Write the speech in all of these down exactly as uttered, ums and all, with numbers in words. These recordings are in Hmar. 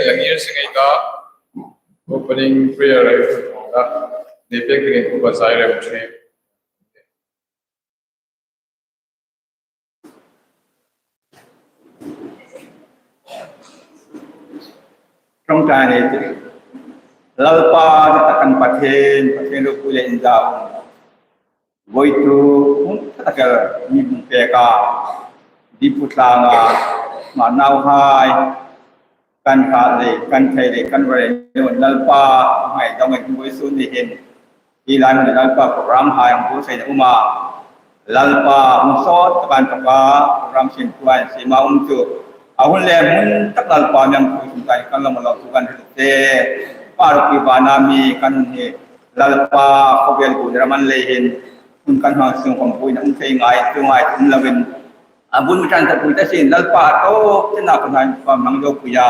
la ngir seng ei ta. Opening prayer ei ta. Ni pek ni ku ba zai rem chi. Ṭawngṭai ni ti. Lalpa, kan Pathien, Pathien ropui le inzaum. Voituk hung tak el mi hung pek a, Diphu tlanga, ma nauhai, kan hrat le, kan thei le, kan vare le, Lalpa, ngai dong ei voisun ni hin. Hi lai hmun Lalpa program hai hung buotsai na um a. Lalpa hung sawt kan taka program sin puan sima um chu. A hun le hmun tak Lalpa mi hung pu sung kai kan lo lo tu kan hril te. Pa ropui vana mi kan hun hi Lalpa khawvel ku raman lei hin. Hun kan hang sung khom pui na um thei ngai, tu ngai, um lovin. A bun mi ṭan ta pui ta sin, Lalpa tawk tina kan han pa hmang zo pui a.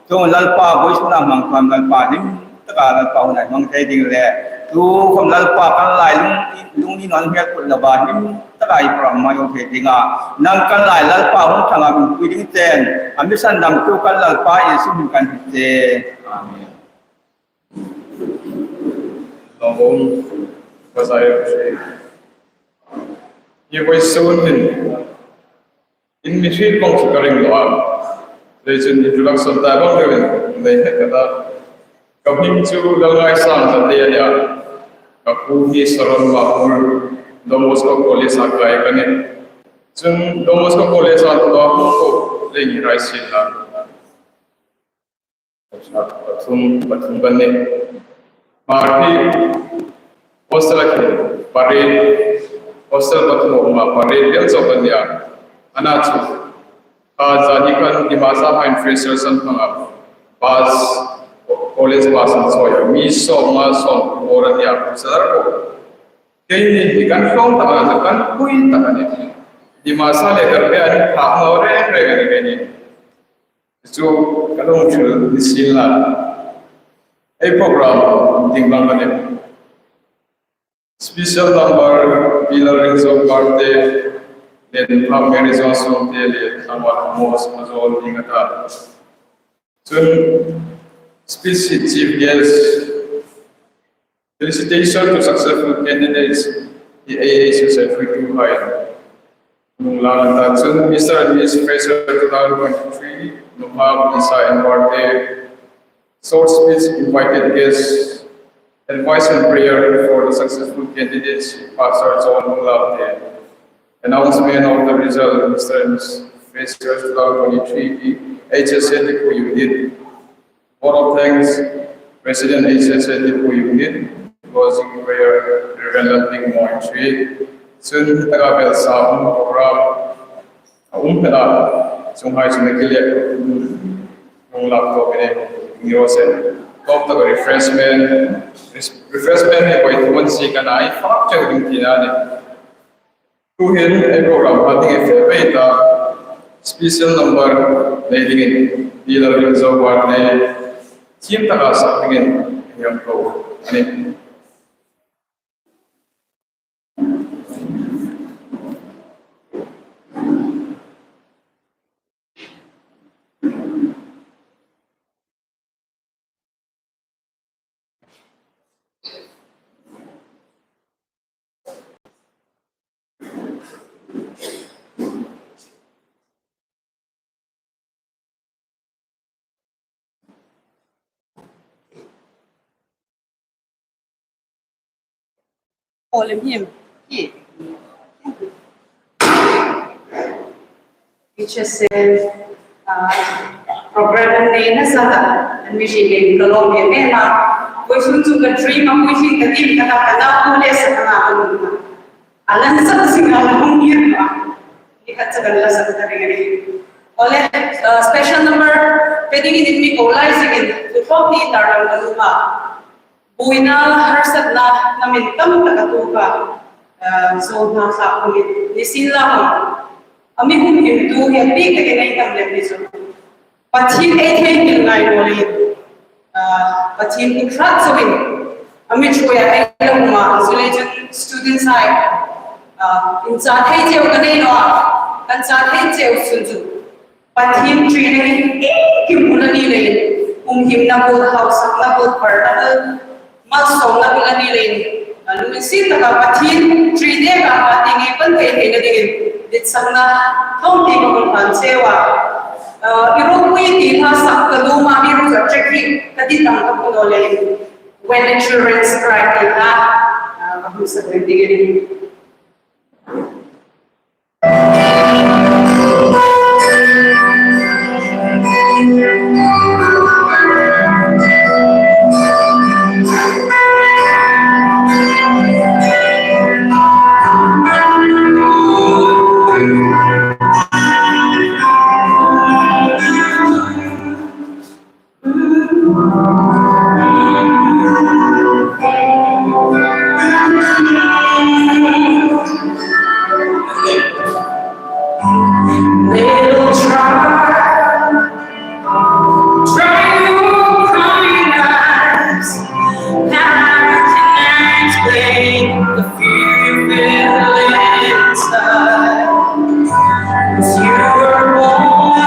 Chuong Lalpa voisuna hmang khom Lalpa hlim taka Lalpa hun hmang thei ding le. Tu khom Lalpa kan lai lung, lung ni non hmel kut lova hlim taka i program hmang zo thei ding a. Nang kan lai Lalpa hung thanga min pui ding chen. A mi sandamtu kan Lalpa Isu hmingin kan hril che. Amen. Lawm, Pathien ropui. Hi voisun hin, in mi hriet vong chu ka ring lo a. Leiin introduction ta vong lo in, nei hek ka ta. Ka hming chu Lalngaisang Zate a nia. Ka pu hi Saron Mahur, Don Bosco College-a kai ka nih. Chun Don Bosco College-a tu a hung ko lei ni rai sin la. Pathum, pathum kan nih. Hmarhi hostel-a khi pariet, hostel pathum a um a, pariet vel chauh kan nih a. Ana chu, kha zani khan Dimasa High Freshers an hmang a, bus, college bus an chawi a, mi sawmnga sawmkuo an nih a, pu sadar ko. Keini hi kan hlawm tak a, kan pui tak a nih. Dimasa le Karbi an phak naw reng reng a nih keini. Chu ka lo hril ni sin la. Ei program ding bang ka nih. Special number, Pi Lalringzo Karte, Lenphak Mary Johnson te le Thlangval Amos Mazol ding a ta. Chun speech chief guest, Felicitation to successful candidates, the A A C secretary to high. Nung lang ta chun Mister and Miss Fresher two thousand twenty-three, Numa Lisa Enwarte, short speech, invited guests, advice and prayer for the successful candidates, Pastor John Mulate. Announcement of the result, Mister and Miss Fresher two thousand twenty-three, H S A Diphu Unit. Vote of thanks, President H S A Diphu Unit, closing prayer, Reverend Lalping Moitri. Chun taka bel sa hun program a um pela, chung hai chun ki le, nung lak to bene, ni ro sen. Top taka refreshment, res-, refreshment ni koi tuan si ka nai, fak cheu ding tina ni. Tuhin ei program a ding ei fe pei ta, special number nei dingin, Pi Lalringzo Karte, thiem taka sak dingin, ei hang ko a nih. Aw lem him. Hi. H S A, ah, program an nei nasa ta, an mi hriet leiin ka lawm em em a. Vawisun chu ka dream a, vawisun ka dream ka ta, ka naunu le sa ka naunu. A lan sak zing a, la hung ngir a. Ni khat chu kan la sak ta ring a nih. Aw le, ah, special number, pe dingin in mi ko lai zingin, tu khawm ni tar lam ka lum a. Buoina harsatna hnamin tam taka tuok a, eh, zawhna thlak khawmin ni sin la hang. A mi humhimtu hi a bik takin ei tam lem ni chu. Pathien ei theinghil ngai naw leiin, eh, Pathien kut hrat chauin a mi ṭhuoia ei lo hma, chu lei chun students hai, eh, inchah thei cheu ka nei naw a, kan chah thei cheu sun chu. Pathien ṭina hi engkim hmu a ni leiin, humhimna bul, hausakna bul, varna bul, malsawmna bul a ni leiin, a, lunginsiet taka Pathien ṭi neka a ti ngei pan thei theina dingin ditsakna tlawmte ka hung hlan cheu a. A, i ropui ti hla sak ka nuom a, mi ruok a check hi ka dit ang ka hmu naw leiin, When the Children Cry ti hla, a, ka hung sak ding a nih. Little child, dry your crying eyes. Now you can explain the fear you feel inside. 'Cause you were born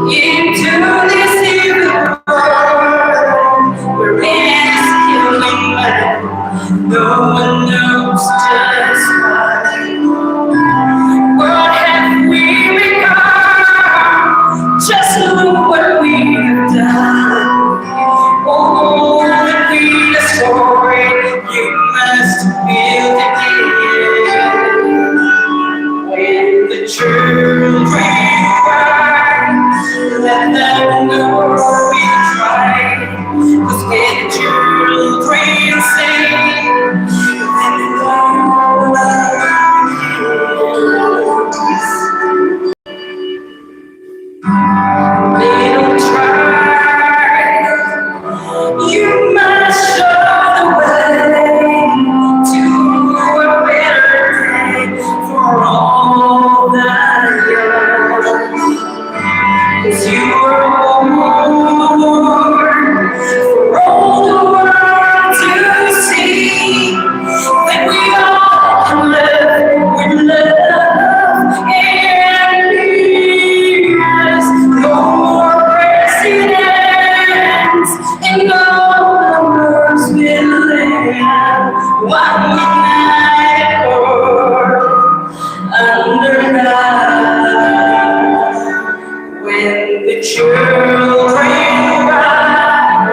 into this evil world where man is killing man. No one knows just why. What have we become? Just look what we have done. All that we destroyed, you must build again. When the children cry, let them know we tried. 'Cause when the children sing, then the Lord hears. Little child, you must show the way to a better day for all the young. 'Cause you were born for all the world to see. That we all can live with love and peace. No more presidents and no more wars will end. One united world under God. When the children cry,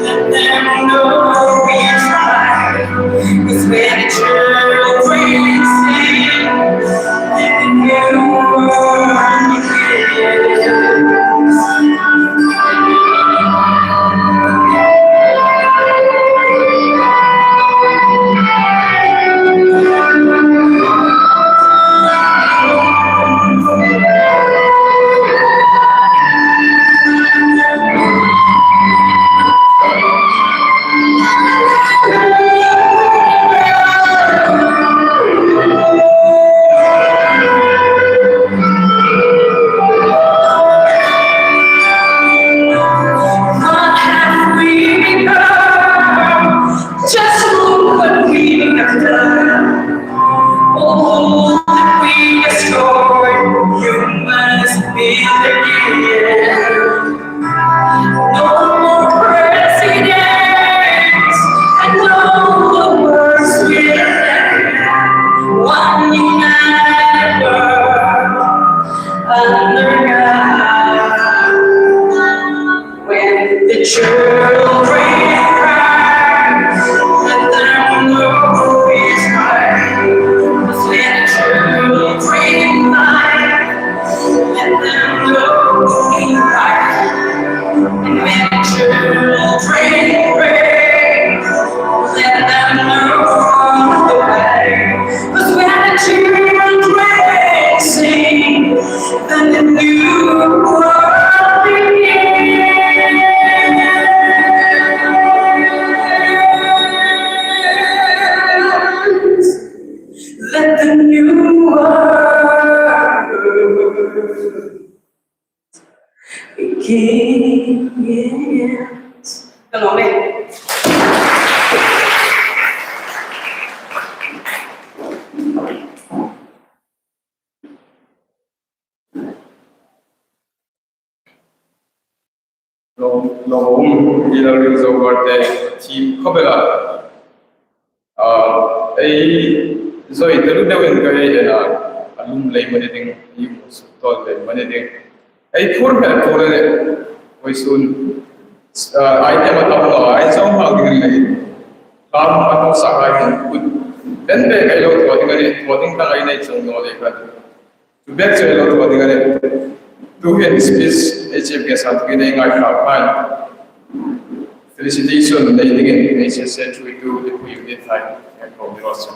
let them know we tried. 'Cause when the children sing, then the new world begins. What have we become? Just look what we have done. All that we destroyed, you must build again. No more presidents and no more wars will end. One united world under God. When the children cry, let them know it's right. 'Cause when the children cry, let them know it's right. And when the children pray, let them know the way. 'Cause when the children sing, then the new world begins. Let the new world begin. Ka lawm e. Lo, lo um, i lo ring zo kar te, thim khawp el a. A, ei, zoi te lu deuin ka hei en a, a lum lei mani ding, i mu suk tawk lei mani ding. Ei phur hmel phur le, vawisun, a, ai te ma tam lo, ei zong hau ding le. Kam a hung sa ai hung kut. Den be ei lo thaw ding a ni, thaw ding tang ei nei chung naw le khan. Chu bek chu ei lo thaw ding a nih. Tuhin speech ei chief guest a tuhin ei ngaithla khan felicitation nei dingin ei se se chu tu Lipui Unit hai ei ko mi ro se.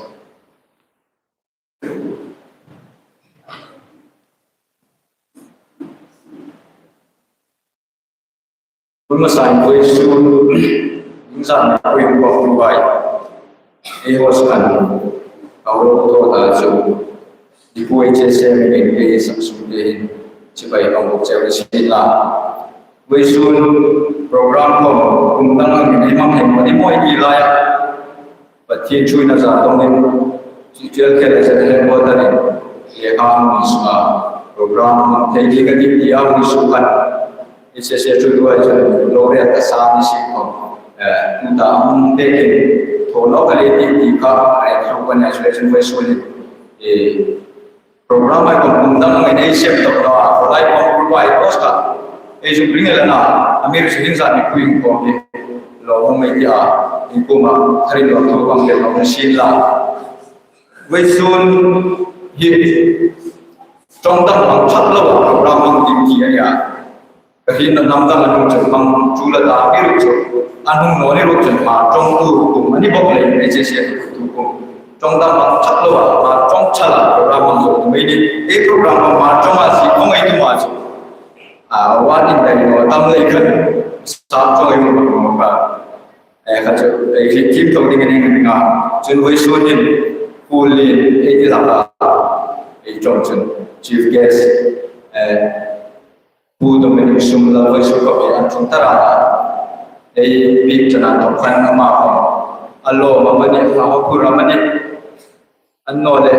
Tun hmasa in vawisun, in zan pui um bawk tu bai. Ei host khan, ka ro to ta chu. Lipui che se mi min ke sak sum te hin, chibai ka bawk che ri sin la. Vawisun program ko, kum dang ang ni mang hen, ni moi ki la ya. Pathien ṭhuoina zat dongin, chu tial khel a zet hen bawk ta nih, lekha hung ni sunga, program hung thei ding ka ti ti a hung ni suk khan, H S A ṭhuoitu ai chun lo riat ka sa ni si khom, eh, tu ta hung te kin, thaw naw ka le ti ti kha, eh, congratulations vawisun, eh, Program ai kawng kum dang ngei nei sep tawk naw a, khawlai kawng group ai post kha. Ei zuk ring el a na, a mir chu hin zan ni pui in kawng hi. Lo hmang mei ti a, in kuma, thar in lo thu kawng le lo na sin la. Vawisun hi, ṭawng dang hmang ṭhat lo a, program hmang ding ti a nia. Ka hrietna hnam dang a hnung chun hmang chu la ta mi ruok chu, a hnung naw ni ruok chun hma ṭawngtu kum a ni bawk leiin H S A tu kum. Ṭawng dang hmang ṭhat lo a, hma ṭawng ṭhat a program hmang zo tu mai ni. Ei program hmang hma ṭawng a si khawng ei tu ma chu. A, warning dai naw tam lei khan, sa ṭawng ei hmang hmang ka. Ei kha chu, ei hriet thiem tho ding a ni ding a. Chun vawisun hin, Pu Lien, ei ti lak a. Ei ṭawng chun, chief guest, eh, Pu Dominic Sumlal vawisun khawpin an ṭhung ta ra. Ei bik chena ṭawng khan ama khawm a lawm amanih, a hawphur amanih. Annawleh,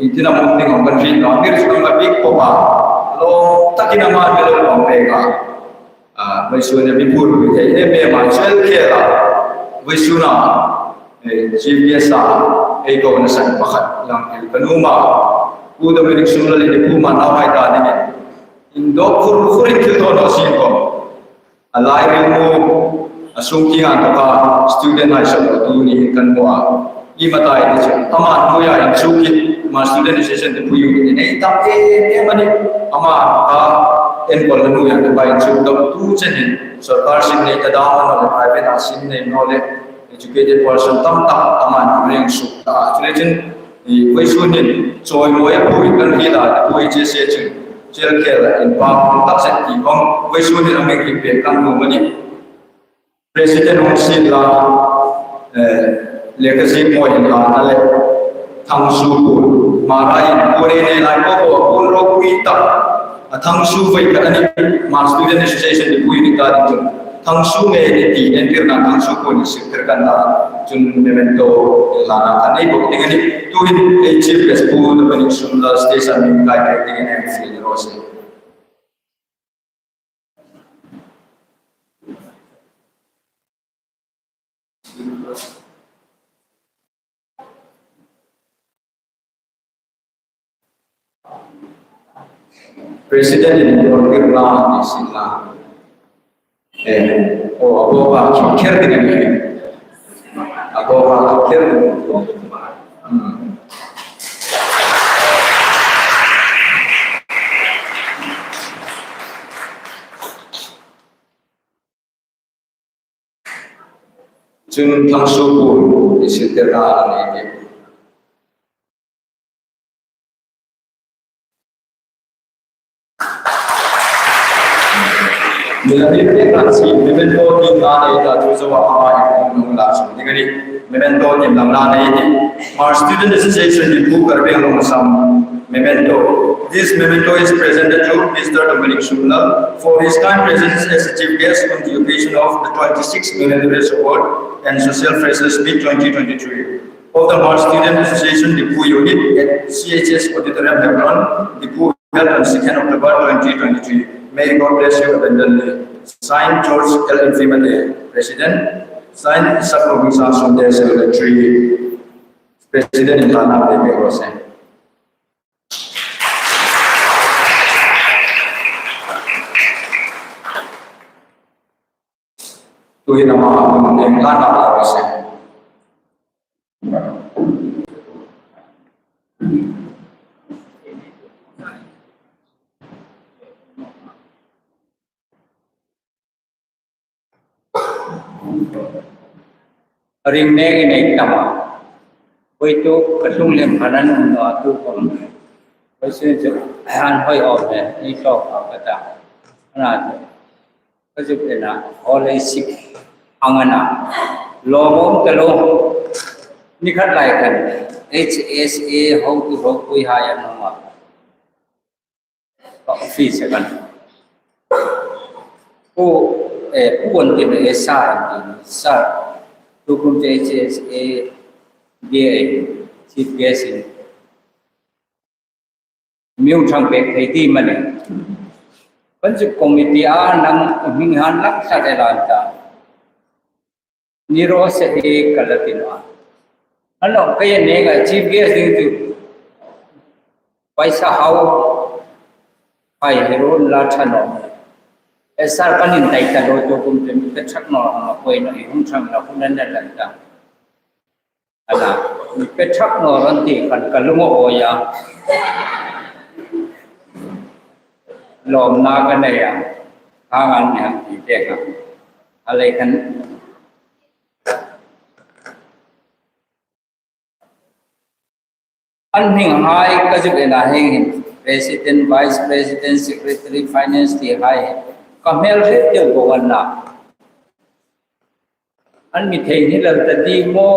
iengtin am um ding hawng kan hriet naw, a mir chu kan la bik pawp a. Lawm takin ama mi lo lawm pek a. A, vawisun a mi phur pui thei em em a, chel khel a. Vawisun a, eh, chief guest a, ei kona san pakhat lang thil ka nuom a. Pu Dominic Sumlal in Pu ma nauhai ta dingin. Indawk fur fur in thil thaw naw sin khawm. A lai rilru, a sung tieng an tawka student hai sawt tu niin kan hmu a. I matai ni chu, ama hnuoia inchuk hi, ama student association te pui u ni nei tam em em a nih. Ama a enkawlna hnuoia an tawka inchuk dawk tu chen hin, sawrkar sin nei ta dam a naw le, private a sin nei naw le, educated person tam tak ama hnuoia inchuk ta. Chuleiin, i vawisun hin, chawimawi a pui kan hriet a, pui che se chun, chel khel a inpâk tak zet ti khawm, vawisun hin a mi hriet pek kan nuom a nih. President hung sien la, eh, lekha ziek mawi hin la na le, Thangsu Pun, Hmar a inpui nei lai ko ko, pun ropui tak, a Thangsu vei ka ni, Hmar Student Association ni pui ni ta ding chun. Thangsu nge ni ti entirna Thangsu Pun ni sik tir kan ta, chun memento la na kan nei bawk ding a nih. Tuhin ei chief guest Pu Dominic Sumlal station min kai pek dingin ei fiel raw se. President in rawn tirna ni sin la. Eh, aw, a bawk a, khawm kher ding a ni. A bawk a, khawm kher ding a ni. Hmm. Chun Thangsu Pun, i sittirna a nei tih. Milah mi pek kan si, memento tiemna nei ta, chu zoa ama in hung la sung ding a nih. Memento tiemna nei tih. Hmar Student Association Diphu Karbi Anglong Assam memento. This memento is presented to Mister Dominic Sumlal for his kind presence as a chief guest on the occasion of the twenty-sixth Millennium Award and Social Freshers Meet twenty twenty-three of the Hmar Student Association Diphu Unit at C H S Auditorium, Hebron, Diphu, held on second October twenty twenty-three. May God bless you abundantly. Signed, George L Infimate, President. Signed, Isaac Robinson Sungte, Secretary. President in hla nâk pêk raw se. Tuhin ama hla nâk raw se. Ring nêkin ei tam a. Voituk ka tlung lem khan an um naw a, tu khawm. Vawisun chu an hoi awm le, ei tlawk a ka ta. Ana chu. Ka zuk en a, hawl ei sik ang a na. Lawmum ka lo. Ni khat lai khan H S A hotu hopuihai an um a. Ka office-a kan. Pu, eh, Pu an ti, eh, sir an ti, sir. Tukum chu H S A D A, chief guest in. Mi hung ṭhang pêk thei ti am a ni. Kan chu committee-a nang hming han lang tlat el an ta. Ni raw se, e, ka la ti naw a. Ano, ka en nêng a, chief guest ding chu. Paisa hau. Hai, hi run la ṭha naw. E, sir, kan intai ta lo, tukum chu mi pe ṭhak naw, hang a poi naw, i hung ṭhang la, hun an la ta. Ana, mi pe ṭhak naw ran ti khan ka lung a awi a. Lawmna ka nei a. Hang an mi hang ti te kha. A lei khan. An hminghai ka zuk en a, hieng hin President, Vice President, Secretary, Finance ti hai ka hmel hriet deu bawk an na. An mi thei ni lal ta di maw,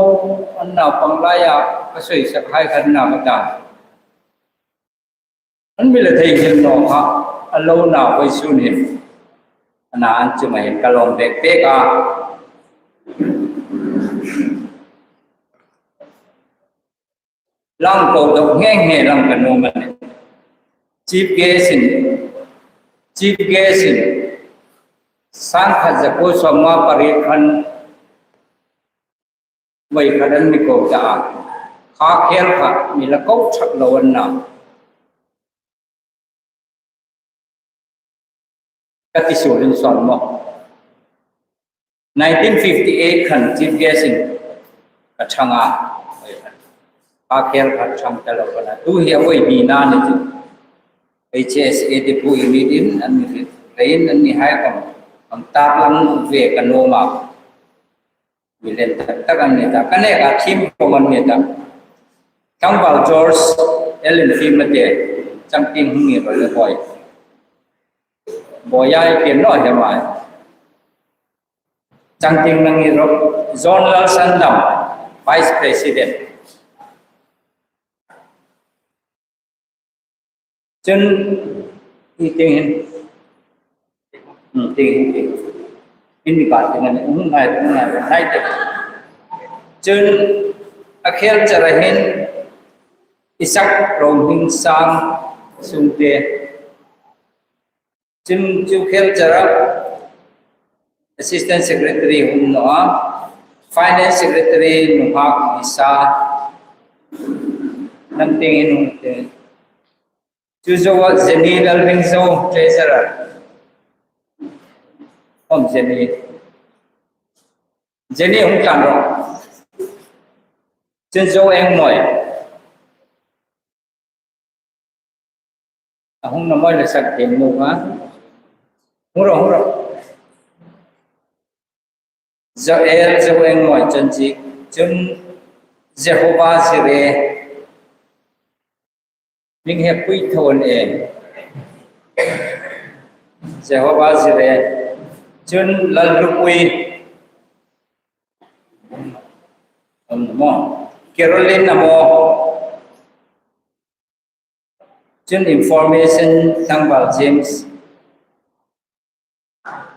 an naupang laia ka sawisak hai khan na ka ta. An mi la thei nghil naw kha, a lo na vawisun hin. Ana an chunga hin ka lawm bek bek a. Lang ko dawk nghe nghe lang ka nuom a nih. Chief guest in, chief guest in, sangkhat zakuo sawmnga pariet khan, voi khat an mi ko ta a. Kha khel kha mi la ko ṭhak lo an na. Ka ti suol in sawn maw. Nineteen fifty-eight khan chief guest in ka ṭhang a. Kha khel kha ṭhang ta lo ka na. Tu hi a voi ni na ni chu. H S A te pu i mi din an mi rit. Lein an ni hai kam. Kam tar lang ve ka nuom a. Mi lien tak tak an ni ta. Ka nêka thiem khawm an ni ta. Tlangval George L Infimate te. Changtieng hung ni ro le boi. Boi ai pien lo he mai. Changtieng nang ni ro. John Lalsandam, Vice President. Chun, i tieng hin. Hmm, tieng hin, tieng. In mi ka tieng hin, hmm, ngai, hmm, ngai, ngai tieng. Chun, a khel chara hin, Isaac Romingsang Sungte. Chun chu khel chara Assistant Secretary hung naw a, Finance Secretary nunghak Lisa, nang tieng hin hung te. Chu zoa Jenny Lalringzo, Treasurer. Om Jenny. Jenny hung tlan ro. Chun Zo Engmawi. A hung na mawi le sak thiem nu kha. Hung ro, hung ro. Joel, Zo Engmawi chun chi, chun Jehovah Jireh. Hming he pui tho an e. Jehovah Jireh. Chun Lallupui. Am maw. Caroline a maw. Chun information tlangval James.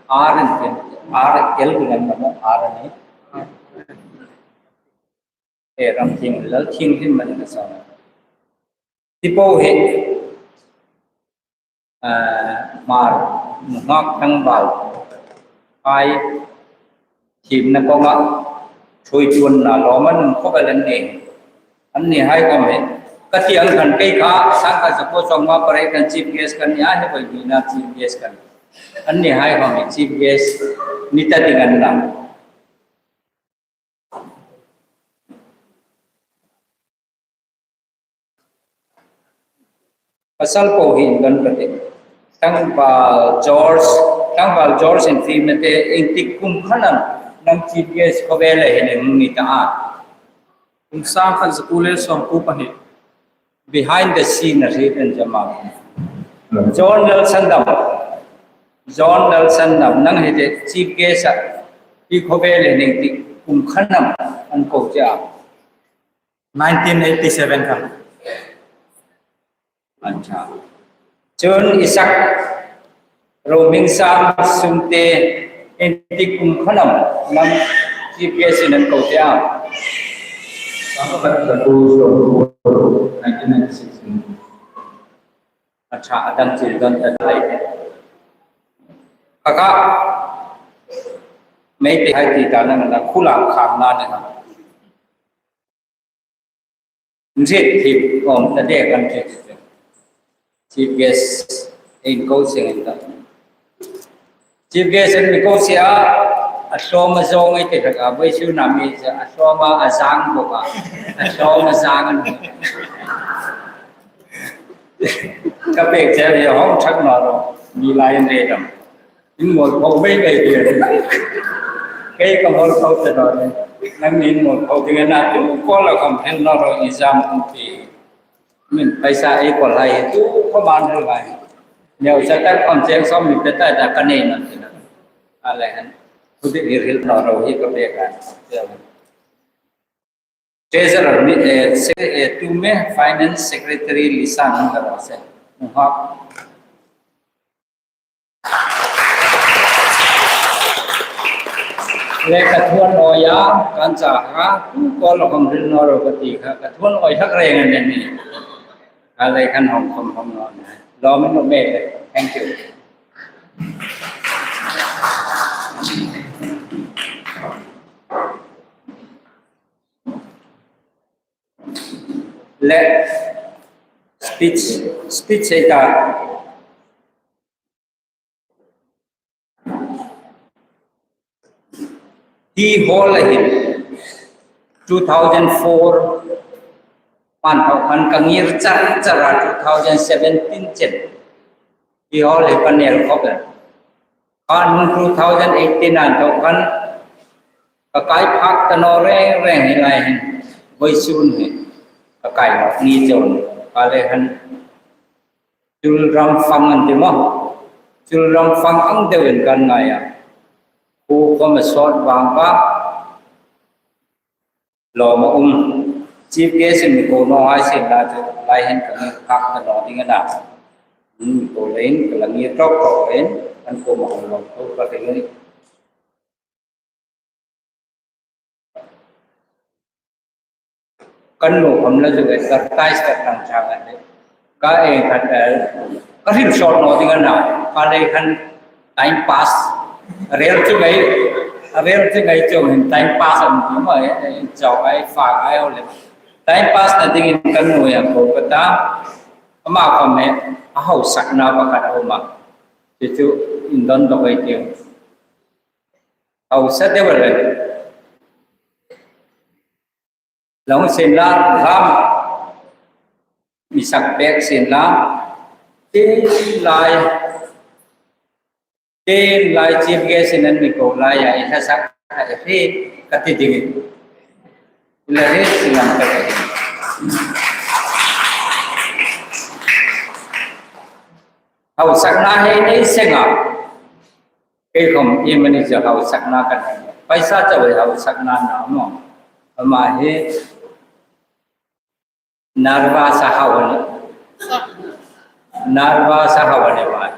R and R L ding an ni maw, R and A. E, Ramthieng, Lalthienghlim man ka sa. Ti po hi, ah, Hmar, nunghak tlangval. hai thiemna kawnga ṭhuoitu an na lawm an um khawp el an nih. Annihai khawm hi ka ti ang khan kei kha sangkhat zakuo sawmnga pariet khan chief guest ka ni a, hi voi hnina chief guest ka nih. Annihai khawm hi chief guest ni ta ding an na. Pasal po hi indon ka ti. Tlangval George, Tlangval George in fiemna te, ieng tik kum khan am nang chief guest khawvela hin hung ni ta a? Kum sangkhat zakuo le sawmkuo pahni. Behind the scene a hriet an zama. John Lalsandam. John Lalsandam, nang hi te chief guest a, hi khawvela hin ieng tik kum khan am an ko che a? Nineteen eighty-seven khan. Acha. Chun Isaac Romingsam Sumte, ieng tik kum khan am nang chief guest in an ko che a? Sangkhat zakuo sawmkuo, nineteen ninety-six. Acha, a dang chil don ta lei. Kha kha, Meiteihai ti ta nang na khu lang khang na ni ha. Nzit hi om ta de kan che che. Chief guest in ko seng in ta. Chief guest in mi ko sia, a hlawm a zawng ei ti hlak a, vawisun a mi sia, a hlawm a, a zang bawk a, a hlawm a zang an. Ka pek che hi hawng thak naw ro, mi lai an re dam. In mawl pho mei mei ding. Kei ka mawl pho ta naw ni. Nangni in mawl pho ding a na, tu ko la khawm hril naw ro, exam kum ti. Min paisa ei ko lai, tu ko man hril lai. Neu sa ta khawm cheng sawm mi pe ta ta ka nei naw ti na. A le han. Khu ti hril naw ro hi ka pek a. Treasurer mi, eh, se-, eh, tu me Finance Secretary Lisa nang ka ro se. Mu ha. Le ka thuan awi a, kan cha ha, tu ko la khawm hril naw ro ka ti kha, ka thuan awi hak reng a nih. Ka le kan hawng khawm hawng naw nih. Lawm naw mei le. Thank you. Le speech, speech ei ta. Hi hall a hin two thousand four man thawk khan ka ngir char char a, two thousand seventeen chen. Hi hall hi ka nel khawp el. Kha nung two thousand eighteen an thawk khan ka kai phak ta naw reng reng hi lai hin. Vawisun hi ka kai naw ni chun ka le han chul ram fang an ti maw. Chul ram fang ang deuin kan ngai a. Khu khawm a sawt vang va. Lawm a um. Chief guest in mi ko naw hai sien la chu lai hin ka ngir phak ta naw ding a na. Mi ko leiin ka la ngir tawk tawk leiin kan ko ma lawm tho ka ti ni. Kan lo khawm la chu advertise ka tang chang a ni. Ka ei khat, eh, ka hril sawt naw ding a na. Ka lei khan time pass. Rel chu ngai, rel chu ngai chu hin time pass am ti maw, eh, eh, chau ai, fa ai o le. Time pass na dingin kan nuoi a ko ka ta. Ama khawm hi a hausakna pakhat a um a. Chu chu indon dawk ei tiu. Hausa deu le. Lo sien la, ram mi sak pek sien la, tin lai, tin lai chief guest in an mi ko lai a, i hla sak a hriet ka ti ding. I la hriet si lam ka ti ding. Hausakna hei nei seng a. Kei khawm iemani chu hausakna ka nei. Paisa chau ei hausakna na maw. Ama hi nervous a hau a ni. Nervous a hau a ni ma.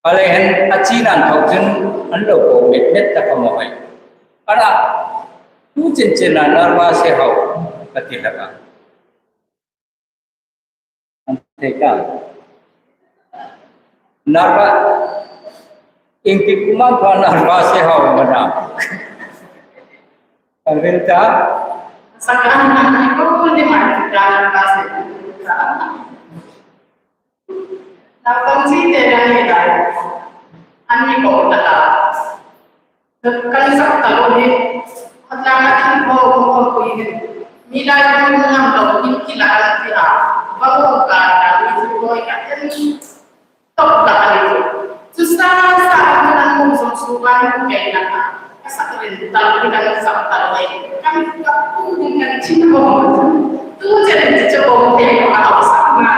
Ka lei hin a chin an thawk chun an lo ko met met ta ka maw hei. Ana, tu chin chin a nervous a hau ka ti hlak a. An thei ta. Nervous, Iengtik kuoma Bernard Bass hi hau am a na? Kan ring ta. Sa kan na ko ni ma Bernard Bass. Naupang chite nang ni lai. An mi ko ta la. Kan sak ta lo ni. Khat la na kan ko ko ko ni. Mi lai ko ngam lo ni ki la an ti a. Ba ko ka na ni ko ka en. Tok tak a ni chu. Chu sa sa kan hung sawm su kan hung kei na ka. Ka sak rin tal rin kan sak tal rin. Kan ka pu din kan chin ko. Tu chen chu ko te ko a sak na.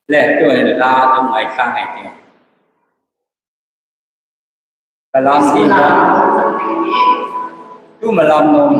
Le tu la tu ngai sang ngai te. Ka la si na. Tu ma lam nom.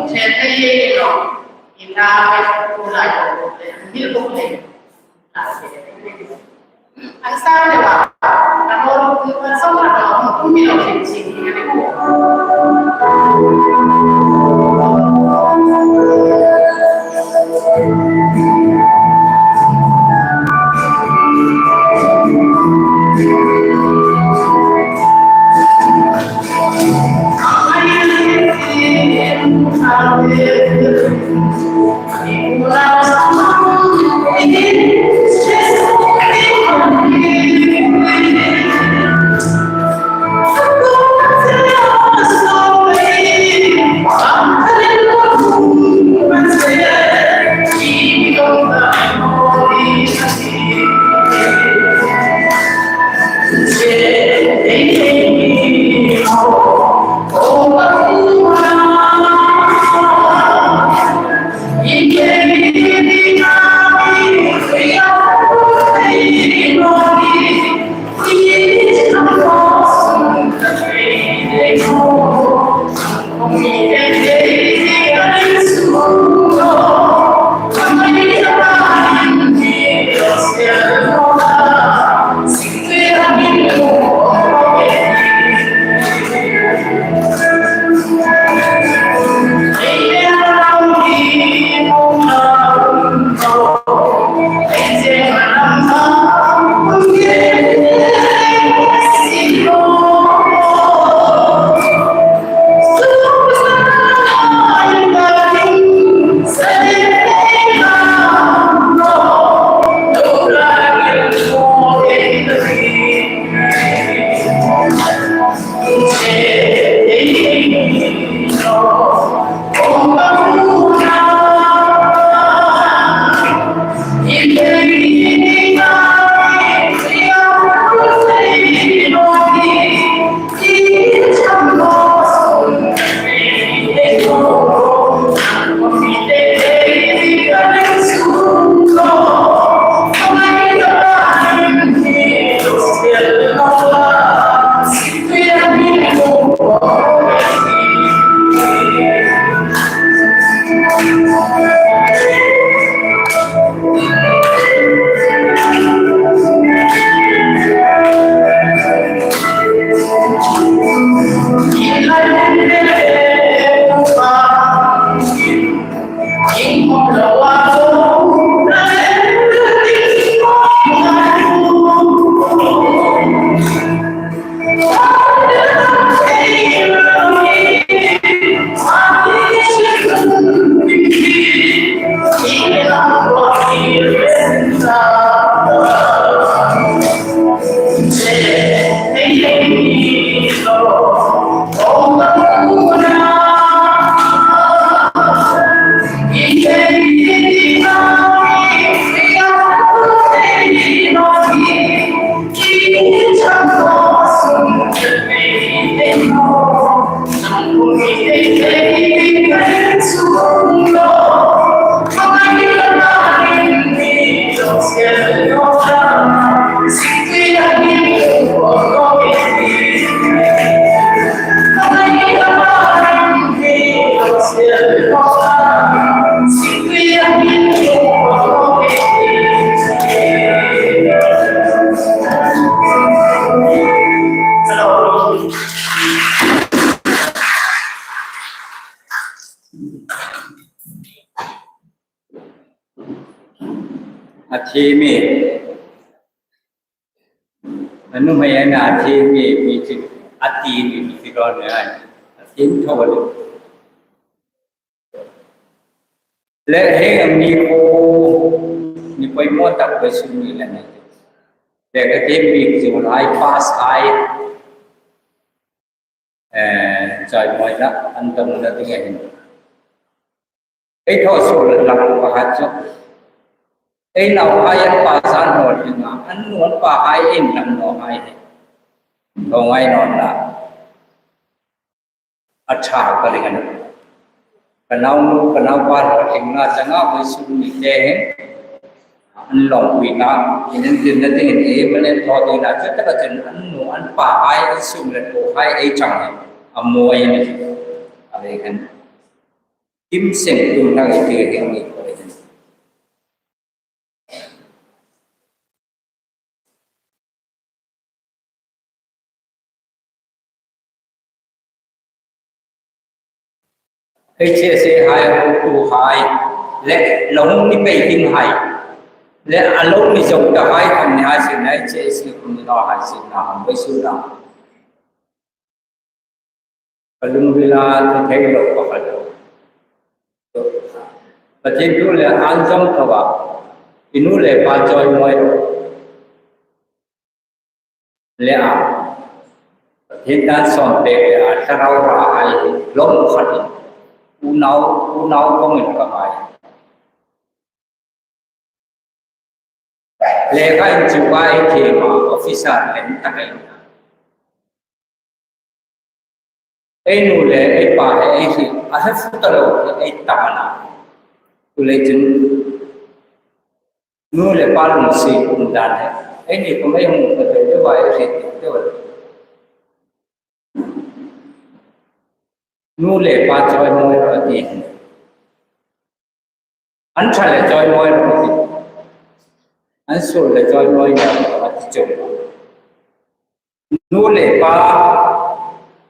A thi mi. A nuhmei a na thi mi, mi ti, a ti mi, mi ti ro ne ai. A ti tho le. Le hei a mi ko, mi poimaw tak vawisun ni le ne. Le ka ti mi chu lai pass ai. Eh, chawimawina an dam na ding a hin. Ei thaw suol lam pakhat chu. Ei nauhai an pa zan naw ding a, an nu an pahai ei dam naw hai hi. Thaw ngai naw la. A ṭha ka ring a nih. Ka naunu, ka naupa hlawtlingna changa vawisun ni te hin an lawmpui na, inentirna dingin ei mani thaw dingin a chu taka chun an nu, an pahai, an sum le tuhai ei chang hi a mawi a nih. A lei khan kim seng tum hlang ei tir ding ni ko ei. H S A hai, hotuhai, le lo hung ni pei dinghai, le a lo ni zo tahai, an ni hai sin, H S A kum ni naw hai sin na, hang vawisun na. Ka lungrila thu thei lo pakhat. Pathien thu le an zong thawa, i nu le pa chawimawi ro. Le a, Pathien dan sawm pek le a, thlarau ra hai, lawm khat in, unau, unau kawngin ka ngai. Lekha inchuk a ei thiem a, officer lem tak ei na. Ei nu le ei pa hi ei hriet, a hre fut ta lo hi ei tam a na. Chuleiin chun nu le pa lungsiet um dan hi, eini khom ei hung ka deu deu a ei hriet deu deu a. Nu le pa chawimawi ro a ti. An ṭha le chawimawi ro a ti. An suol le chawimawi ro a ti chu. Nu le pa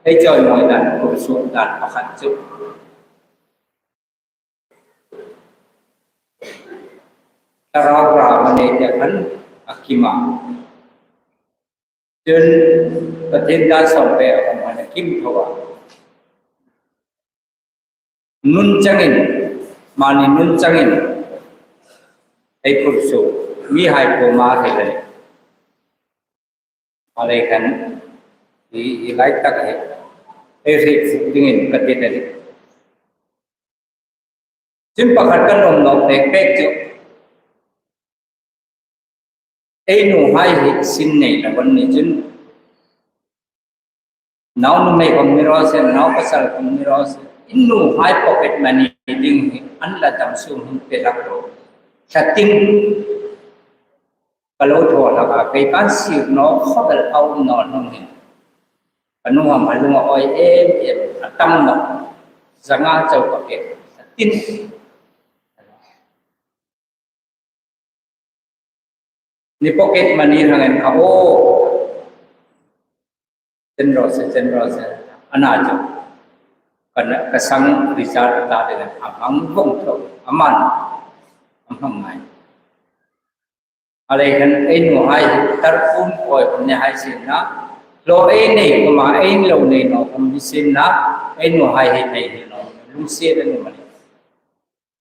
ei chawimawi dan, khur suok dan pakhat chu. Thlarau ra mani te khan a kim a. Chun Pathien dan sawm pek a khom khan a kim tho a. Nun changin, mani nun changin, ei khur suok, mihai kuoma hre le. A lei khan, i, i lai tak hi, ei hriet fut dingin ka ti a nih. Chun pakhat ka nuom nawk pek pek chu. Ei nuhai hi sin nei lo an ni chun. Nau nuhmei khom ni raw se, nau pasal khom ni raw se. I nuhai pocket money ding hi an la dam sum hung pe hlak ro. Hla ting ka lo thaw hlak a, kei kan sir naw khawp el a um naw hnung hin. Ka nu hang a lung a awi em em a tam naw. Zanga chau ka ke. Hla ting. Ni pocket money hang en kha o. Chen raw se, chen raw se. Ana chu. Ka na, ka sang recharge ta ding a hmang vong tho. A man. A hmang ngai. A lei khan ei nuhai hi tar pum koi khom ni hai sin na. Lo ei nei khoma ei lo nei naw khom ni sin na. Ei nuhai hi nei hi naw. Lungsiet a ni mani.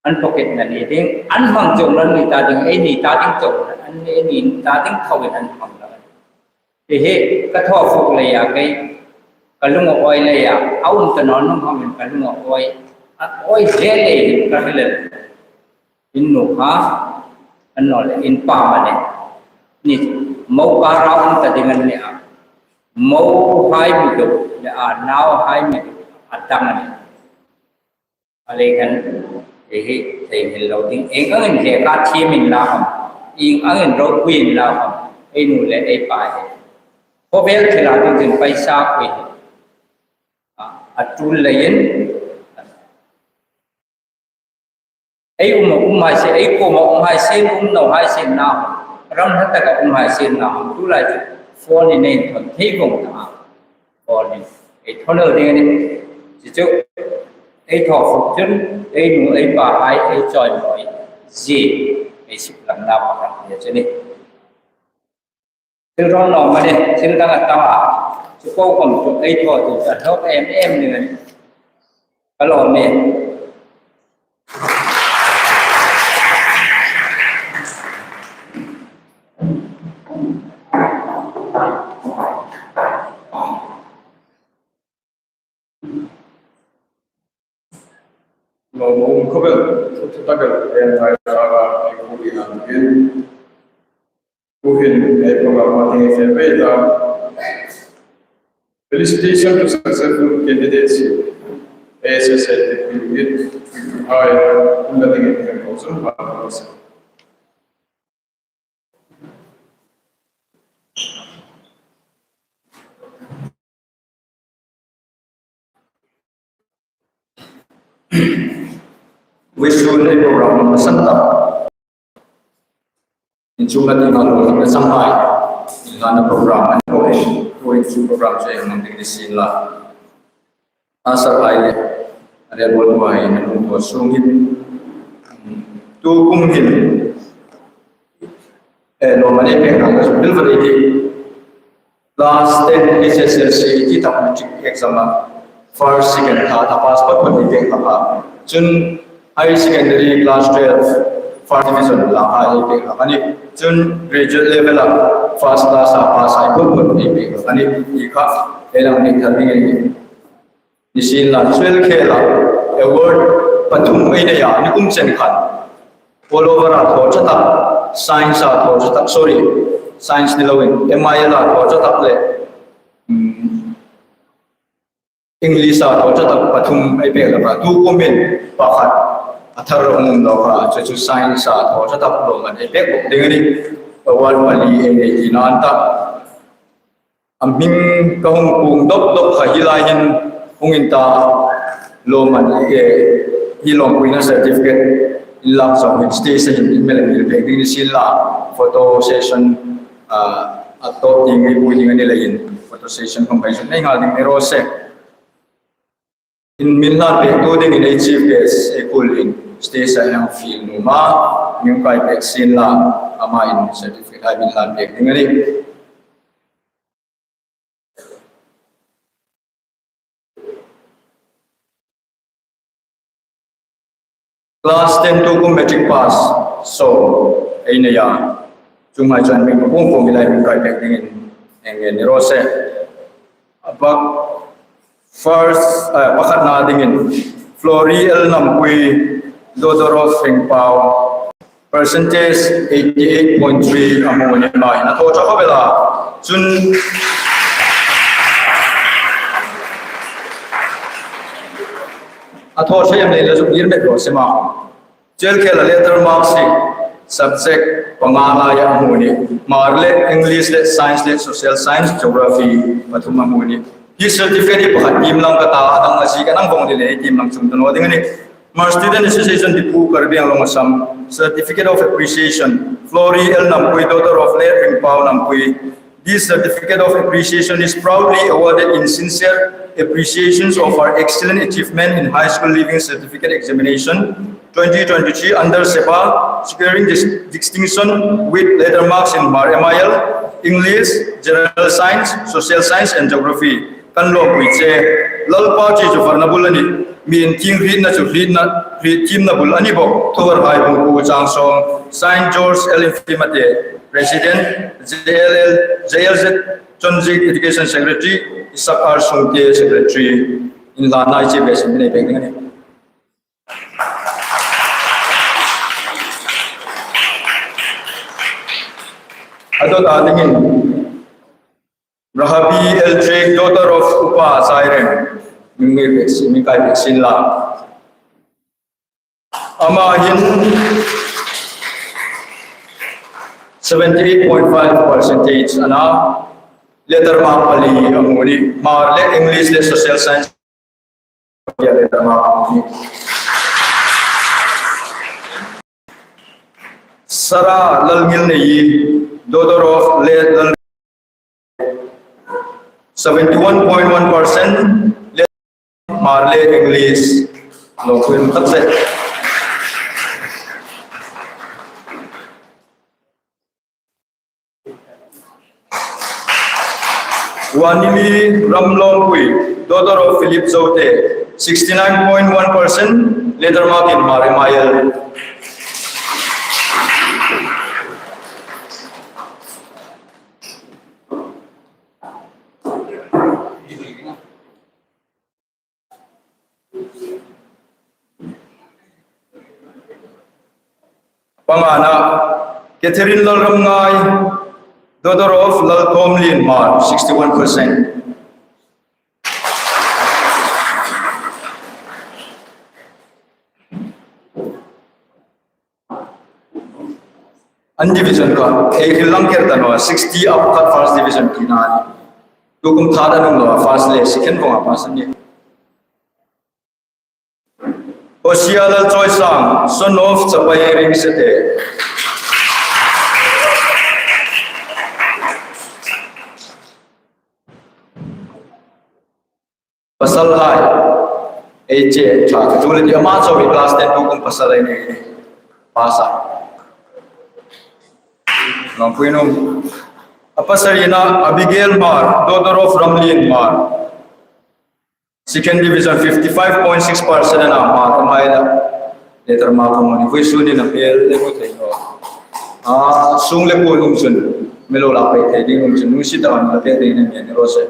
An pocket money ding, an hmang chau lo ni ta ding, ei ni ta ding chau, an ni, ei ni ta ding thaw in an hmang lo. Hi hi, ka thaw fuk leia kei, ka lung a awi leia, a um ta naw hnung hmangin ka lung a awi, a awi hle lei ka hre lem. In nu kha, an naw le, in pa mani. Ni, mo pa ra um ta ding an ni a. Mohai mi duk, le a nauhai mi duk, a dang a nih. A lei khan, ei hi, thei hmel lo ding. Ieng angin lekha thiem inla khom, ieng angin ropui inla khom, ei nu le ei pa hi. Khawvel thila ding ding paisa pui hi. A, a tul leiin. Ei um a um hai se, ei kuoma um hai se, um naw hai se na. Ram hla taka um hai se na. Tulai chu phone in ei thawn thei vong ta. Phone in. Ei thawn lo ding a nih. Chu chu, ei thaw fuk chun, ei nu, ei pahai, ei chawimawi zie, ei suklang na pakhat ni chu a nih. Thil rawn lawm a nih, thil dang a tam a. Chu po khom chu ei thaw tu chu a hlawk em em ning a nih. Ka lawm nih. Lawmum khawvel, thutak el, en ngai sara, ei khuo hi an tin. Tuhin ei program a ding fe ve ta. Felicitation to successful candidates. A S S A te pil it, pil hai, kun la ding in ko sun ba ko se. Wish you a program Santa. In chung la ding a lo ding Shanghai. In la na program an ko in, ko in chu program che mang ding ni sin la. A sir hai le, a le bol tu hai na lung ko sung in. Tu kum hin. Eh, lo mani pek ang ka sung bil vani di. Class ten H S L C ti tak matric exam a first, second kha ta pass phawt phawt ni pek kha. Chun higher secondary class twelve first division la kha ni pek kha ni. Chun graduate level a first class a pass hai phawt phawt ni pek kha ni. I kha, ei lang ni thar ni ni. Ni sin la, Suel Khela award pathum ei nei a, ni kum chen khan. All over a thaw ṭha tak, science a thaw ṭha tak, sorry, science ni loin, M I L a thaw ṭha tak le, mm, English a thaw ṭha tak pathum ei pek la kha, tu kumin pakhat a thar um lo kha, chu chu science a thaw ṭha tak lo man ei pek bok ding a nih, award pali ei nei tina an ta. A hming ka hung pung dawk dawk kha hi lai hin hung in ta lawm an, eh, hi lawmpuina certificate in lak zawng hin stage-a hin in mel in mil pek ding ni sin la photo session, ah, a tawp ding ei pui ding a ni leiin photo session khom bai zuk nei nghal ding ni raw se. In min hlan pek tu dingin ei chief guest ei kul in stage-a hang fiel nuom a, min kai pek sin la ama in certificate hai min hlan pek ding a nih. Class ten tu kum matric pass, so, ei nei a. Chuong hai chuan min ka pung pung mi lai min kai pek dingin eng nge ni raw se. A bak first, eh, pakhatna dingin Flory L Nampui, daughter of Ringpau. Percentage eighty-eight point three a hmu a ni mai. A thaw ṭha khawp el a. Chun a thaw ṭha em nei la zuk ngir met rawh se ma. Chuel Khela letter marks hi subject panga lai a hmu a ni. Hmar le English le science le social science, geography pathum a hmu a ni. Hi certificate hi pakhat tim lang ka ta, a dang a ziek a nang vawng ni le tim lang chung ta naw ding a ni. Hmar Student Association Diphu, Karbi Anglong, Assam, Certificate of Appreciation, Flory L Nampui, daughter of late Ringpau Nampui. This certificate of appreciation is proudly awarded in sincere appreciation of her excellent achievement in high school leaving certificate examination twenty twenty-three under SEBA, securing dis-, distinction with letter marks in Hmar M I L, English, General Science, Social Science and Geography. Kan lawmpui che, Lalpa chi chu varna bul a nih, mi inthieng hrietna chu hrietna, hriethiemna bul a ni bawk. Thuvarhai Bungku Changsawng, Saint George L Infirmary President, J L L, J L Z Chonjik Education Secretary, Isaac R Sungte Secretary, in hlan nai chi ve sin nei pek ding a nih. A dawta dingin, Rahabi L Triek, daughter of Upa Zairem, min ngir pek sin, min kai pek sin la. Ama hin seventy-eight point five percentage a na, letter mark pali a hmu a ni, Hmar le English le Social Science. Sara Lalngilnei, daughter of late Lal, seventy-one point one percent, Hmar le English, lo kuin khat se. Ruanili Ramlawmpui, daughter of Philip Zote, sixty-nine point one percent, letter mark in Hmar M I L. Pangana, Catherine Lalramngai, daughter of Lalthawmlien Hmar, sixty-one percent. An division kha, ei hril lang ker ta naw, sixty up kha first division tina a nih. Tukum thar an um naw, first le second vonga pass an nih. Hosea Lalchoisang, son of Chapai Ringsete. Pasalhai, ei che ṭha ka tu le ti ama chau hi class ten tukum pasal ei nei, pass a. Lawmpui nuom. A pasarina Abigail Hmar, daughter of Ramlien Hmar. Second division, fifty-five point six percent an a Hmar, a Hmar a. Letter mark a hmu a nih, vawisun hin a hmel le hmu thei naw. A, sung le kuo um chun, mi lo lak pei thei ding um chun, nung si ta an la pei ding ni mi ni ro se.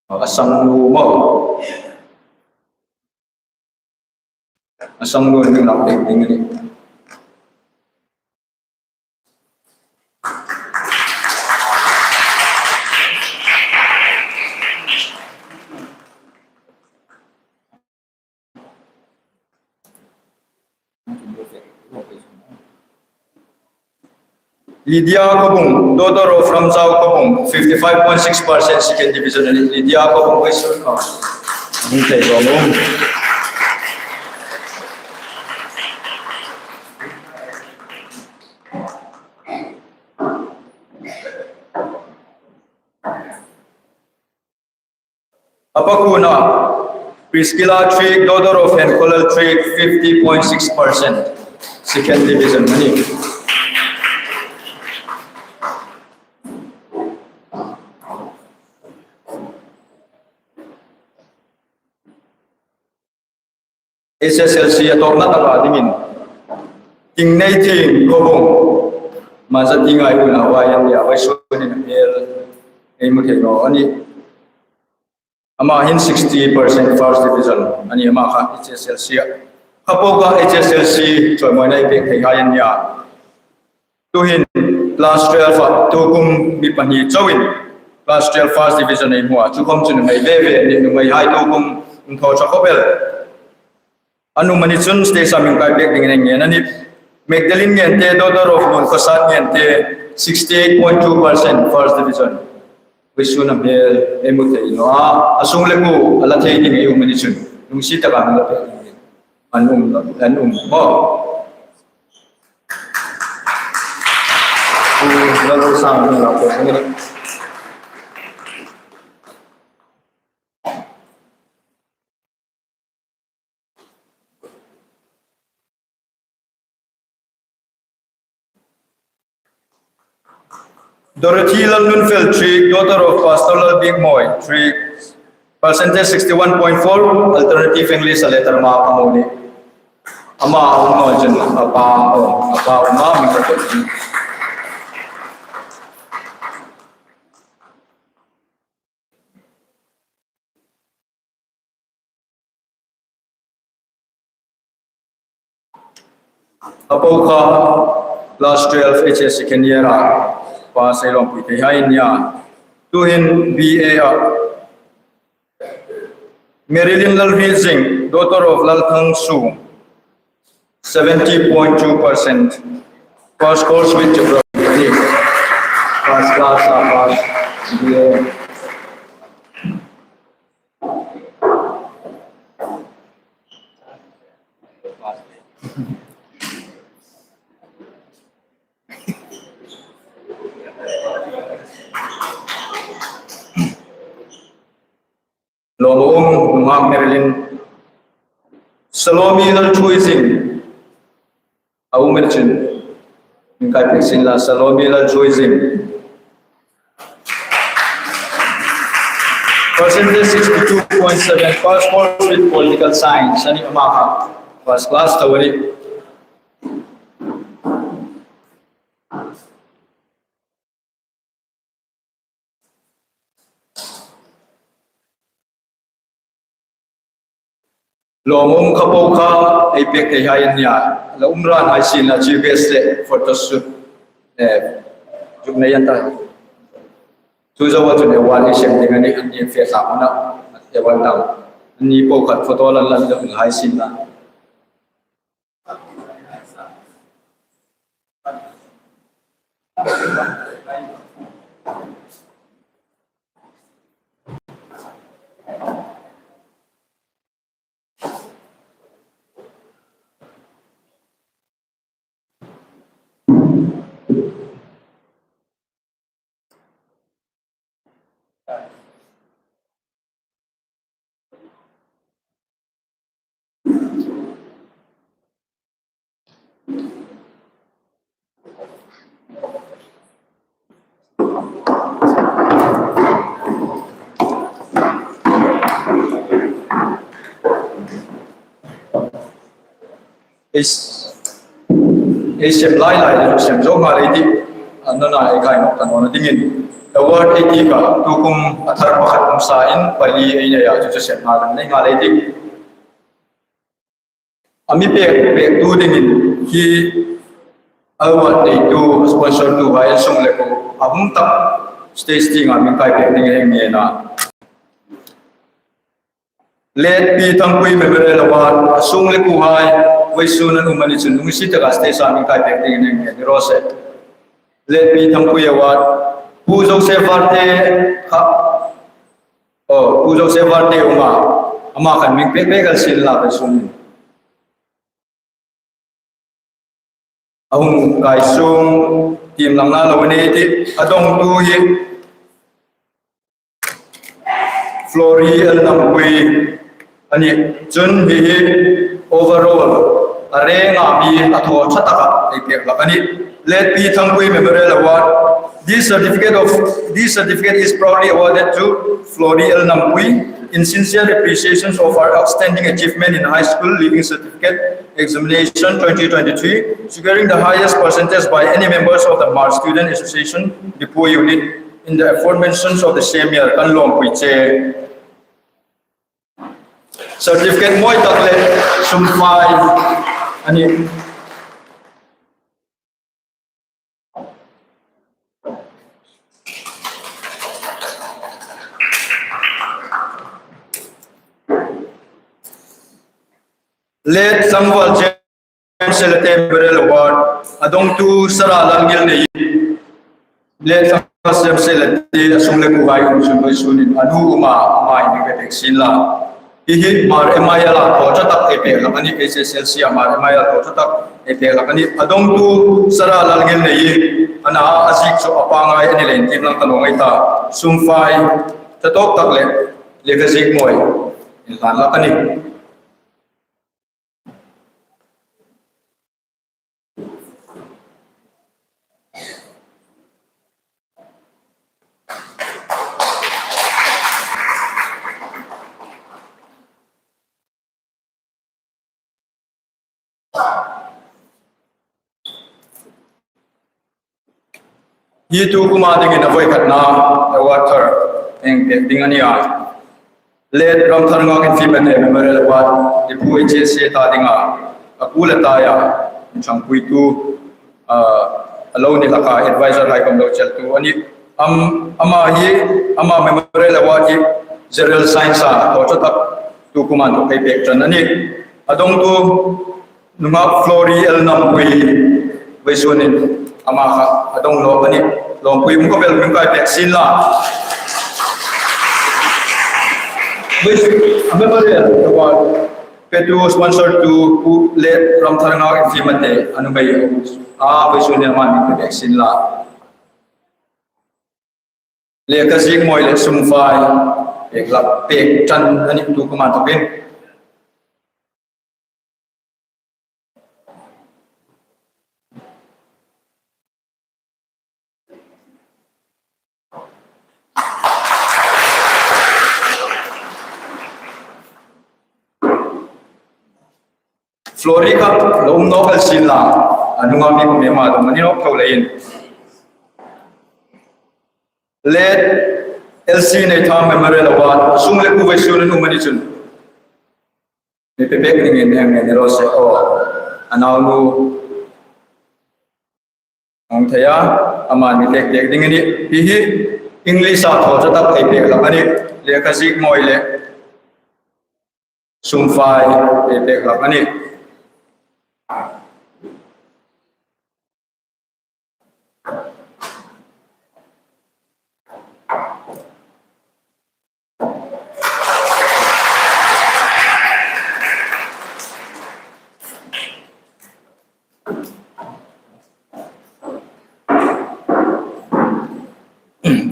A sang nu maw. A sang nu ni lak pei ding ni. Lydia Khawbung, daughter of Ramchau Khawbung, fifty-five point six percent second division, Lydia Khawbung, hung thei ro um. A pakuona, Priscilla Triek, daughter of Henkholal Triek, fifty point six percent, second division a nih. H S L C a tawpna taka dingin, Tingneithieng Khawbung, Manzati ngai huna vai an nia, vawisun hin a hmel ei hmu thei naw a nih. Ama hin sixty percent first division a nih, ama kha H S L C a. Kha po kha H S L C chawimawina ei pek thei hai an nia. Tuhin class twelve-a tukum mi pahni chauin class twelve first division ei hmu a, chu khom chu nuhmei ve ve a nih, nuhmeihai tukum an thaw ṭha khawp el. A nuom a ni chun stage-a min kai pek dingin ei ngen a nih. Magdalene Ngente, daughter of Lun Khawsat Ngente, sixty-eight point two percent first division. Vawisun a hmel ei hmu thei naw a, a sung le kuo a la thei ding ei um a ni chun, nung si taka min la pek dingin. An um, an um maw. Pu Lalrosang, an la pek dingin. Dorothy Lalnunfel Triek, daughter of Pastor Lalbikmoi Triek, percentage sixty-one point four, alternative English a letter mark a hmu a nih. Ama a um naw chun, a pa, oh, a pa um a, mi ka tawk. A po kha class twelve H S second year-a pass ei lawmpui thei hai an nia. Tuhin B A-a Marilyn Lalhrizing, daughter of Lalthangsu, seventy point two percent. First course with Jabroni. First class-a pass. B A. Lawm a um, nunghak Marilyn. Salome Lalthuoizing. A um a ni chun, min kai pek sien la, Salome Lalthuoizing. Percentage sixty-two point seven, first course with political science, a ni ama kha. First class tho a nih. Lawmum kha po kha ei pek thei hai an nia. La um ran hai sin la chief guest le photo shoot. Eh, zuk nei an ta. Chu zo a chun award ei siem ding a nih, an ni fe sa na. Award dam. An ni po khat photo lan lan dam hai sin la. Ei s-, ei siem lai lai le siem zo nghal ei tih, a nuna ei kai nawk ta nawna dingin. Award ei ti kha tukum a thar pakhat um sa in pali ei nei a, chu chu siem nghal an nei nghal ei tih. A mi pek, pektu dingin hi award neitu, sponsor tu hai sung le kuo a hung tak stage tienga min kai pek ding ei ngen a. Late Pi Thangpui Memorial Award, a sung le kuo hai, vawisun an um a ni chun, nung si taka stage-a min kai pek ding ei ngen ni raw se. Late Pi Thangpui Award, Pu Joseph Varte kha, oh, Pu Joseph Varte um a, ama khan min pek pek el sin la vawisun. A hung kai sung tiem lang na lo ni ti a dawngtu hi Flory L Nampui a ni. Chun hi hi overall a renga mi a thaw ṭha taka ei pek hlak a nih. Late Pi Thangpui Memorial Award. This certificate of, this certificate is proudly awarded to Flory L Nampui in sincere appreciation of her outstanding achievement in high school, leaving certificate examination twenty twenty-three, securing the highest percentage by any members of the Hmar Student Association, Diphu unit, in the aforementioned of the same year. Kan lawmpui che. Certificate mawi tak le sum fai a nih. Late Tlangval James Seletei Memorial Award, a dawngtu Sara Lalngilnei. Late Tlangval James Seletei, a sung le kuo hai um chun vawisun in a nu um a, ama hin ei pek sin la. Hi hi Hmar M I L-a thaw ṭha tak ei pek hlak a nih, H S L C-a Hmar M I L thaw ṭha tak ei pek hlak a nih. A dawngtu Sara Lalngilnei, a na a ziek chu a pangngai a ni leiin tiem lang ka lo ngai ta. Sum fai ṭha tawk tak le lekha ziek mawi inhlan hlak a nih. Hi tu kuma dingin a voi khatna award thar ei pek ding a nih a. Late Ramtharngak Infimate Memorial Award, Diphu H S A ta dinga a kuo le taia inṭhangpuitu, ah, a lo ni hlaka advisor hai khom lo cheltu a nih. Am, ama hi, ama Memorial Award hi General Science-a thaw ṭha tak tu kuma inthawk ei pek ṭan a nih. A dawngtu Nunghak Flory L Nampui, vawisun in ama kha a dawng nawk a nih. Lawmpui um khawp el min kai pek sin la. Vawisun a Memorial Award petu, sponsor-tu Pu Late Ramtharngak Infimate a nuhmei a, vawisun in ama min kai pek sin la. Lekha ziek mawi le sum fai pek hlak, pek ṭan a nih tu kuma inthawkin. Flori kha lo um nawk el sien la, a hnunga mi kuoma dong a ni nawk tho leiin. Late Elsie Neitham Memorial Award, sung le kuo vawisun an um a ni chun. Mi pe pek dingin hang ni raw se, aw, a naunu. Hang thei a, ama mi pek pek ding a nih. Hi hi English-a thaw chu tak ei pek hlak a nih. Lekha ziek mawi le sum fai ei pek hlak a nih.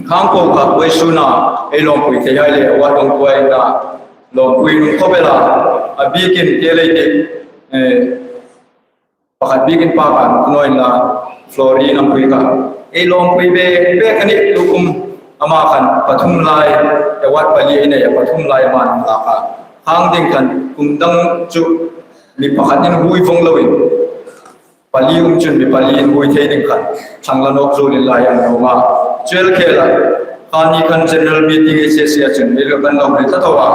Khang ko kha vawisuna ei lawmpui thei hai le, award dong kuo ei na lawmpui nun khawp el a, a bikin ke lei te, eh, pakhat bikin pa kan kuo ei na, Flori Nampui kha. Ei lawmpui bek bek a nih, tukum ama khan pathum lai, award pali ei nei a, pathum lai ama an lak a. Khang ding khan kum dang chu mi pakhatin hui vong loin pali um chun mi paliin hui thei ding khan chang la nawk zuol inla ei nuom a. Chu el khela, khani khan general meeting ei se se a chun mi lo kan lo ni ta tho a.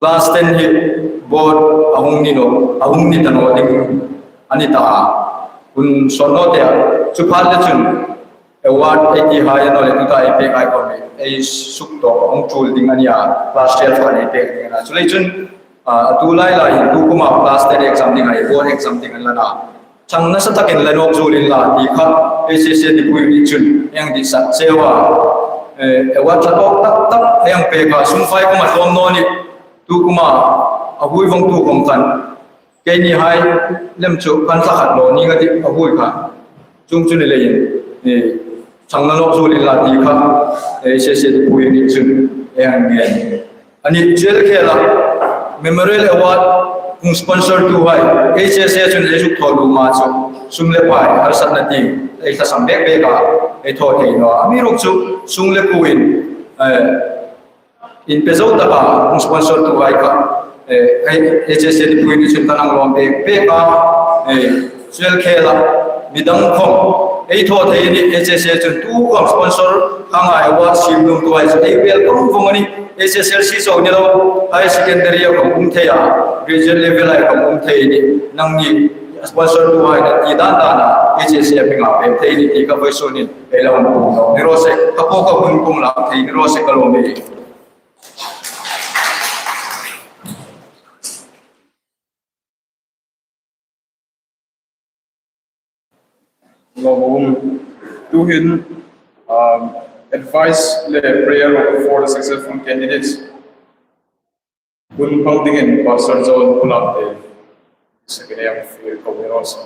Class ten hi board a hung ni naw, a hung ni ta naw ding a ni ta a. Hun sawt naw te a, chu phat le chun award ei ti hai a naw le tuta ei pek hai khom ei suk tawk a hung tul ding a ni a, class twelve khan ei pek ding a na. Chu lei chun, a, a tu lai lai hin tukuma class ten exam ding hai, board exam ding an la na. Chang nasa takin la nawk zuol inla ti kha, H S A Dipui ni chun, ei hang ditsakcheu a. Eh, award tla tawk tak tak, ei hang pek a, sum fai khom a tlawm naw ni, tukuma, a hui vong tu khom khan. Keini hai lem chu kan tla khat lo ni nga ti a hui kha. Chung chu ni leiin, eh, chang la nawk zuol inla ti kha, eh, H S A Dipui ni chun, ei hang ngen. A ni chu el khela, Memorial Award hung sponsor tu hai, H S A chun ei zuk thaw lum a chu, sum le pai, harsatna ti, ei tlasam bek bek a, ei thaw thei naw a. Amiruokchu, sung le kuoin, eh, inpe zo taka hung sponsor tu hai kha, eh, ei, H S A Dipui ni chun kan hang lawm bek bek a, eh, chu el khela, midang khom, ei thaw thei ni, H S A chun tu khom sponsor, hang a award siem nuom tu hai chu, ei welcome vong a nih, H S L C chau ni lo, higher secondary-a khom um thei a, graduate level-a khom um thei ni, nangni sponsor tu hai na ti dan dan a, H S A hminga pek thei ni ti kha vawisunin ei lo hung pawm naw ni raw se, ka po ka hun kum la thei ni raw se ka lo mi. Lawmum, tuhin, um, advice le prayer for the successful candidates. Hun pal dingin Pastor John Pulak te second yang fiel ko ni raw se.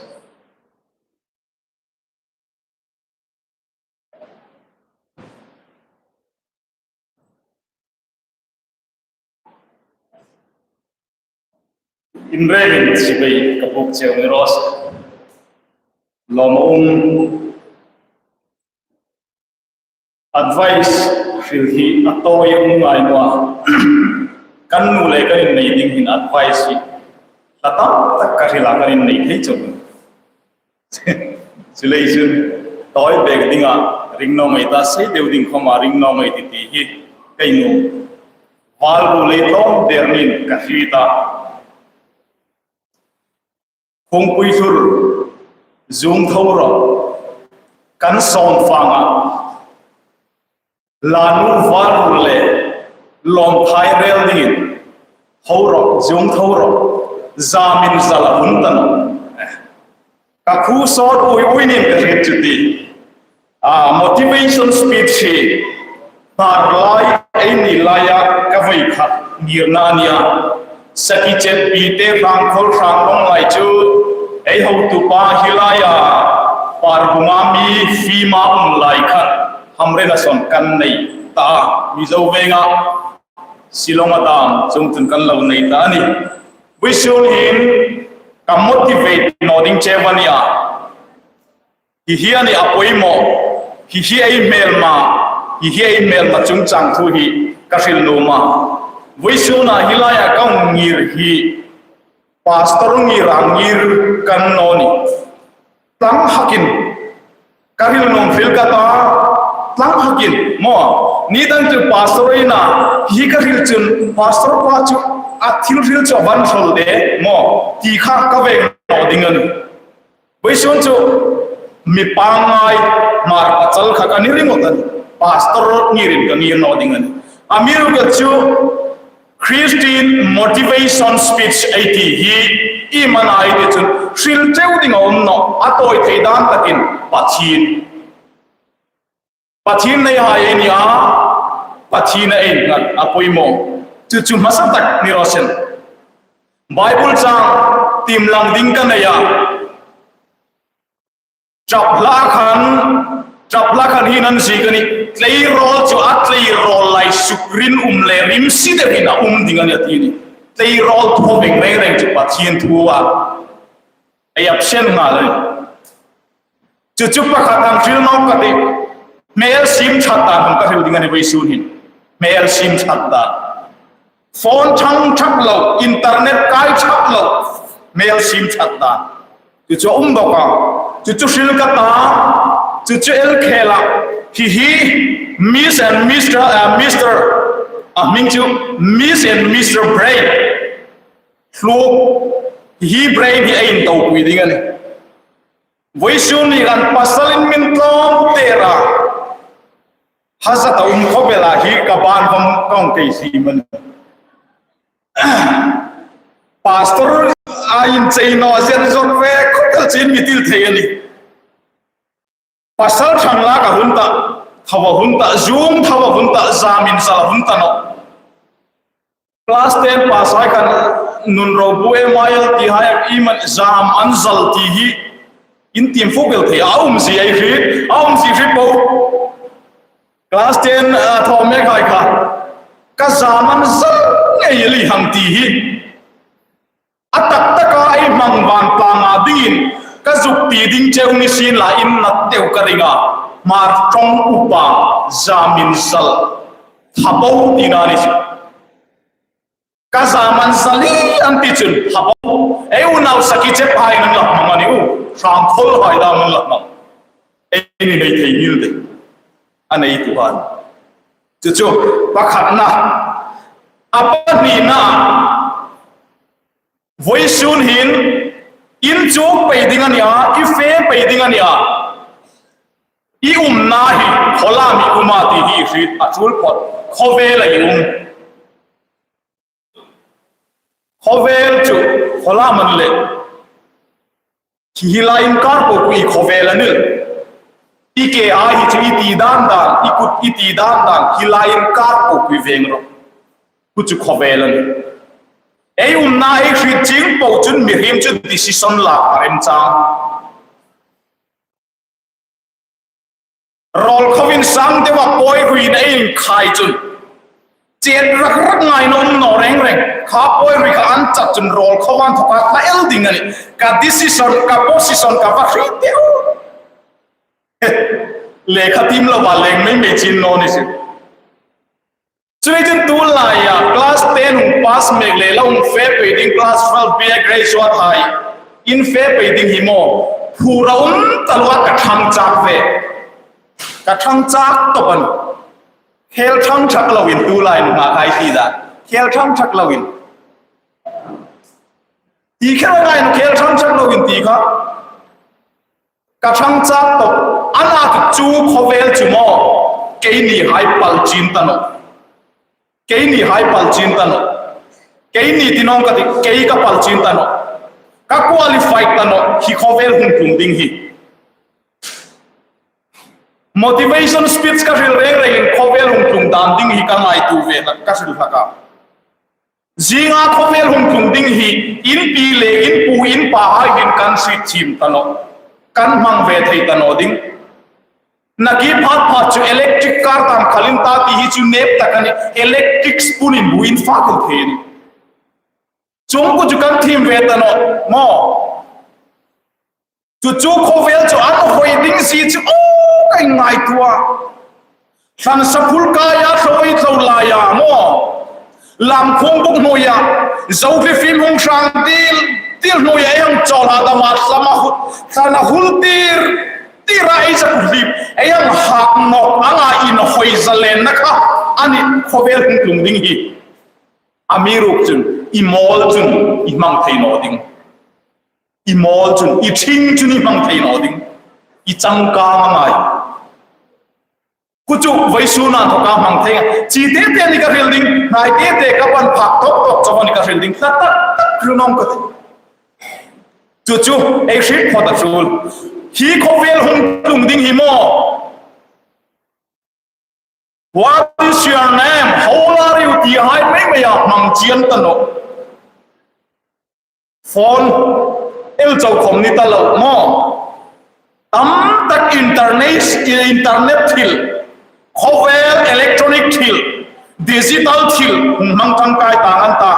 Inrengin chibai ka buk cheu ni raw se. Lawmum, advice hril hi a tawi um ngai naw a. Kan nu le kan innei ding hin advice hi hla tam tak ka hril a, kan innei thei chauh. Chu lei chun tawi bek dinga ring naw ngai ta, sei deu ding khoma ring naw ngai ti ti hi kei nu. Val bu lei tlawm der nin ka hriet a. Khungpui thur, zung tho rawh, kan sawm fanga. Lanu varul le lawmthai rel dingin, tho rawh, zung tho rawh, zamin zala hun ta naw. Ka khu sawt ui ui nin ka hriet chu ti. A, motivation speech hi, hnarlai, ei ni laia ka voi khat ngirna a nia. Sakhi chetpi te hrang khol hrang lawng lai chu, ei hotupa hi laia, Parbunga mi fima um lai khan, hamren a son kan nei ta, Mizo venga, Shillong-a dam, chung chun kan lo nei ta a nih. Vawisun hin, ka motivate naw ding cheu a nia. Hi hi a nih a poimaw, hi hi ei hmelma, hi hi ei hmelma chungchang thu hi ka hril nuom a. Vawisuna hi laia ka hung ngir hi, Pastor ngir a ngir kan naw ni. Tlang hakin, ka hril nuom hril ka ta, tlang hakin, maw. Ni dang chu pastor ei na, hi ka hril chun, pastor pa chu, a thil hril chu a van hrawl de, maw. Ti kha ka veng naw ding a nih. Vawisun chu, mi pangngai, Hmar pachal kha ka ni ringawt a nih. Pastor ngirin ka ngir naw ding a nih. A mi ru ka chu, Christian motivation speech ei ti hi, i mana ei ti chun, hril cheu ding a um naw, a tawi thei dan takin, Pathien. Pathien nei hai ei ni a, Pathien a ei ngat a poimaw. Chu chu hmasa tak ni raw se. Bible chang, tiem lang ding ka nei a. Chap hla khan, chap hla khan hi nan zie ka nih, tleirawl chu a tleirawl lai suk rinum le rimsi deuin a um ding a nih a ti ni. Tleirawl thaw veng reng reng chu Pathien thu a. Ei absent nga le. Chu chu pakhat hang hril nawk ka tih. Hmel sim ṭhat dan hang ka hril ding a nih vawisun hin. Hmel sim ṭhat dan. Phone ṭhang ṭhak lo, internet kai ṭhak lo, hmel sim ṭhat dan. Chu chu a um bawk a. Chu chu hril ka ta, chu chu el khel a. Hi hi, Miss and Mister, uh, Mister, a hming chu, Miss and Mister Brain. Hluk, hi brain hi ei intopui ding a nih. Vawisun ni khan pasalin min tlawm tera. Haza ta um khawp el a hi ka ban hmang kawng kei si man. Pastor a inchei naw zet zot ve khawp el chin mi til thei a nih. Pasal ṭhang lak a hun ta, thaw a hun ta, zum thaw a hun ta, zam inzal a hun ta naw. Class ten pass hai khan nun ro bu M I L T hai i man zam an zal ti hi in tiem fuk el thei a um zie ei hriet, a um zie hriet po. Class ten, a, thaw mek hai kha ka zam an zal ngei li hang ti hi. A tak taka ei hmang van tlanga dingin ka zuk ti ding cheu ni sien la in nat deu ka ring a. Hmar ṭawng upa zam inzal. Thaw po tina ni si. Ka zam an zal hi an ti chun thaw po. Ei unau sakhi che phai nan la hmang a ni u. Hrang khol hai dam nan la hmang. Ei ni nei thei ngil de. A nei tu han. Chu chu pakhatna. A pahnina. Vawisun hin in chuk pei ding a nih a, i fe pei ding a nih a. I umna hi, khawlam i um a ti hi hriet a ṭul phawt, khawvela i um. Khawvel chu, khawlam an le. Hi hi lai inkar po ku i khawvel a nih. I ke a hi chu i ti dan dan, i kut i ti dan dan, hi lai inkar po ku i veng ro. Ku chu khawvel a nih. Ei umna ei hriet ching po chun mihriem chu decision lak a remchang. Rawl khawvin sang deuin pawi ruin ei inkhai chun. Chet rak rak ngai naw um naw reng reng. Kha pawi rui kha an chat chun rawl khawvan thawka ka el ding a nih. Ka decision, ka position ka va hriet deu. Lekha tiem lo va leng mei mei chin naw ni si. Chu ni chun tu laia class ten hung pass mek le la hung fe pei ding class twelve B A graduate hai. In fe pei ding hi maw. Phur a um ta lua ka ṭhang chak ve. Ka ṭhang chak tawp a nih. Khel ṭhang ṭhak loin tu lai nunghak hai ti dan. Khel ṭhang ṭhak loin. Ti khel ngai nu khel ṭhang ṭhak loin ti kha. Ka ṭhang chak tawp. Ana chu khawvel chu maw. Keini hai pal chin ta naw. Keini hai pal chin ta naw. Keini ti nawng ka ti, kei ka pal chin ta naw. Ka qualify ta naw. Hi khawvel hung tlung ding hi. Motivation speech ka hril reng rengin khawvel hung tlung dan ding hi ka ngaituo ve hlak, ka hril hlak a. Zinga khawvel hung tlung ding hi, in pi le in pu in pa hai hin kan hriet chim ta naw. Kan hmang ve thei ta naw ding. Nakie phat phat chu electric car tam khalin ta ti hi chu nep tak a nih, electric spoon in bu in fak thei a nih. Chuong ku chu kan thiem ve ta naw, maw. Chu chu khawvel chu an hoi ding si chu aw ka ngaituo a. Hlan saphul kaia hoi tlo laia maw. Lamkhung buk hnuoia, Zohli fim hung hrang til, til hnuoia ei hang chawl a dama tlama hu-, tlana hul tir, tira ei zak hlip, ei hang hak nawk anga inhawi zalenna kha, a ni khawvel hung tlung ding hi. Amiruokchu, i mawl chun, i hmang thei naw ding. I mawl chun, i ṭhing chun i hmang thei naw ding. I changkang a ngai. Chu chu vawisun a inthoka hmang thei a. Chi te te ni ka hril ding, hnai te te ka pan phak tok tok chauh ni ka hril ding. Tla tak tak hril nawm ka ti. Chu chu, ei hriet phawt a tul. Hi khawvel hung tlung ding hi maw. What is your name? How old are you? Ti hai mei mei a hmang chian ta naw. Phone el chau khom ni ta lo maw. Tam tak internet, internet thil, khawvel electronic thil, digital thil, hung hmang ṭangkai ta ngan ta.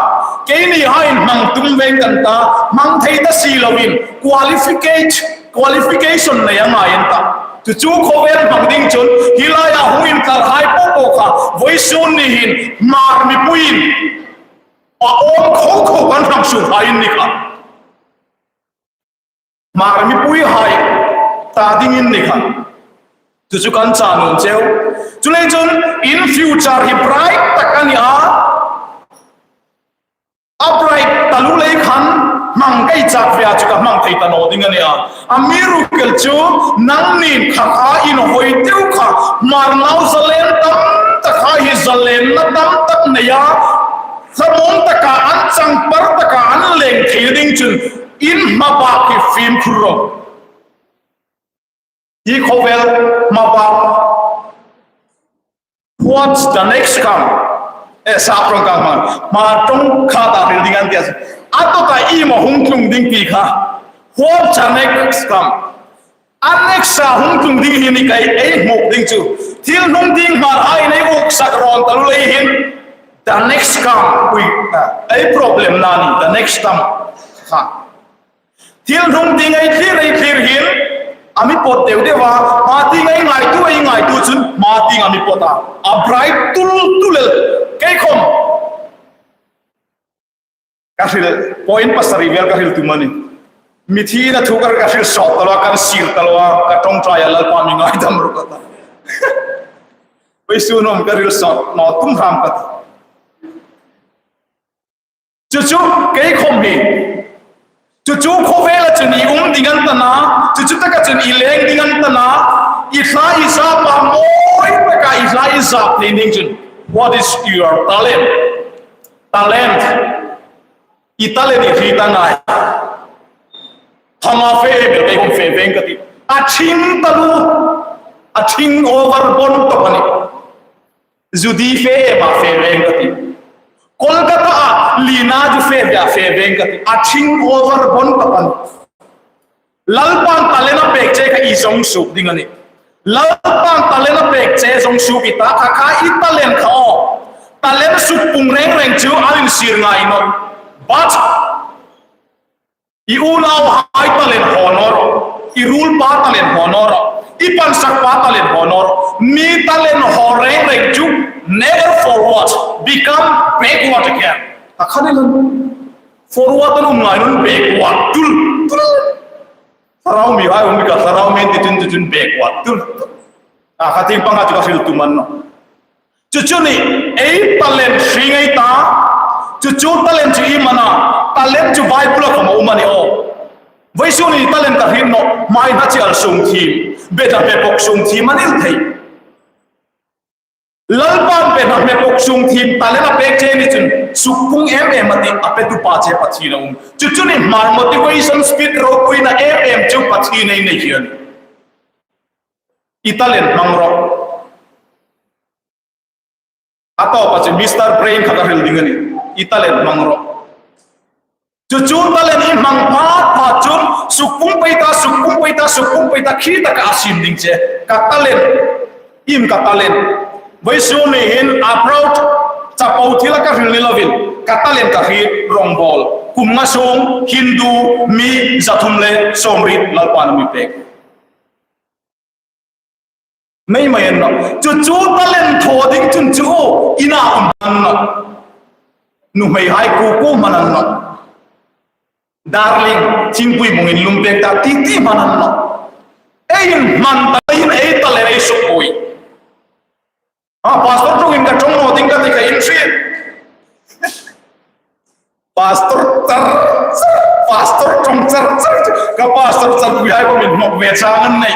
Keini hai hmang tum veng kan ta, hmang thei ta si lovin, qualificate, qualification nei a ngai an ta. Chu chu khawvel hmang ding chun, hi laia hung intlar hai po po kha, vawisun ni hin, Hmar mipuiin, a awm kho kho kan hang suol hai ni kha. Hmar mipui hai ta dingin ni kha. Chu chu kan chan nuom cheu. Chuleiin chun in future hi bright tak a ni a. A bright taluo lei khan hmang ka chak ve a chu ka hmang thei ta naw ding a ni a. Amiruokchu nangnin kha kha inhawi deu kha Hmar nau zalen tam tak kha hi zalenna tam tak nei a. Thlamuong taka an changpar taka an leng thei ding chun in hmabak hi fimkhur ro. Hi khawvel hmabak. What's the next come? E, sa prong ka hmang. Hmar ṭawng kha ta hril ding an ti a. A tawpa i maw hung tlung ding ti kha. What's the next come? A next a hung tlung ding hi ni kha ei hmu ding chu. Thil hnung ding Hmar hai nei uksak rawn taluo lei hin. The next come, ui, a, ei problem na ni, the next come. Kha. Thil hnung ding ei thlir, ei thlir hin, a mi pawt deu deu a, hma tieng ei ngaituo, ei ngaituo chun, hma tieng a mi pawt a. A bright tul tul el, kei khom. Ka hril, point pasari vel ka hril tum a nih. Mithina thu ka, ka hril sawt ta lo a, kan sir ta lo a, ka ṭawngṭai a Lalpa mi ngaidam ro ka ta. Vawisun hnuom ka hril sawt naw tum hram ka ta. Chu chu kei khom hi. Chu chu khawvela chun i um ding an ta na, chu chu taka chun i leng ding an ta na, i hla i zap a mawi taka i hla i zap thei ding chun. What is your talent? Talent. I talent i hriet a ngai. Thanga fe em el kei khom fe veng ka ti. A ṭhing taluo. A ṭhing over bon tawp a nih. Judy fe em a fe veng ka ti. Kolkata a Lina chu fe ve a fe veng ka ti. A ṭhing over bon tawp a nih. Lalpan talent a pek che kha i zong suok ding a nih. Lalpan talent a pek che zong suok i ta kha kha i talent kha aw. Talent suk pung reng reng chu a insir ngai nawh. But i unauhai talent hawn naw rawh. I ruolpa talent hawn naw rawh. I pansakpa talent hawn naw rawh. Mi talent hawn reng reng chu never forward. Become backward again. A kha ni lo. Forward an um ngai naw, backward tul tul. Thlarau mi hai um ka, thlarau mi ti chun, ti chun backward tul tul. A kha tieng panga chu ka hril tum a nih. Chu chu ni, ei talent hring ei ta. Chu chu talent chu iem a na, talent chu Bible-a khom a um a nih aw. Vawisun ni talent ka hriet naw, hmai hna chial sung thiem, bena hme bok sung thiem a ni thei. Lalpan bena hme bok sung thiem talent a pek che ni chun, suk pung em em a ti, a petupa che Pathien a um. Chu chu ni Hmar motivation speech ropuina em em chu Pathien ei nei hi a nih. I talent hmang rawh. A tawpa chu Mister Brain kha ka hril ding a nih. I talent hmang rawh. Chu chu talent i hmang phat phat chun suk pung pei ta, suk pung pei ta, suk pung pei ta, khi taka a siem ding che. Ka talent, iem ka talent. Vawisun ni hin abroad chapo thila ka hril ni lovin, ka talent ka hriet rawngbawl. Kum nga sung Hindu mi za thum le sawmriet Lalpan a mi pek. Mei mei an naw. Chu chu talent thaw ding chun chu ina um an naw. Nuhmeihai kuku hman an nawh. Darling, thingpui bungin lum pek ta ti ti hman an nawh. Ei inhman ta hin ei talent ei sukpui. A, pastor ṭawngin ka ṭawng naw ding ka ti ka inhriet. Pastor char char, pastor ṭawng char char, ka pastor charpuihai khawm inhmawk ve chang an nei.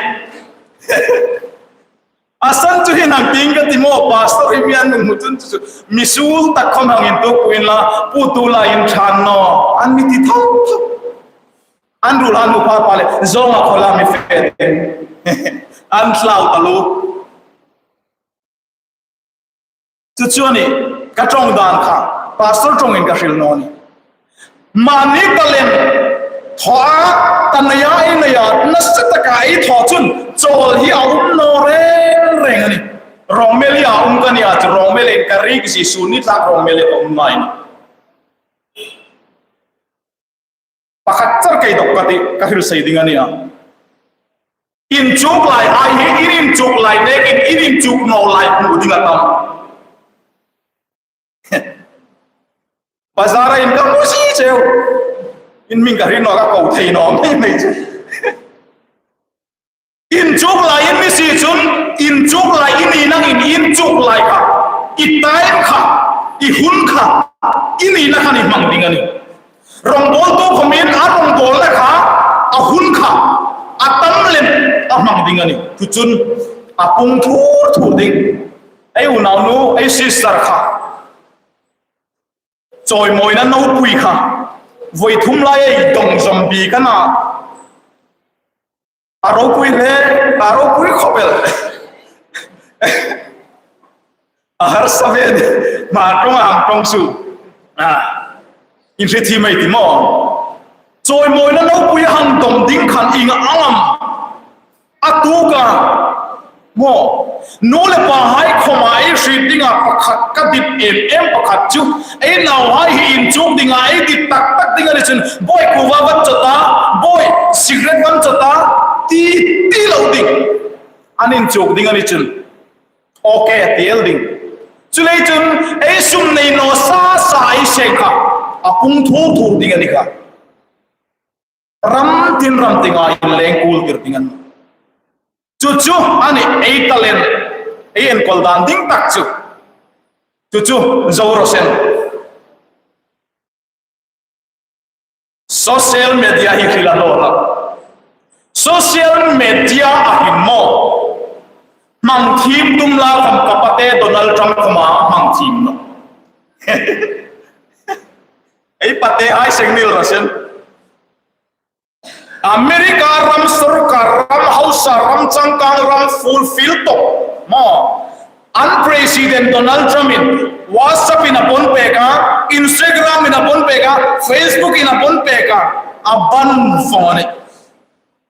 A san chu hi nang ding ka ti maw, pastor hi mi an hmu chun chu, mi suol tak khawm hang intuok pui inla, pu tu la inṭhan naw, an mi ti tho tho. An ruol an upa pa le, zawnga khawla mi fe te. An hlau taluo. Chu chu a nih, ka ṭawng dan kha, pastor ṭawngin ka hril naw a nih. Mani talent thaw a, ka nei a, ei nei a, nasa taka ei thaw chun, chawl hi a um naw reng reng a nih. Rawngmel hi a um ka nih a, chu rawngmel in ka rik si su ni tlak rawngmel in ka um ngai a nih. Pakhat char kei dawk ka ti, ka hril sei ding a nih a. Inchuk lai hai hi, in inchuk lai nekin, in inchuk naw lai hmu ding a tam. Bazar-a in ka hmu si cheu. In hming ka hril naw ka ko thei naw mei mei chu. Inchuk lai in mi si chun, inchuk lai in i nang in inchuk lai kha. I time kha, i hun kha, i nina khan i hmang ding a nih. Rawngbawltu khawmin a rawngbawlna kha, a hun kha, a tam lem a hmang ding a nih. Chu chun a pung thur thur ding. Ei unaunu, ei sister kha. Chawimawina ropui kha. Voi thum lai ei dawng zawm bik a na. A ropui hle, a ropui khawp el. A harsa ve, hma ṭawng a hang ṭawng su. A, inhriet thiem ei ti maw. Chawimawina ropui hang dawng ding khan ieng ang am a tuok a. Maw, nu le pahai khawma ei hriet dinga pakhat ka dit em em pakhat chu, ei nauhai hi inchuk dinga ei dit tak tak ding a ni chun, "Bawi, kuva va chaw ta, bawi, cigarette va chaw ta," ti, ti lo ding. An inchuk ding a ni chun, "Okay," ti el ding. Chuleiin chun ei sum nei naw sa sa ei seng kha, a pung thur thur ding a ni kha. Ram tin ram tinga inleng kul tir ding a nih. Chu chu a nih ei talent, ei enkawl dan ding tak chu. Chu chu zo ro sien. Social media hi hril a lo la. Social media-a hin maw, hmang thiem tum la khawm ka pate Donald Trump khawma hmang thiem nawh. Ei patehai seng nil ro sien. America ram sawrkar ram, hausa ram, changkang ram fulfill tawp maw, an President Donald Trump-in WhatsApp-in a bawn pek a, Instagram-in a bawn pek a, Facebook-in a bawn pek a, a ban vawng a nih.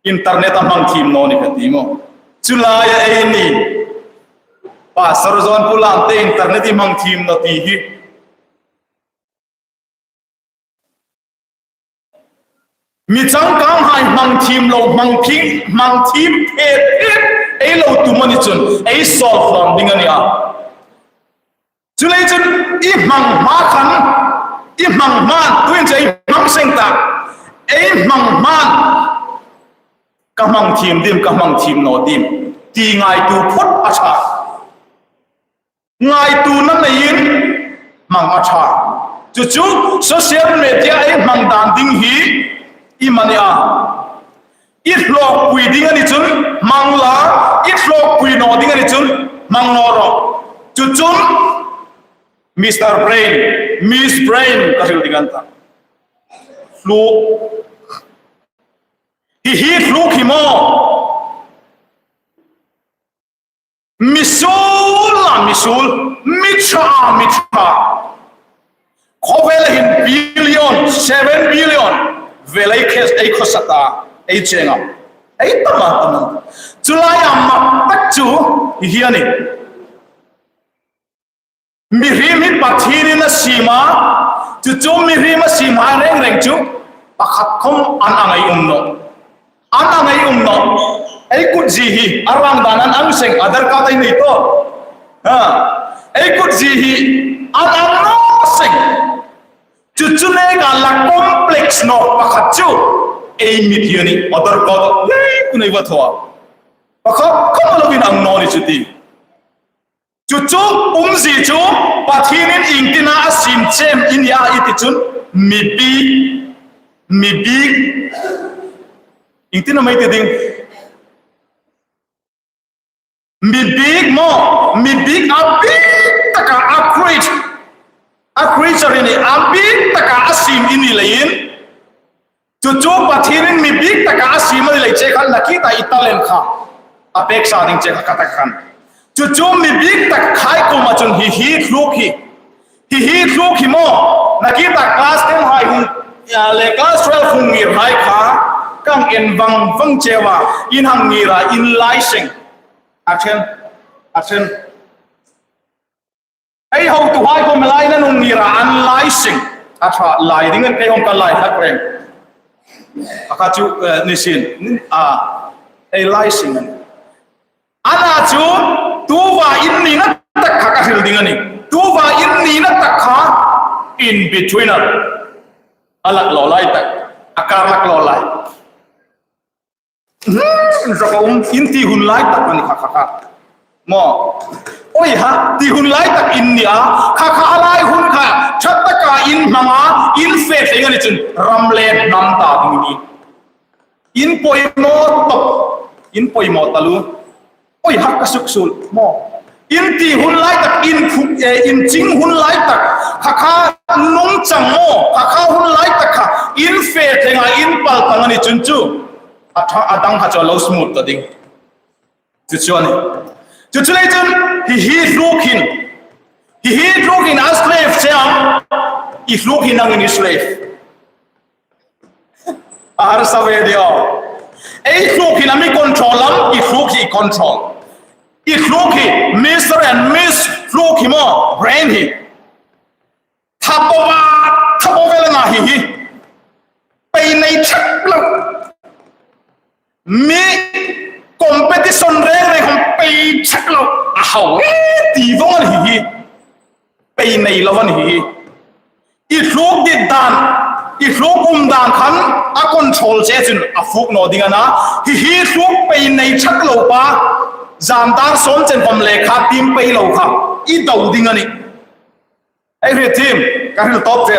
Internet-a hmang thiem naw ni ka ti maw. Chu laia ei ni, Pastor John Pu Lamte internet-a hmang thiem naw ti hi. Mi changkanghai hmang thiem lo, hmang thiem, hmang thiem phet phet ei lo tum a ni chun, ei sawl hlawm ding a nih a. Chuleiin chun i hmang hma khan, i hmang hmain, tuhin chu ei hmang seng ta, ei hmang hmain ka hmang thiem dim, ka hmang thiem naw dim ti ngaituo phawt a ṭha. Ngaituona neiin hmang a ṭha. Chu chu social media-a ei hmang dan ding hi i mani a. I hlawkpui ding a ni chun hmang la, i hlawkpui naw ding a ni chun hmang naw rawh. Chu chun Mister Brain, Miss Brain ka hril ding a ni ta. Hluk. Hi hi hluk hi maw. Mi suol la mi suol, mi ṭha mi ṭha. Khawvela hin billion, seven billion vel ei khes, ei khawsa ta, ei cheng a. Ei tam a, tam a. Chu laia mak tak chu hi hi a nih. Mihriem hi Pathienin a siem a, chu chu mihriem a siemhai reng reng chu pakhat khawm an ang ei um nawh. An ang ei um nawh. Ei kut zie hi a rang dan an ang seng, Aadhaar card ei nei tah. Ha. Ei kut zie hi an ang naw seng. Chu chu neka la complex nawk pakhat chu ei mit hi a nih, order code. Hei, ku nei va thaw a. Pakhat khawm lo inang naw ni chu ti. Chu chu umzie chu Pathienin iengtin am a siem chem i ni a i ti chun mi bik, mi bik. Iengtin am ei ti ding. Mi bik maw, mi bik a bik taka a create, a creature i ni a bik taka a siem i ni leiin. Chu chu Pathienin mi bik taka a siem a ni lei che khan nakie ta i talent kha a pek sa ding che kha ka tak khan. Chu chu mi bik tak khai kuoma chun hi hi tluk hi. Hi hi tluk hi maw, nakie ta class ten hai hung, ya, le class twelve hung ngir hai kha, kan en vang vang cheu a, in hang ngir a, in lai seng. Action, action. Ei hotuhai khawm lai nan hung ngir a, an lai seng. A ṭha lai ding an kei hawng ka lai hak reng. A kha chu, eh, ni sin, a, ei lai seng. Ana chu, tuva in nina tak kha ka hril ding a nih. Tuva in nina tak kha in between a. A lak lo lai tak, a kar lak lo lai. Hmm, rawh um, in ti hun lai tak a ni kha kha kha. Maw. Oi ha, ti hun lai tak in ni a. Kha kha a lai hun kha, ṭha taka in hmang a, in fe thleng a ni chun, ram le hnam ta ding ni. In poimaw tawp, in poimaw taluo. Oi, hak ka suksuol maw. In ti hun lai tak, in khuk, eh, in ching hun lai tak, kha kha nung chang maw, kha kha hun lai tak kha, in fe thleng a, in pal tang a ni chun chu. A ṭha, a dang kha chu a lo smooth ta ding. Chu chu a nih. Chu chu lei chun, hi hi tluk hin. Hi hi tluk hin a slave che am, i tluk hin nangin i slave. A harsa ve de aw. Ei tluk hin a mi control am, i tluk hi control. I tluk hi Mister and Miss tluk hi maw, brain hi. Thabaw a, thabaw vel a na hi hi. Pei nei chak lo. Mi competition reng reng khawm pei chak lo. A hau e, ti vawng a ni hi hi. Pei nei lo a ni hi hi. I tluk dit dan, i tluk um dan khan a control che chun a fuk naw ding a na. Hi hi tluk pei nei chak lo pa, zan dar sawm chen khawm lekha tim pei lo kha, i do ding a nih. Ei hriet thiem, ka hril tawp che.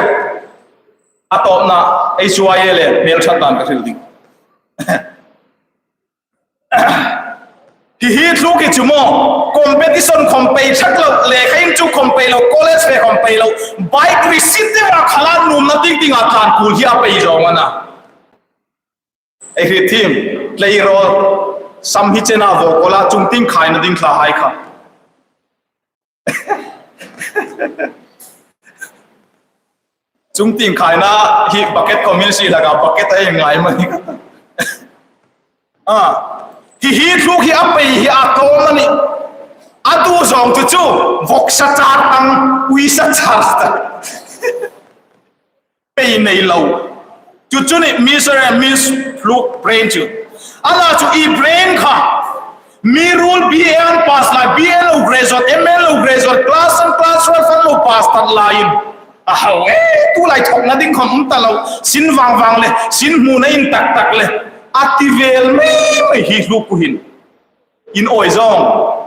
A tawpna, ei suai e le, hmel ṭhat dan ka hril ding. Hi hi tluk hi chu maw, competition khawm pei chak lo, lekha in chu khawm pei lo, college fe khawm pei lo, bike receipt te va khala nuomna ding dinga tlan kul hi a pei zawng a na. Ei hriet thiem, tleirawl, sam hi chena vaw kawla, chungtieng khaina ding thla hai kha. Chungtieng khaina hi bucket khawm in si laka bucket a ei ngai mani. A, hi hi tluk hi a pei hi a tlawm a nih. A tu zawng chu chu, vawksa char tang, uisa char tang. Pei nei lo. Chu chu ni Mister and Miss tluk brain chu. A la chu i brain kha. Mi ruol B A an pass lai, B A lo graduate, M A lo graduate, class and class twelve an lo pass tak laiin. A hau e, tu lai thawkna ding khawm um ta lo. Sin vang vang le, sin hmuna in tak tak le. A ti vel mei mei hi tluk ku hin. In awi zawng.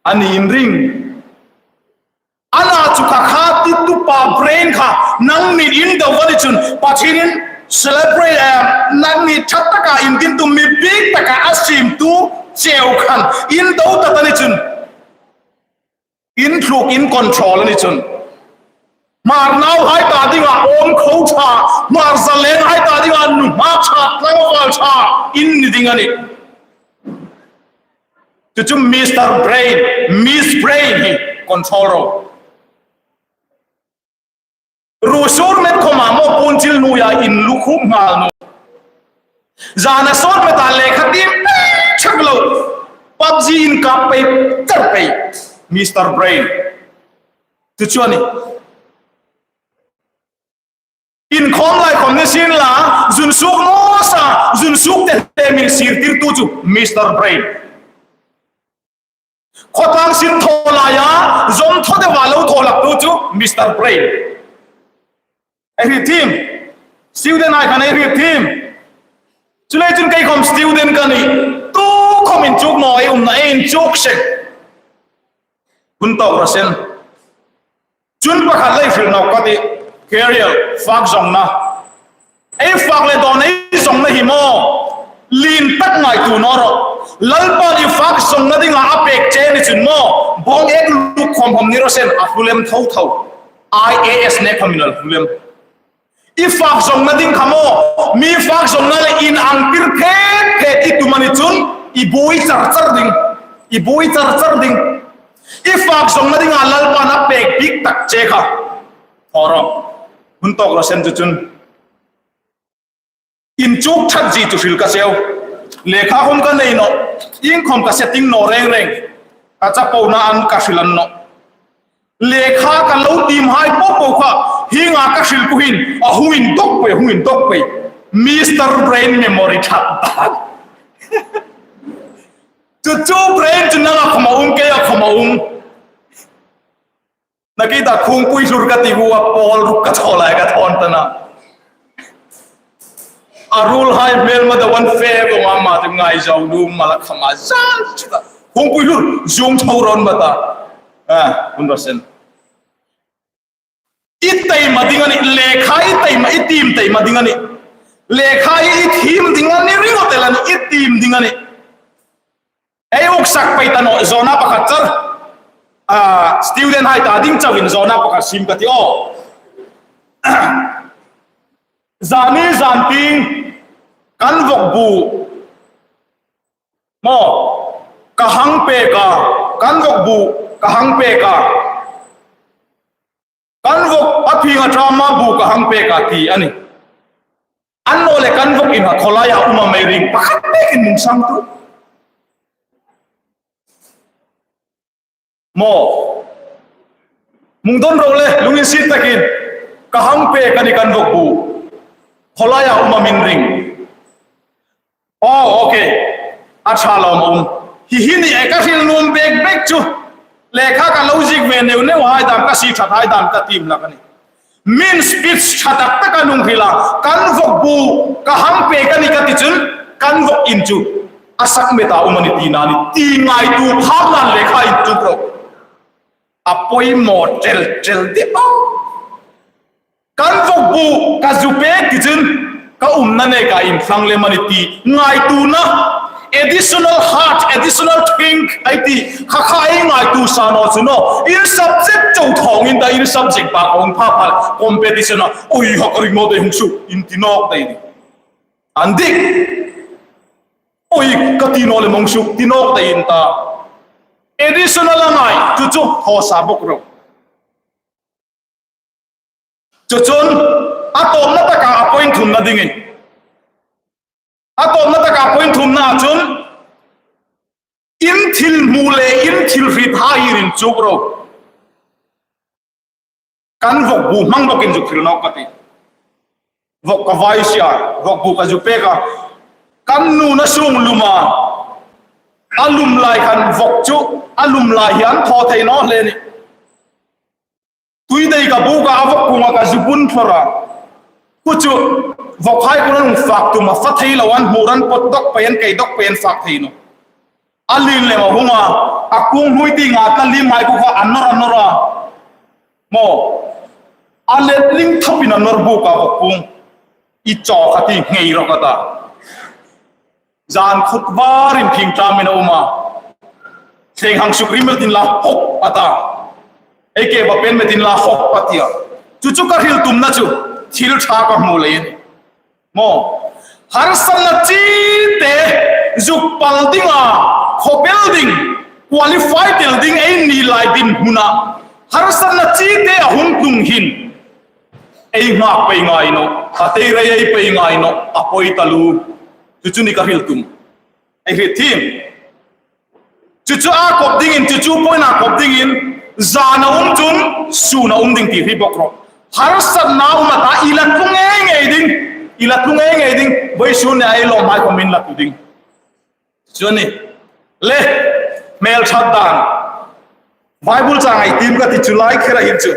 A ni in ring. A la chu kha kha titupa brain kha, nangni in do a ni chun, Pathienin celebrate, eh, nangni ṭha taka in din tu mi bik taka a siemtu cheu khan, in do ta ta ni chun. In tluk in control a ni chun. Hmar nauhai ta dinga awm kho ṭha, Hmar zaleng hai ta dinga nuhmei ṭha, tlangval ṭha, in ni ding a nih. Chu chu Mister Brain, Miss Brain hi control ro. Ruo sur met khawma maw puon chil nuoia in lukhup nghal naw. Zana sawt meta lekha tiem pei chak lo. PUBG in kap pei, kar pei. Mister Brain. Chu chu a nih. Inkhawm lai khawm ni sien la, zun suk naw sa, zun suk te te min sir tirtu chu Mister Brain. Khawtlang sin thaw laia, zawm thaw deuva lo thaw laktu chu Mister Brain. Ei hriet thiem. Student hai khan ei hriet thiem. Chuleiin chun kei khawm student ka nih. Tu khawm inchuk naw, ei umna ei inchuk seng. Hun tawk raw se. Chun pakhat lei hril nawk ka tih, career, fak zawngna. Ei fak le dawn ei zawngna hi maw, lien tak ngaituo naw rawh. Lalpan i fak zawngna dinga a pek che ni chun maw, bawng ek luk khawm khawm ni raw se, a hlu lem tho tho. I A S nek khawmin a hlu lem. I fak zawngna ding kha maw, mi fak zawngna le inang tir phet phet i tum a ni chun, i buoi char char ding, i buoi char char ding. I fak zawngna dinga Lalpan a pek bik tak che kha. Thaw rawh. Hun tawk raw se chu chun. Inchuk ṭhat zie chu hril ka cheu. Lekha khawm ka nei nawh. Iengkhawm ka setting naw reng reng. Ka chapona an ka hril a ni nawh. Lekha ka lo tiem hai po po kha, hienga ka hril pei hin, a hung indawk pei, hung indawk pei. Mister Brain memory ṭhat dan. Chu chu brain chu nanga khawma um, keia khawma um. Nakie ta khungpui hlur ka ti hu a, pawl ruk ka thaw lai ka thawn ta na. A ruolhai hmel ma da wan fe vong a, ma te ngai zo lu ma la khama zan chu ta. Khungpui hlur, zung tho ron ma ta. A, hun raw se. I taima ding a nih, lekha i taima, i tiem taima ding a nih. Lekha i thiem ding a nih, ringawt el a nih, i tiem ding a nih. Ei uksak pei ta nawh, zawna pakhat char. A, student hai ta ding chauin zawna pakhat siem ka ti aw. Zani zan tieng kan vawk bu. Maw, ka hang pek a, kan vawk bu, ka hang pek a. Kan vawk a phing a ṭam a, bu ka hang pek a ti a nih. Annawleh kan vawk in a khawlaia um a mei ring pakhat pekin mung sang tu. Maw. Mung don ro le, lunginsiet takin. Ka hang pek a nih kan vawk bu. Khawlaia um a min ring. Oh, okay. A ṭha lawm a um. Hi hi ni e ka hril nuom bek bek chu. Lekha ka lo ziek ve neu neu hai dam, ka sie ṭhat hai dam ka tiem hlak a nih. Min speech ṭha tak tak a nung hril a, kan vawk bu, ka hang pek a nih ka ti chun, kan vawk in chu a sak met a um a nih tina a nih ti ngaituo phak nan lekha inchuk ro. A poimaw ṭel ṭel deu. Kan vawk bu, ka zu pek ti chun, ka umna neka inthlang lem a nih ti ngaituona, additional heart, additional think, ei ti, kha kha ei ngaituo sa naw chu naw, in subject chau thawngin ta, in subject ba kawng pha pha, competition a, oi, ha ka ring naw dei hung suk, in ti nawk dei ni. An dik. Oi, ka ti naw lem hung suk, ti nawk dei in ta. Additional a ngai, chu chu, thaw sa bawk ro. Chu chun, a tawpna taka a point thumna dingin. A tawpna taka point thumna chun, in thil hmu le, in thil hriet hai inchuk ro. Kan vawk bu hmang bawkin zuk hril nawk ka ti. Vawk ka vai sia, vawk bu ka zu pek a. Kan nuna sung lum a. A lum lai khan vawk chu, a lum lai hi an thaw thei naw hle ni. Tui dei ka buk a, a vawk kunga ka zu bun thlawr a. Chu chu, vawk hai kun an hung fak tum a, fa thei lo an hmur an pawt dawk pei an, kei dawk pei an fak thei naw. A lien lem a hung a, a kung hlui ti nga ka lim hai ku kha a nawr a nawr a. Maw, a let ling thawpin a nawr buk a vawk kung. I chaw kha ti ngei rawh ka ta. Zan khut varin phing tlamin a um a. Thleng hang suk rim metin la hawk a ta. Ei ke va pen metin la hawk a ti a. Chu chu ka hril tumna chu thil ṭha ka hmu leiin. Maw. Harsatna chite zuk pal dinga, khawpel ding, qualify tel ding ei ni lai dinhmuna. Harsatna chite a hung tlung hin. Ei nghak pei ngai naw, a tei rei ei pei ngai naw, a poi taluo. Chu chu ni ka hril tum. Ei hriet thiem. Chu chu a kop dingin, chu chu point a kop dingin, zan a um chun, sun a um ding ti hre bawk rawh. Harsatna um a ta, i la tlung ngei ngei ding, i la tlung ngei ngei ding, vawisun nia ei lawm hai khawm in la tlu ding. Chu a nih. Le, hmel ṭhat dan. Bible chang ei tiem ka ti chu lai khera hin chu.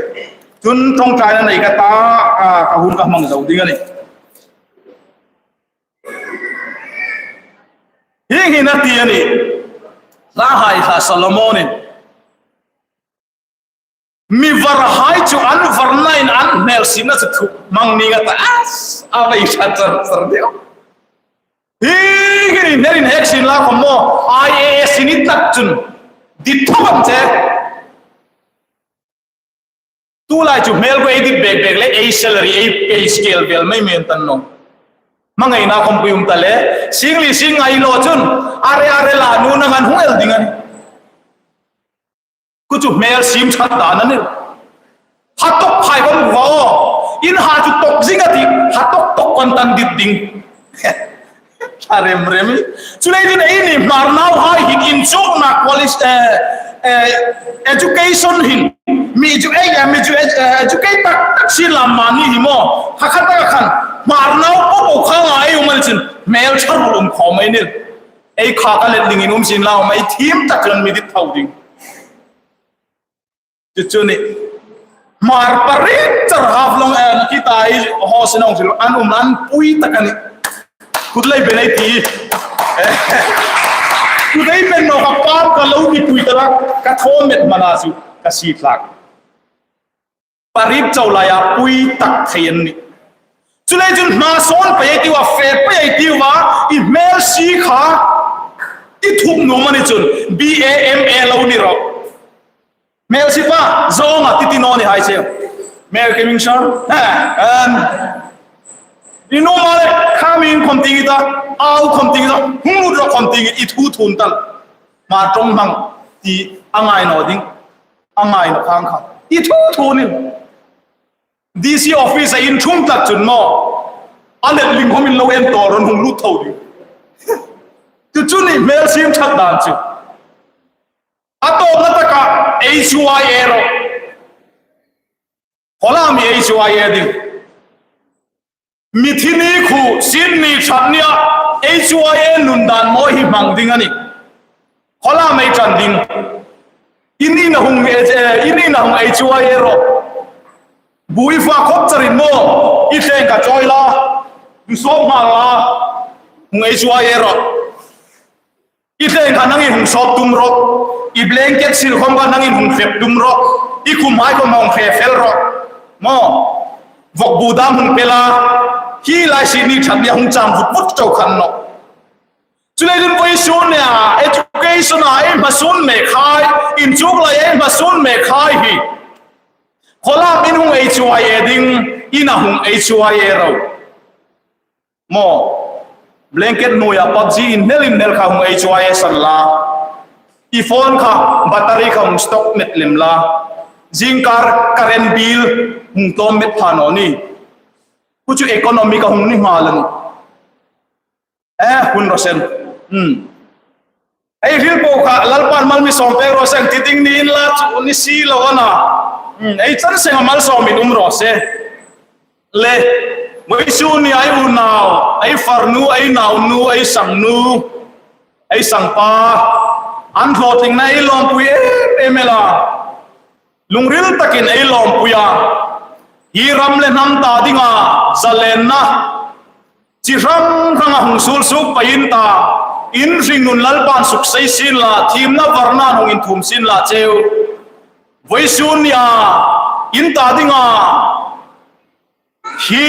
Chun ṭawngṭaina nei ka ta, a, ka hun ka hmang zo ding a nih. Hieng hin a ti a nih. Hlahai Hla Solomonin, mi varhai chu an varnain an hmel siemna chu thup hmang ning a ta, a, a va hriet char char deu. Hieng hin hmel inhek sien la khawm maw, I A S i ni tlat chun dit tho am che. Tulai chu hmel ko ei dit bek bek le, ei salary, ei pay scale vel mei mei an ta naw. Hmangaina khawmpui um ta le, sing li sing nga lo chun, are are la nu nang an hung el ding a nih. Kha chu hmel siem ṭhat dan a nih. Ha tawk phai khawm va aw. In ha chu tawk zing a tih, ha tawk tawk kan tan dit ding. A rem rem. Chuleiin eini Hmar nauhai hin inchukna college, eh, eh, education hin, mi chu ei, eh, mi chu ed-, eh, educate tak tak sien la mani hi maw. Kha kha tak khan Hmar nau po po kha nga ei um a ni chun hmel ṭha ruol um khawm ei nih. Ei kha ka let dingin um sien la, um ei thiem tak chun mi dit tho ding. Chu chu ni. Hmar pariet char Haflong, eh, na ki ta ei ho se nong thil an um an pui tak a nih. Kut lei ben ei ti. Kut lei ben naw ka pam ka lo ni pui ta la, ka thaw met hmana chu ka sie thlak. Pariet chau laia pui tak thei an nih. Chuleiin chun hma sawn pei ei tiu a, fe pei ei tiu a, i hmel sie kha i thup nuom a ni chun B A M A lo ni rawh. Hmel sie pa, zong a ti ti naw ni hai che. Mel Kiming Shan. Ha, um, i nuom a le, kha mi in khawm ti ngi ta, au khawm ti ngi ta, hung lut rawh khawm ti ngi, i thu thun tal. Hma ṭawng hmang ti a ngai naw ding. A ngai naw khang kha. I thu thu ni. D C office a inthung tlat chun maw, a let ling khawm in lo en tawk rawh, hung lut tho ding. Chu chu ni hmel siem ṭhat dan chu. A tawpna taka H Y A rawh. Khaw la mi H Y A ding. Mithi ni khu sin ni ṭhat nia H Y A nun dan maw hi hmang ding a nih. Khaw la mei ṭan ding. In in a hung, eh, in in a hung H Y A rawh. Bu i fa khawp charin maw, i thleng kha chawi la, i sawp nghal la, hung H Y A rawh. I thleng kha nangin hung sawp tum rawh. I blanket sil khawm kha nangin hung fep tum rawh. I khum hai khawm hung fe fel rawh. Maw, vawk bu dam hung pe la. Hi lai sin ni ṭhat nia hung chang vut vut chau khan nawh. Chuleiin vawisun nia, education a ei hmasuon mek hai, inchuk lai ei hmasuon mek hai hi. Khaw lam in hung H Y A ding, in a hung H Y A rawh. Maw, blanket hnuoia PUBG inhnel inhnel kha hung H Y A san la. I phone kha, battery kha hung stock met lem la. Zingkar current bill hung tlawm met pha naw ni. Kha chu economy kha hung ni nghal a nih. Eh, hun rawh se. Hmm. Ei hril po kha, Lalpan mal mi sawm pek rawh se, ti ding ni inla chu ni si lo a na. Hmm. Ei chan senga mal sawmin um rawh se. Le, vawisun ni ei unau, ei farnu, ei naunu, ei sangnu, ei sangpa. An hlawtlingna ei lawmpui em em el a. Lungril takin ei lawmpui a. Hi ram le hnam ta dinga zalenna chi hrang hranga hung suol suok pei in ta. In hringnun Lalpan suksei sien la, thiemna varna hung inthum sien la cheu. Vawisun nia in ta dinga hi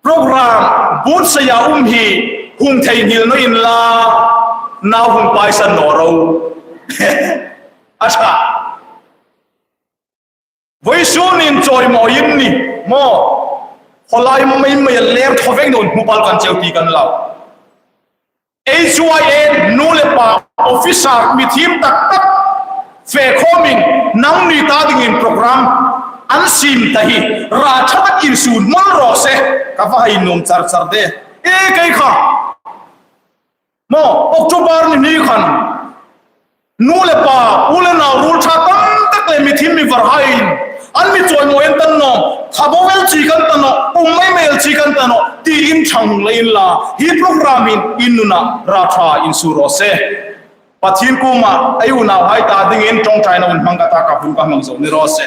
program buotsaia um hi hung theinghil naw inla, nau hung paisan naw ro. A ṭha. Vawisun in chawimawi in ni maw. Khaw lai mei mei a ler thaw veng naw hmu pal kan cheu ti kan lau. H Y A nu le pa officer mi thiem tak tak fe khawmin nangni ta dingin program an siem ta hi ra ṭha tak insuo mawl rawh se, ka va hei nuom char char de. E kei kha. Maw, October ni hni khan nu le pa, u le nau ruol ṭha tam tak le mi thiem mi var haiin an mi chawimawi an ta naw, tha bo el chi kan ta naw, um mei mei el chi kan ta naw, tiin ṭhang hung lei inla, hi program hin in nuna ra ṭha insuo rawh se. Pathien kuoma ei unauhai ta dingin ṭawngṭaina hun hmang ka ta, ka hun ka hmang zo ni rawh se.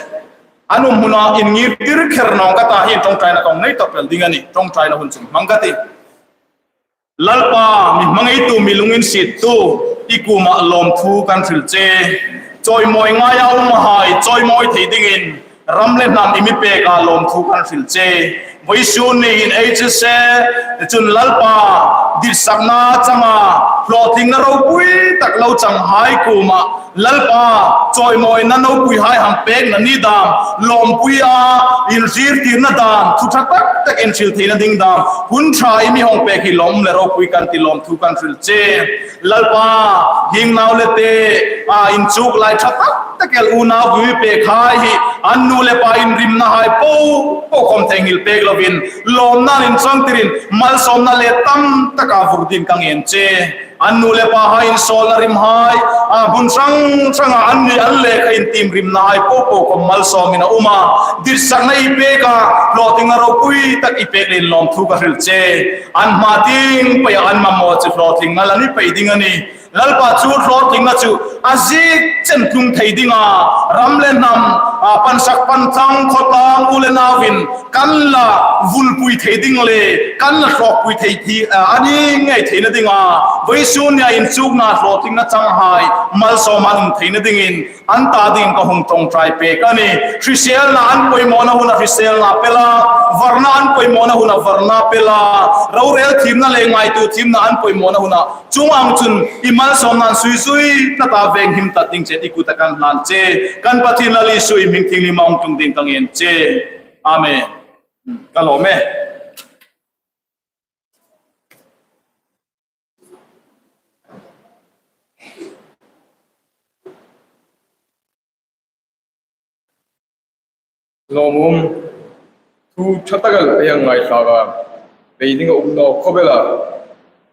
an um hmuna inngirtir kher naw ka ta hi ṭawngṭaina ka nei tawp el ding a nih. Ṭawngṭaina hun chu hmang ka tih. Lalpa, mi hmangaitu, mi lunginsiettu, i kuoma lawmthu kan hril che. Chawimawi ngaia umhai chawimawi thei dingin ram le hnam i mi peka lawmthu kan hril che. Vawisun ni hin H S A chun Lalpa, ditsakna changa hlawtlingna ropui tak lo changhai kuoma Lalpa, chawimawina nopuihai hang pekna ni dam, lawmpuia inzirtirna dam, thu ṭha tak tak in hril theina ding dam, hun ṭha i mi hawng pek hi lawm le ropui kan ti, lawmthu kan hril che. Lalpa, hieng nau le te, a inchuk lai ṭha tak tak el unau i mi pekhai hi, an nu le pa inrimnahai po po khom theinghil pek lovin, lawmnain inchangtirin, malsawmna le tam taka vur dingin ka ngen che. An nu le pahai insawlna rimhai, a hmun hrang hranga an ni an lekha intiem rimnahai po po khom malsawmin a um a. Ditsakna i pek a, hlawtlingna ropui tak i pek leiin lawmthu ka hril che. An hma tieng peia an mamaw chu hlawtlingna la ni pei ding a nih. Lalpa chu hlawtlingna chu a ziek chen tlung thei dinga, ram le hnam, a pansak panthang, khawtlang, u le nauin kan la vulpui thei ding le kan la hlawkpui thei hi, a, a ni ngei theina dinga, vawisun nia inchukna hlawtlingna changhai malsawm an um theina dingin an ta dingin ka hung ṭawngṭai pek a nih. Hriselna an poimawna huna hriselna pe la, varna an poimawna huna varna pe la, rorel thiemna le ngaituo thiemna an poimawna huna chuong ang chun i malsawmna an sui sui tlat a, venghim tlat ding chen i kuta kan hlan che. Kan Pathien Lal Isu i hming thienghlim a hung tlung dingin ka ngen che. Amen. Ka lawm e. Lawmum, thu ṭha tak el ei hang ngaithlak a, pei ding a um naw khawp el a.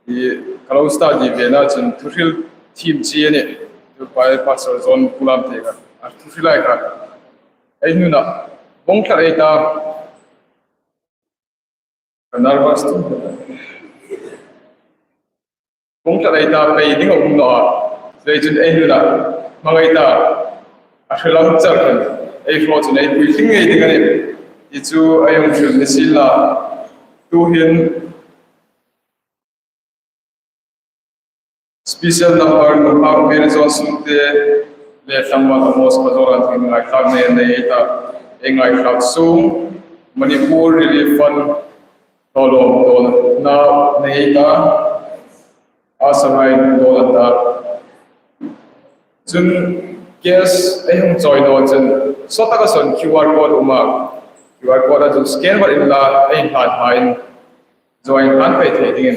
I, ka lo study ve na chun thuhril thiem chi a nih. Chu pa, Pastor John Kulam te kha a thuhril lai kha ei nuna bawng tlat ei ta. Ka nervous tu. Bawng tlat ei ta, pei ding a um naw a. Chuleiin ei nuna hmangai ta. A hre lam char khan ei hraw chun ei puitling ngei ding a nih. Ti chu ei hung hril ni sienla. Tuhin special number nunghak Mary Johnson te le tlangval Amos Pazoran te ngaithlak nei nei ta, ei ngaithlak sung Manipur Relief Fund thawlawm dawn na nei ta, a sarai dawn ta. Chun cash ei hung chawi dawn chun sawt taka sawn Q R code um a, Q R code a chun scan vat inla ei hlan hmain Join kan pei thei dingin,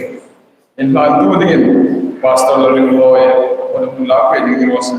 inhlantu dingin Pastor Lalringloi hung lak pei dingin i raw se.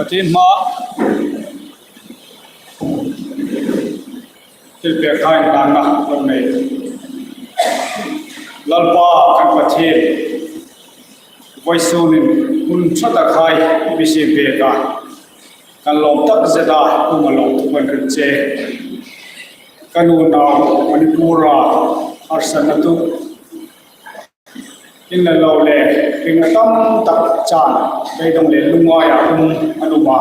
Pathien hmaa thilpek hai inhlanna lo nei. Lalpa kan Pathien, vawisun hin hun ṭha tak hai i mi siem pek a, kan lawm takzet a, um a lawm thu kan hril che. Kan unau Manipur-a harsatna tu in la lo le, ring a tam tak chan, beidong le lungngaia um an um a.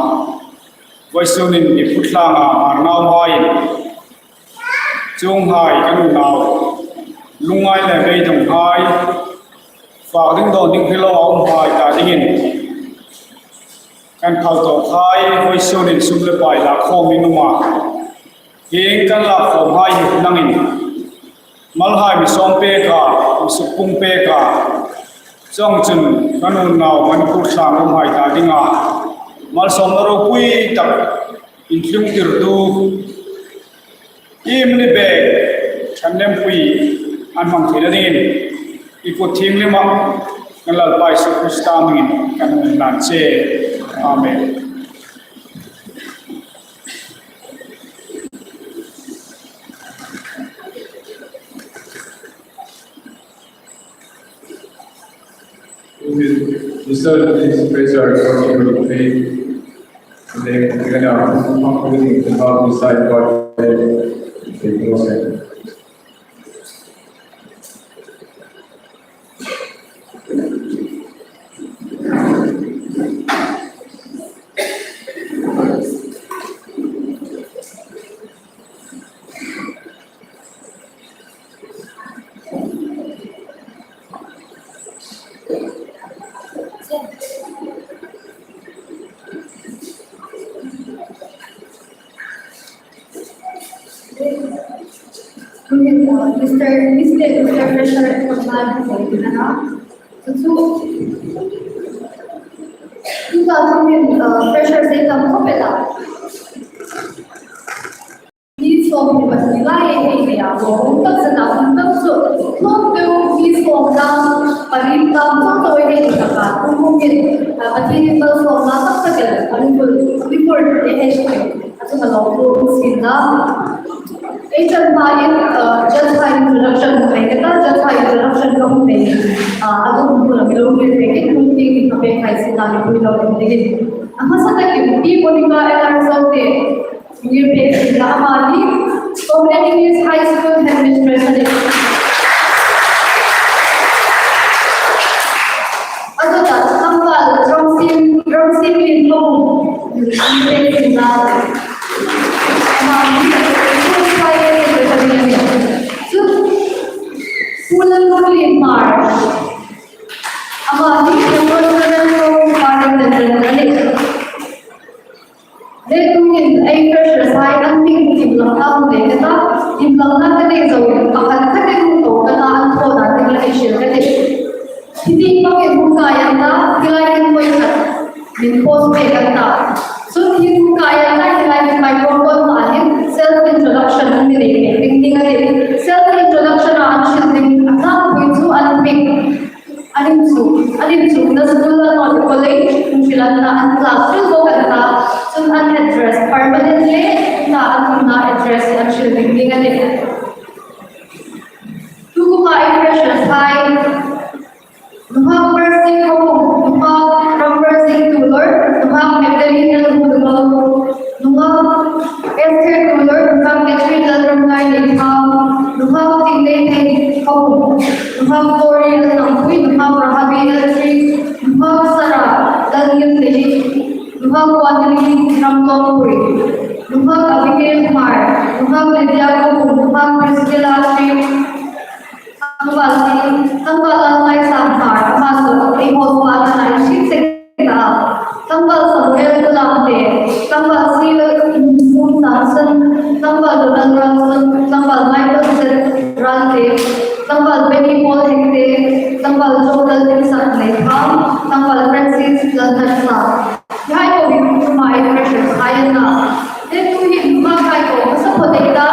Vawisun hin i phutlanga Hmar nauhaiin chuonghai kan unau lungngai le beidonghai fak ding dawn ding hre lo a umhai ta dingin kan phal tawkhai vawisun hin sum le pai lak khawm in um a. Hieng kan lak khawmhai hi nangin hmalhai mi sawm pek a, mi sukpung pek a, chuongchun kan unau Manipur tlang umhai ta dinga malsawmna ropui tak intlungtirtu, iemani bek ṭhahnemngai an hmang theina dingin i kut thienghlim a kan Lalpa Isu Krista hmingin kan hung inhlan che. Amen. We will reserve this special responsibility. And then we're gonna conclude the Bible side by the closing. Mister, Mister, Mister Pressure, so, so, two thousand, uh, pressure se tam ko pela. Ni sawm ni pahni lai hei hei a, bo hung tak zet a, hung tak chu, tlawmte ni sawm dang pariet dang chau chau hei hei taka, hung hung in, a, Pathienin malsawmna tak tak el, a mi bul, a mi bul e hei hei, a chu ka lo bul sin la. Ei chan hma in, a, just high introduction hei ka ta, just high introduction ka hung nei, a, a tu hung bul a mi lo bul hei hei, hung tin ka pe khai sin la mi bul lo hei hei. A hmasa takin, Pi Monica L R Zote, Ngirpek Singla ama hi Copenhagen English High School headmistress a nih. A dawta Tlangval Ramsing, Ramsing Lin Thawm, Ngirpek Singla. Ama hi School Friday Secretary a nih. Chu, Pu Lalmuanlien Hmar. Ama hi Memorial Home Department a nih. Le tuhin ei freshers hai an hming inlangna hung nei ka ta, inlangna ka nei zo, pakhat khatin hung ko ka ta, an thaw dan ding la ei hril ka tih. Hi tieng bangin hung kai an ta, hi lai hin pawi khat min post pek an ta. Chun hi hung kai an ta, hi lai hin microphone hmaah hin self introduction an mi nei pek ding a tih. Self introduction a an hril ding a tlangpui chu an hming. An inchuk, an inchukna school an naw college, hung hril an ta, an class hril bawk an ta, chun an address permanent le ta an umna address an hril ding ding a nih. Tukum a ei freshers hai, Nunghak Mercy Khawpum, Nunghak Ram Mercy Tulor, Nunghak Magdalene Lalhmudungo, Nunghak Esther Tulor, Nunghak Catherine Lalramngai Neitham, Nunghak Tingleinghei Khawpum, Nunghak Glory Lalnangpui, Nunghak Rahabi Laltri, Nunghak Sarah Lalngilnei, Nunghak Wanli Ramlawmpui, Nunghak Abigail Hmar, Nunghak Lydia Khawpum, Nunghak Priscilla Tri, Tlangval Sing, Tlangval Lalngaisang Hmar, ama chu ei hall hmaa kan hriet seng ta. Tlangval Samuel Kulamte, Tlangval Sil Mum Samson, Tlangval Donald Ramson, Tlangval Michael Z Ralte, Tlangval Benny Paul Hekte, Tlangval Joe Laltinsak Neitham, Tlangval Francis Lalthansa. Hi hai po hi kum a ei freshers hai an na. Te tuhin ma hai po ka support ei ta.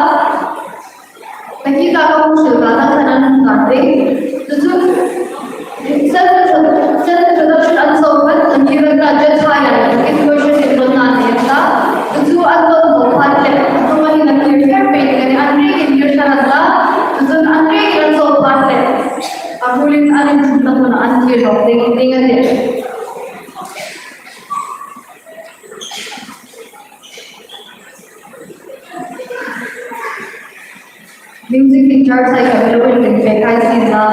Ka ki ka ka hung sil ka ta ka nan hung ka te. Chu chu, self intro-, self introduction an zo khan an ki ran ta judge hai an, introduction in lo Music teacher hai ka lo inpek hai sien la.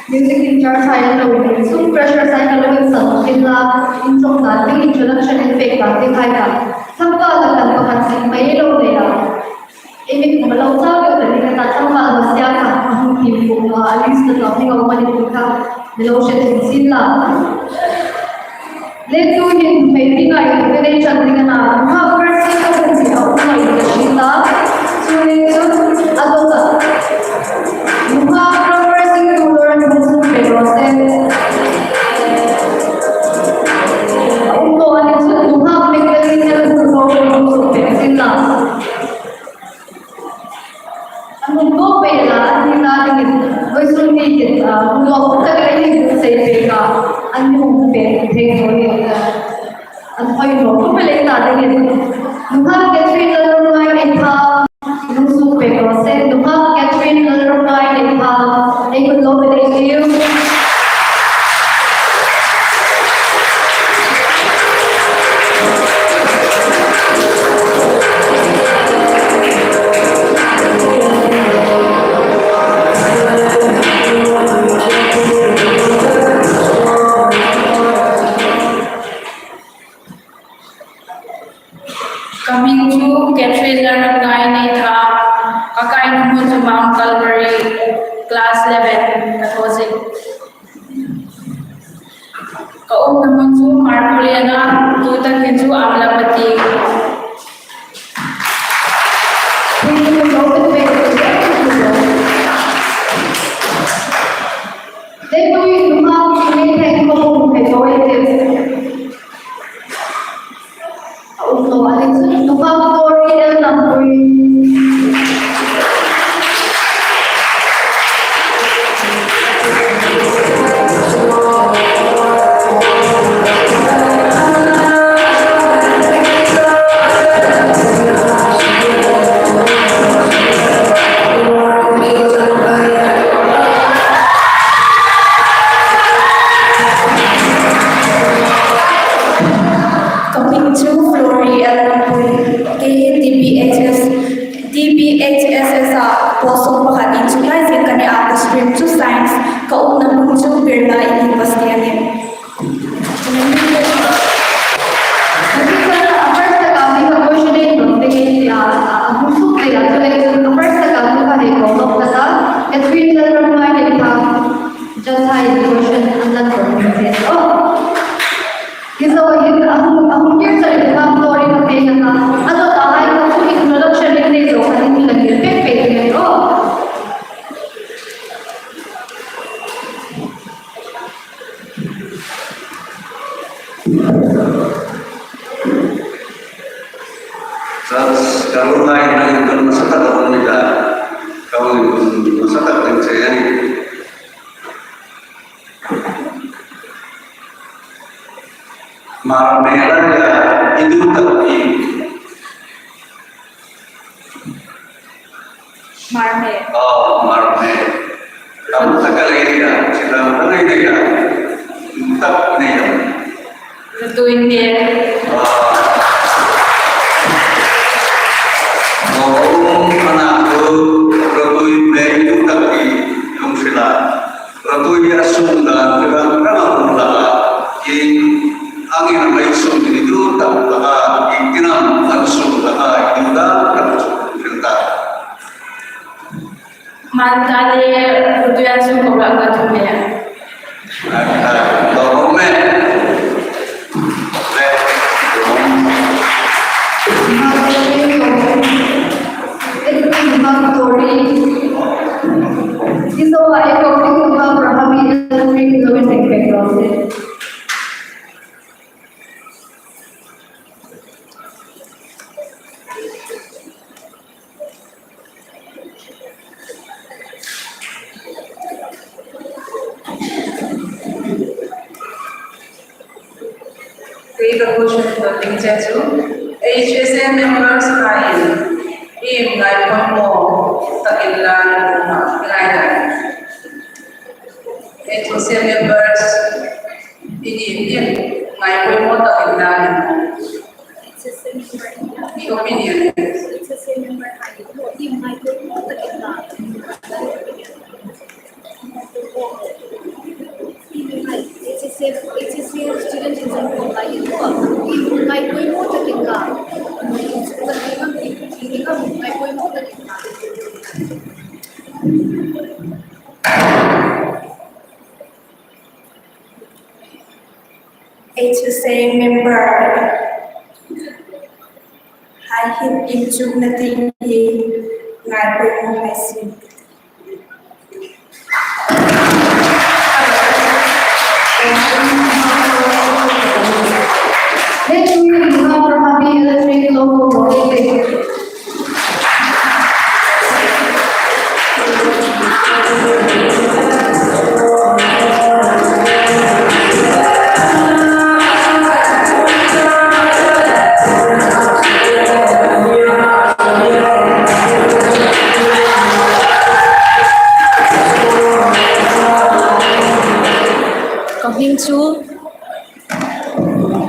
Music teacher hai an lo ding, sum pressure hai ka lo insan ding la, in chawk dan ding, introduction inpek dan ding hai ka. Thangpui la kan pakhat sing mai lo le a. Ei mit khawm a lo chau deuh ta ding a ta, thangpui la hmasa kha a hung thim pum a, a list a tawp ding a um a ni ti kha mi lo hre thei sien la. Le tuhin hmei dinga invitation ding a na, nunghak first sing ka hung si a um lo ka hriet a. Chuleiin chun a dawta nunghak first sing tu lawr hung suk pek raw se. A um naw a ni chun nunghak mek ka ni chun hung suk pek sien la. An hung tawk pei la, an ni ta dingin, vawisun ni kin, ah, hung tawk tak ei hung sei pei ka, an hung pei thei naw ni, ah, an hoi naw, hung pei lei ta dingin. Nunghak Catherine Lalrungngai Neitha, hung suk pek raw se, nunghak Catherine Lalrungngai Neitha, ei hung lo pei ding. Ka hming chu Catherine Lalrungngai Neitha, ka kaina hmun chu Mount Calvary, class eleven ka thaw zing. Ka umna hmun chu Hmarkhawlien a, tu takin chu Amlapati. A um naw a ni chun, nunghak Tori L. Lampui. Ka hming chu Flory L. Lampui, kei hi D B H S, D B H S S a post sawm pakhat inchuk lai zing ka ni a, ka stream chu science, ka umna hmun chu Birla University a nih. A first taka mi kha question ei dawng ding ei ti a, a hung suk thei a, chuleiin a first taka mi kha hei ko lawk ka ta, Catherine Lalrungngai Neitha, judge hai question an lan dawng ding ei ti a. Hi zo hin a hung, a hung kir char hi hang tori ka pe ka ta. A dawta hai ka chu introduction in nei zo ka ding la kir pek pek ni ro. Sa, ka lo lai na in kan sa ta ka ni da. Ka lo sa ta kan se ani. Hmar hmel a nia, i duh tak i. Hmar hmel. Oh, Hmar hmel. Tam tak a lei nia, chi tam tak a lei nia. Duh tak nei a. Rotui hmel. Ah. Mo, ana tu, rotui hmel i duh tak i, lung sila. Rotui a sung dan, rang rang a hung hlak a, ieng angin a mei sung ni duh tak hlak a, ieng tin am an sung hlak a, i duh dan tak chu hril ta. Hmar ta le rotui a sung ko hlak ka thu me. A, a, lo me. Le, lo. Hmar ta le, lo. Hmar ta le. Kei ka question ka ding che chu, H S A members hai, iem ngai poimaw takin la ni um a, ngai la. H S A members, i ni, iem ngai poimaw takin la ni um. Your opinion. H S A member hai hin inchukna ding hi ngai poimaw hai sin. Let's read the Electric Local Project. Ka hming chu,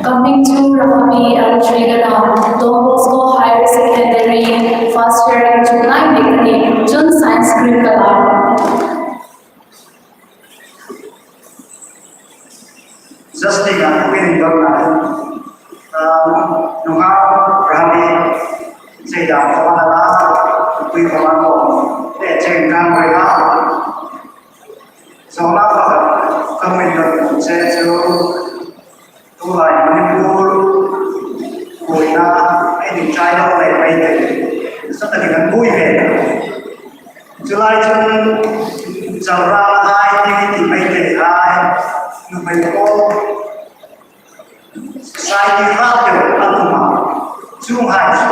ka hming chu Rahapi L Trigana, Don Bosco Higher Secondary, first year in July, June science stream ka la. Justin a, Queen Donna, um, nunghak Rahapi, Zedam Kamalala, Queen Kamalala, eh, Jane Kangwei la, Zola Baka, Kamin Donna, Jesu, Tulai Manipur, Koina, ei ni chai lo lei mai te. Sa ta ni kan bui ve. Chulai chun Zara hai ni ti mai te hai. Nu mai ko. Sai ni ra te an ma. Chuonghai chu.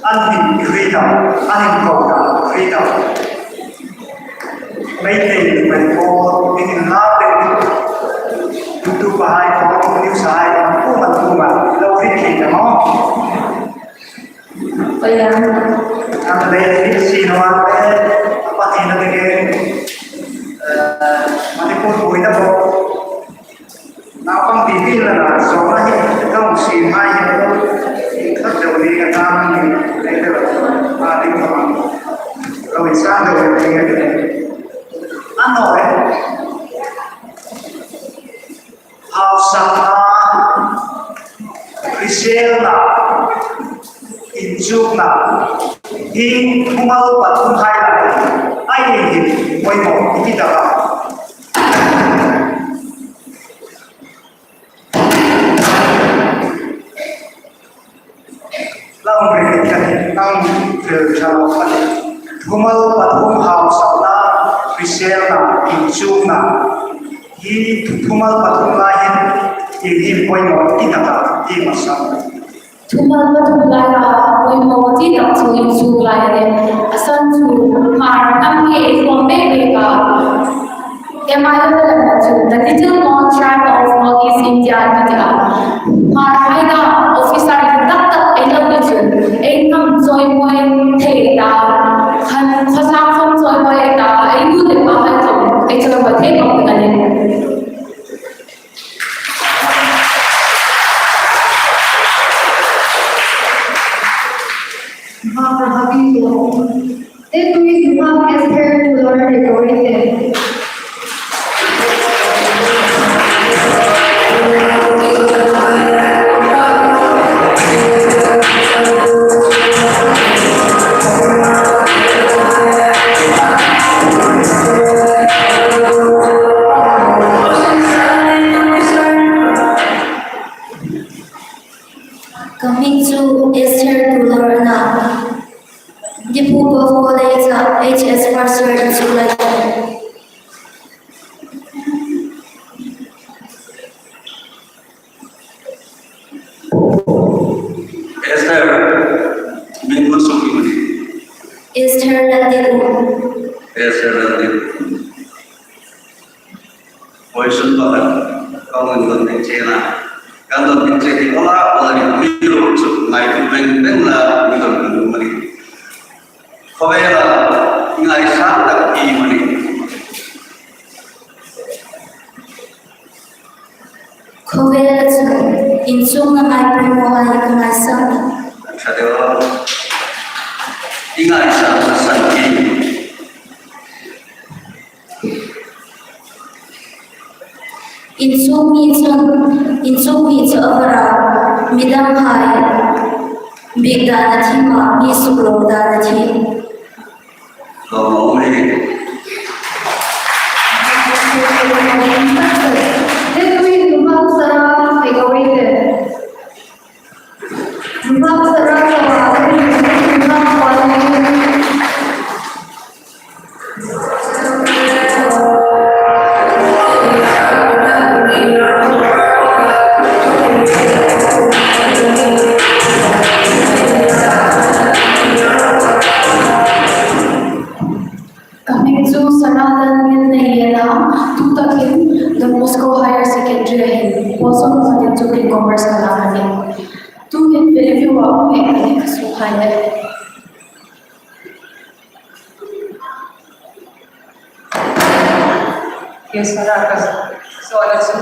An hming hriet a, an inko ta hriet a. Meitei, Meitei, in la pe. Tutu pa hai ko, news hai ko, ko ma ko ma. Lo hriet hriet ta mo. Ko ya. An le hriet si naw a le, a pa ti na te ke. Eh, Manipur ko ina ko. Naupang pi pi la la, so ma hi, ka hung siem hai hi, ka deu ni ka ta ni, ka deu, ma ding ka ma. Lo i sa deu ni ka deu. Ano e. Hausakna, hriselna, inchukna, hi thumal pathum hai la, ai ni hi, poimaw, i ti ta ka. Lam ri ka ni, lam ri ka lo ka ni. Thumal pathum hausakna, hriselna, inchukna. Hi thumal pathum lai hin, i hi poimaw ti tak a, i ma sa. Thumal pathum lai a, poimaw ti tak chu inchuk lai le. A san chu, Hmar ngam ke i khom be be ka. Em ai lo la chu, the Little Mon tribe of Northeast India, ti a. Hmar hai da officer tak tak ei lo ni chu. Ei ngam chawimawi thei ta. Khan khawsa khom chawimawi ta. Ei nu le pa hai khom. Ei chawimawi thei khom ka ni. Mhak Rahapi lo. Te tui Mhak Esther Tulor decorated. Ka hming chu Esther Tulor a na. Diphu Golf College-a H S first year inchuk lai. Esther, min hmun suk i hmun hi? Esther Lalditum. Esther Lalditum. Question pakhat, ka hung dong ding che a na. Kan don tin che hi ola, ola ni mi lo chu ngai tu beng beng la, mi don kan dum mani. Khawvela, ngai sa tak i mani. Khawvela chu, in chunga ngai pui mo hai ka ngai sa. Ṭha deu. I ngai sa ka san i. In chung mi chun, in chung mi chu a var a, midang hai, biek dan a thiem a, mi suklo dan a thiem. Lo mo ni. Letui tu bang sara, I go with it. Ka hming chu Sarah Lalngilnei a nih a, tu takin Don Bosco Higher Secondary-a hin, Pawl sawm pakhat inchuk in Commerce ka lak a nih. Tuhin Fairview-a um ngei ka nih ka sukhai le. Ke Sarah ka zawna chu,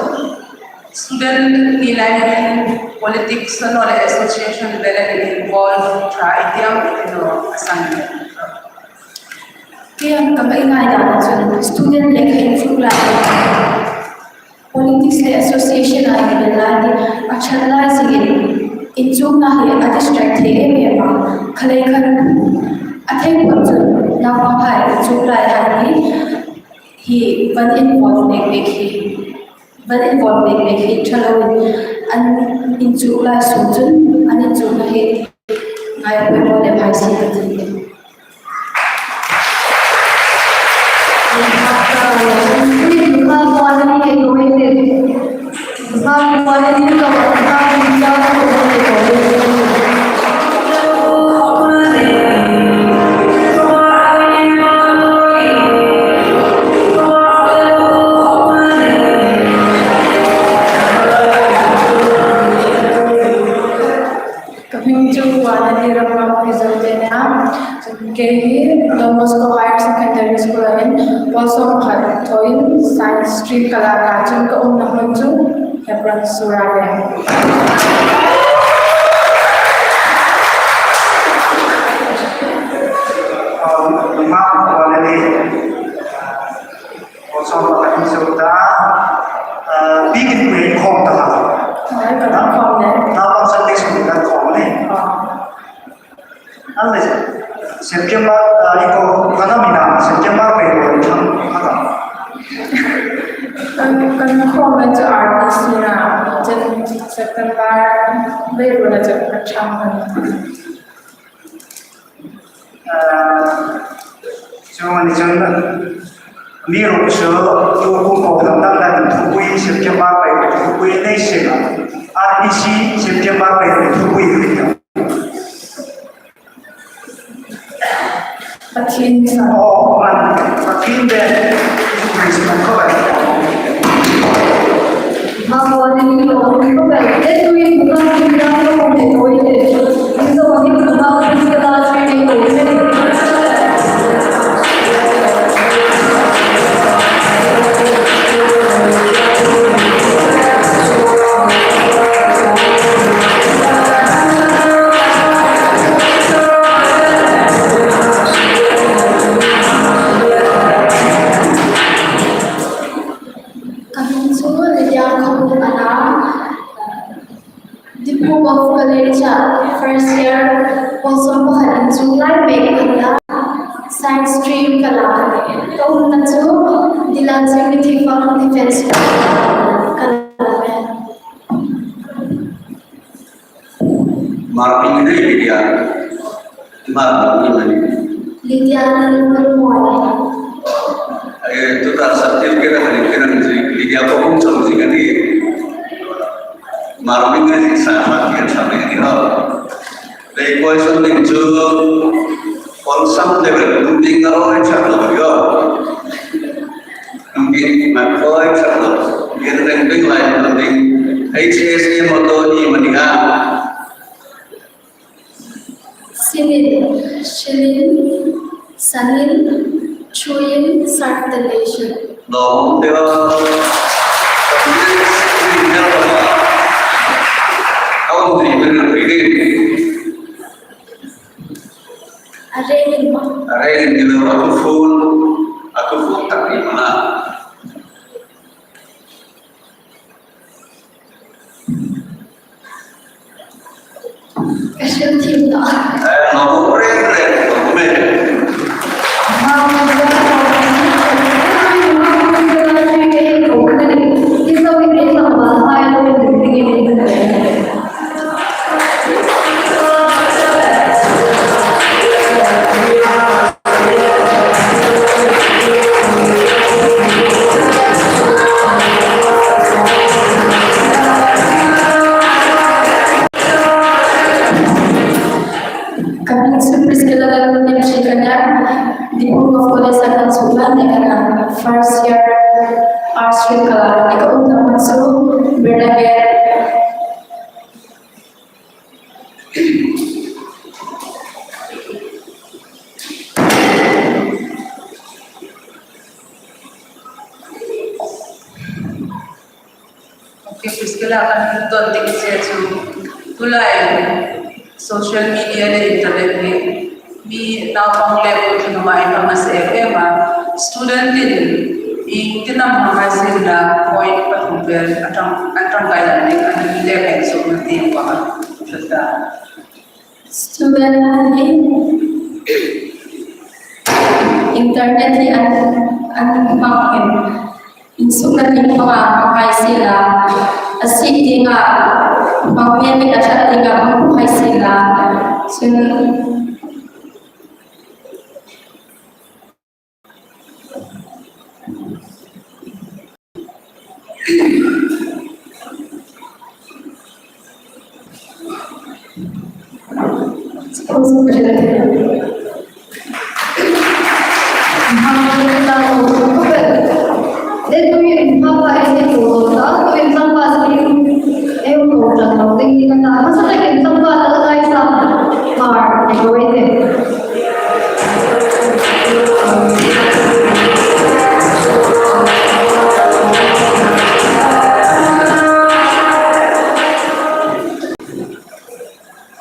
student ni lai hin politics a naw le association vel a involve ṭha i ti am i ti naw a san. Kei ka ngaidana chun student le ka inchuk lai, politics le association-a inbel lai hi a ṭhat lai zingin inchukna hi a distract thei em em a. Khalei khan a thei phawt chun naupanghai inchuk lai hai hi, hi van involve mek mek hi, van involve mek mek hi ṭha loin an inchuk lai sung chun an inchukna hi ngai pui mo le phai si ka ti. Ka hming chu Vanlalli Ramngaupui Zote a nih a. Kei hi Don Bosco Higher Secondary School-a hin Pawl sawm pakhat thawin Science Stream ka lak a, chun ka umna hmun chu Hebron Sura a nih. Um, Mama, Vanlalli. Pawl sawm pakhat in zo ta, eh, biekin pui khawm ta la. Ai, kan khawm le. Naupang Sunday School kan khawm le. Ah. An le, September, eh, i ko, kan am ina, September pei lo thang, ha ka. Kan, kan khawm le chu R B C na, chen September pei lo na chen kan chang kan. Eh, chuong ni chun, mi ruok chu, tu kum ko dam dam dan thupui, September pei thupui nei seng a. R B C September pei thupui nei seng a. Pathien sa. Oh, man, Pathien de. Christmas ko ba. Ka hming chu Lydia Khawbung a nih a. Diphu Golf College-a first year, Pawl sawm pakhat inchuk lai mek ka nih a, Science Stream ka lak a nih. Ka umna chu Dilansing Mithi Fang Defence College ka lak a nih. Mark-in nei Lydia. Mark-in nei. Lydia ni ni mo. Eh, tu ta certificate ka ni kena ni Lydia ko hung chom ji ka ni. Mark-in nei sa ma ki sa ni ha. Le question ni chu on some level, tu ding na oi cha lo yo. Nung ki ma koi cha lo. Yen reng beng lai nung ding. H S A motto hi iemani a? Sinin, hrilin, sanin, thuin, sarte lei hrilin. Naw, te a. Aw, ni men ri ni. A rei ni ma. A rei ni lo, a tu fun. A tu fun tak ni ma. Ka hrilthiem ta. Ka hming chu Priscilla Lalnimhri ka nih, Diphu Govt College-a kan suklang nih ka nih, first year Arts Stream ka nih, ka umna hmun chu Birla Gate. Okay, Priscilla, kan don ding che chu tulai social media le internet hi mi naupang le pu thlunga inhmang a se em em a. Student-in iengtin am hmang a sien la point pathum vel a tang, a tangkai dan ding a ni le kan sukna ti pa. Student hi internet hi an, an hmang in, insukna ding hmanga hmang hai sien la, a sik dinga hmang ngemin a ṭhat dinga hmang hai sien la. Chun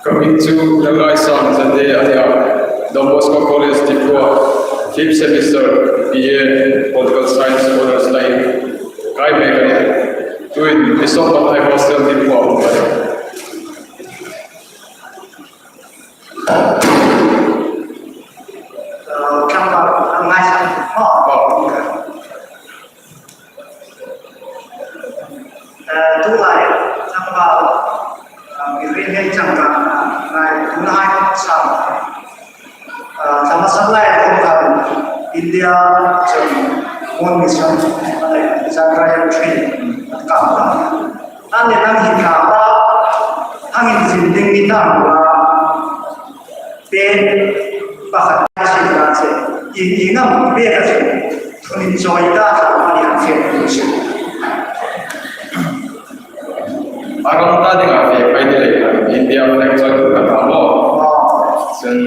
Ka hming chu Lalngaisang Zande a nih a, Don Bosco College Diphu-a fifth semester B A Political Science Honours line kai mek a nih. Tuhin Bishop Mathai Hostel Diphu-a um ka nih. Tulai tlangval, mi rei hmel chang ka ngai, tunhai chang. Tlama sak lai a kawm khan India chun Moon Mission a nei, Chandrayaan three a kawm khan. An le nang hi ka pa, hang inzin ding ni ta hmang a. Pen pakhat a sin ka che, i, i ngam bek a che, thunin chawi ta ta a ni ang che. A ram ta ding a fe pai de le, India flag chawi tur ka ta maw. Chun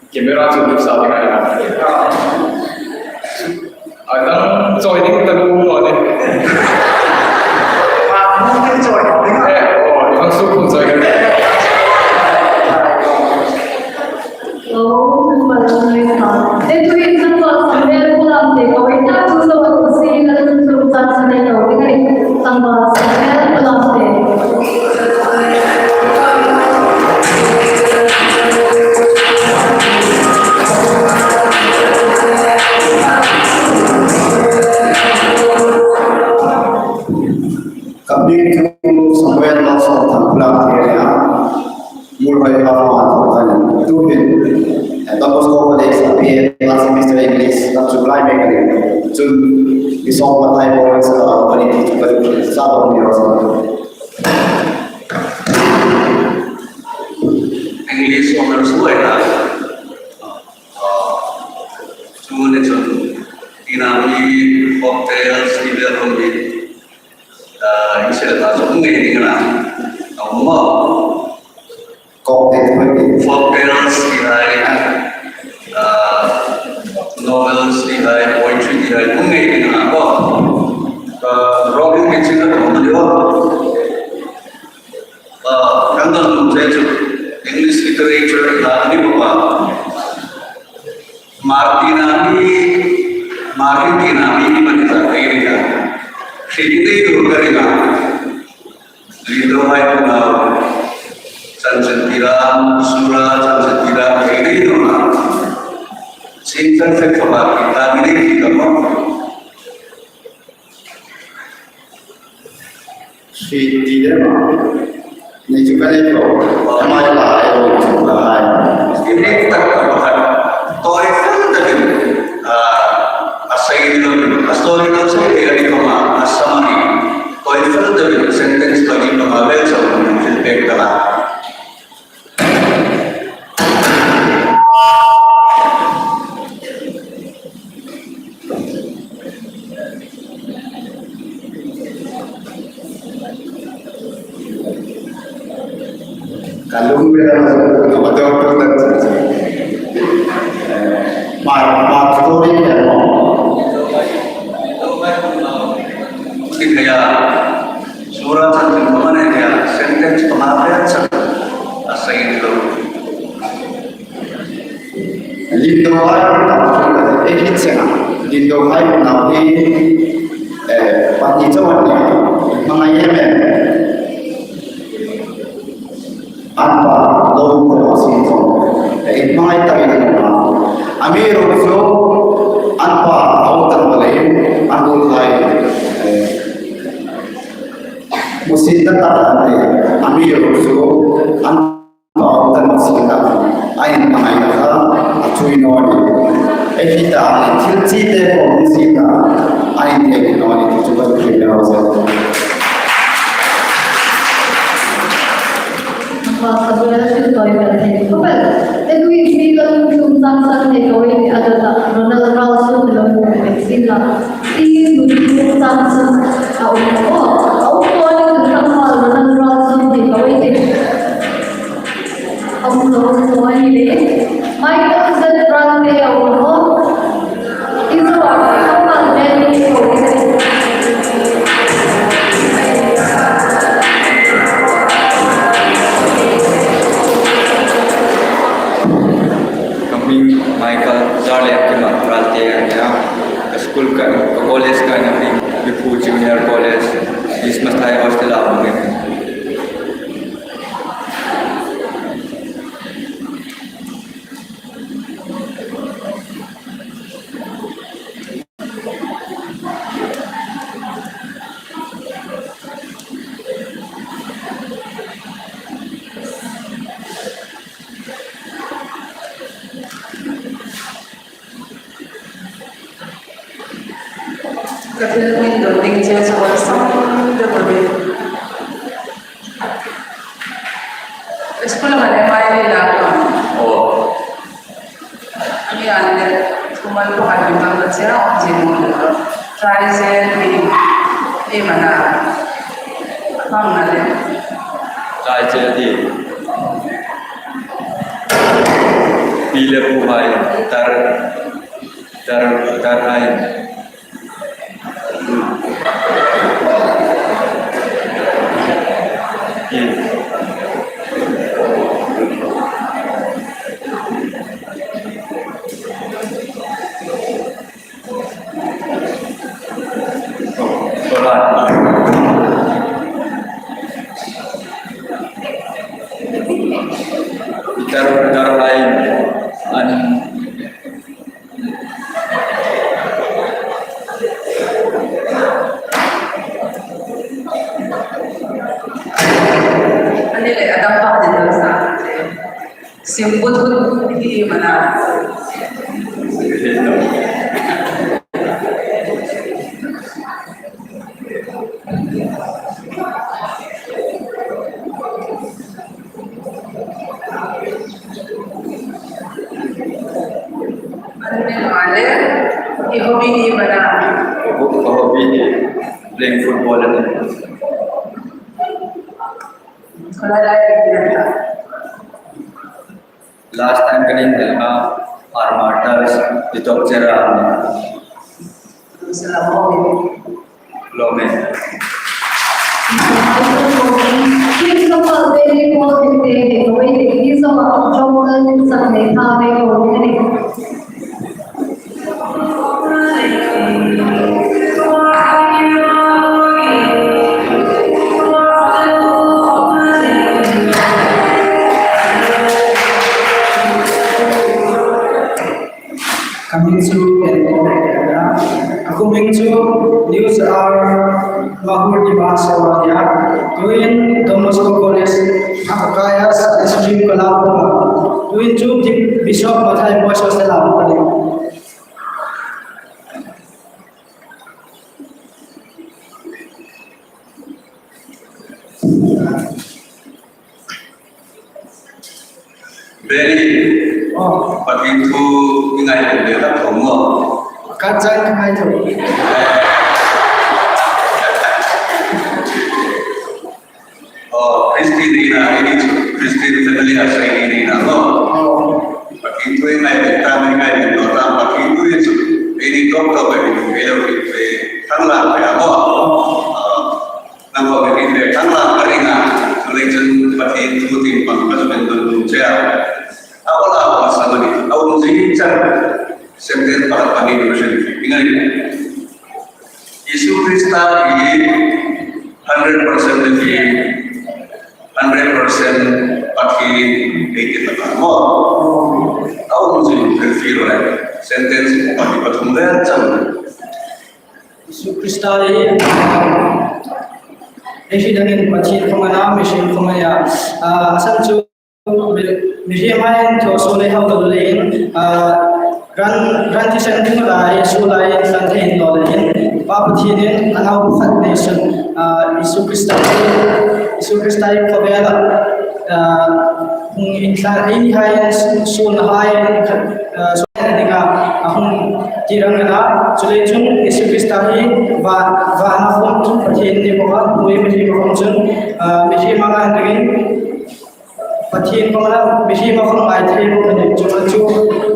camera chu duk sa ding a ni a. A dang chawi ding ta lu lo ni. Pa mu te chawi ding a. Eh, oh, thang su kun chawi ka. Lo, number one. Te tuhin number one, Samuel Kulamte, ko ita tu so ko si na tu tu ta sa ne lo. Number one, Samuel Kulamte. Ka hming chu Samuel Lawson Thangkhulam ka nih a, Muolhoi Haflong-a ka nih. Tuhin, eh, Don Bosco College-a B A last semester English ka suklang mek a nih. Chun, Bishop Mathai College-a, ah, quality chu ka nih. Sa ba mi ro sa. English honours lo ai na. Ah, chu ni chun, ina mi cocktails, ni vel ro mi. Ah, in sel ta chu hung Maw. Kawk te thoi te. Folk tales ti hai, ah, novels ti hai, poetry ti hai, hung ngei ding a maw. Ah, Robin Kitchen a tum ni wa. Ah, kan don lum che chu English literature la ni ba. Martina mi, Martina mi ni mani ta kai ni ta. Hri ni dei dur ka ring a. Lindawhai hmuna chanchin tira, sura chanchin tira, ei nei nawna. Sin chanchin khawma ki ta mi nei ki ta maw. Sin ti de ma. Nei chu ka nei ko. Amai la, ei lo chu ka hai. Ei nei tak ka hai. Tawi fel takin, ah, a sei ni lo, a story lo sei ni lo ni khawma, a summary. Tawi fel takin sentence tawi ni khawma vel chau ni thil pek ta la. Ka lung bela ma, ka ma dawr dawr tak tak. Eh, ma, ma story ni a maw. Ti kaya, sura chanchin khawma nei kaya, sentence khawma vel chau a sei ni lo. Lindawhai hmuna, eh, hi chenga. Lindawhai hmuna hi, eh, pahni chauh an nih. Hmangai em em. An pa lo ko si ko. Eh, hmangai ta ni ko. Amiruokchu an pa lo tan ba le, an ru thai. Eh, musin ta ta an nih. Amiruokchu an Bawng ta naw si ta, a inhmangaina kha a ṭhui naw ni. Ei hi ta, thil chi te khawm ni si ta, a inthei naw ni ti chu kan hriet naw se. Hmasa bera thil tawi kan thei khawp el. Ei hi mi kan chungchang san thei ko ei ti a ta ta, Ronald Ralston lo ni pe sin la. Ti nun chungchang san a um ko. A um ko ni chungchang san Ronald Ralston thei ko ei ti. Hung lo hung lo a ni le. Michael Z Rante a um lo. Israel Kamal Beni ko. Ka hming Michael Zarlek Kima Rante a nia. Ka school ka, ka college ka hming Biphu Junior College, East Masthai Hostel a hming. Ka thil hming dawr ding che chu a sang deu a nih. School-a kan M I L-a kan. Aw. Ani an le, kumal ko kan bang che a, ji mo le. Try che ni, ni mana. Hang na le. Try che ni. Pi le pu hai, tar, tar, tar hai. Tar, tar hai an Ani le, a dang pa din lo sa. Sim but hun hi mana. Ani le, i hobby hi mana. Ka hobby hi playing football a nih. Last time kan inhriet a, our martyrs, the doctor, um, Lawm e. Ka hming chu Ken Kawng a nih. A kuomah chu New Sahar Mahur Dimanshaw a nih. Tuhin Don Bosco College a ka kai a, stream ka la pawm a. Tuhin chu Bishop Mathai Boys Hostel a pawm a nih. Beni. Oh. Pathien thu i ngaituo ve tak khom maw? Ka chang ka ngaituo. Oh, Christian ni na, ini Christian family a sei ni na maw? Oh. Pathien thu i ngaituo ta, i ngaituo ta, Pathien thu i chu, ini doctor ve, ve lo ve, thang la ve maw? Oh. Ah. Nang khom mi hriet ve thang la ka ring a, chuleiin chun Pathien thu tieng pang ka zuk indawn nuom che a. A awl a, a awlsam a nih, a um zing char. Sentence pakhat pahni ka hrilfie ding a nih. Isu Krista hi hundred percent Pathien, hundred percent Pathien ei ti ta maw? A um zing hrilfie ro le. Sentence pahni pathum le chang. Isu Krista hi, ei hriet dingin Pathien khom a na, mihriem khom a nih. Ah, a san chu mi, mihriem hai inthokin suol ei hau ta leiin, ah, ran, ran thisen ding lai, suol lai hlan thei naw leiin, Pa Pathienin a nau khat nei sun, ah, Isu Krista, Isu Krista hi khawvela, ah, hung inthlak, eini hai suolna hai, ah, suolna dinga, a hung tir ang a na, chuleiin chun Isu Krista hi va, vana khom chun Pathien ni bawk a, hnuoi mihriem khom chun, ah, mihriem a ngai dingin, Pathien khom a na, mihriem khom ngai thei bawk a nih, chu chu,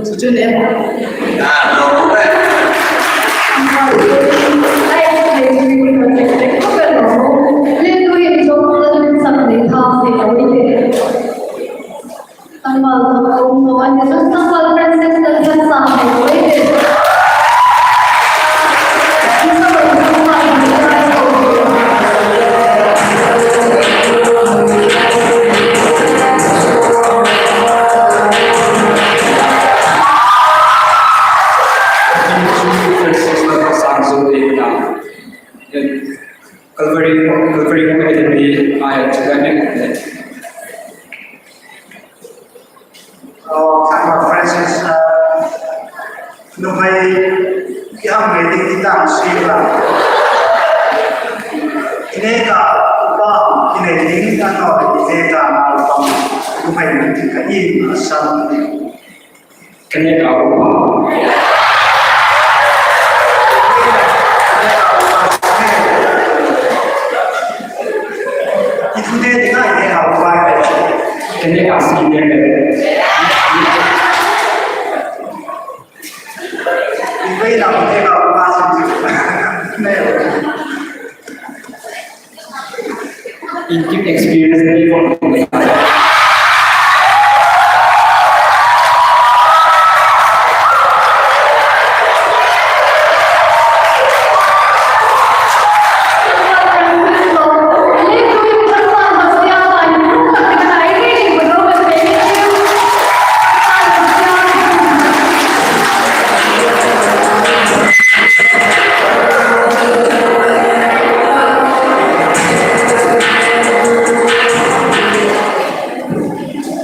chu chu nih. Ah, no. Calvary, Calvary Home Academy, I am Chulani. Oh, Thangvah Francis, uh, nuhmei ki hang mei ding ti tang si la. Ine ka pa, ine ding ka no, ine ka na pa, nuhmei ding ka in a san. Ka neka upa. I thu te dinga i neka upa. Ka neka senior. I veina neka upa senior. In keep experience.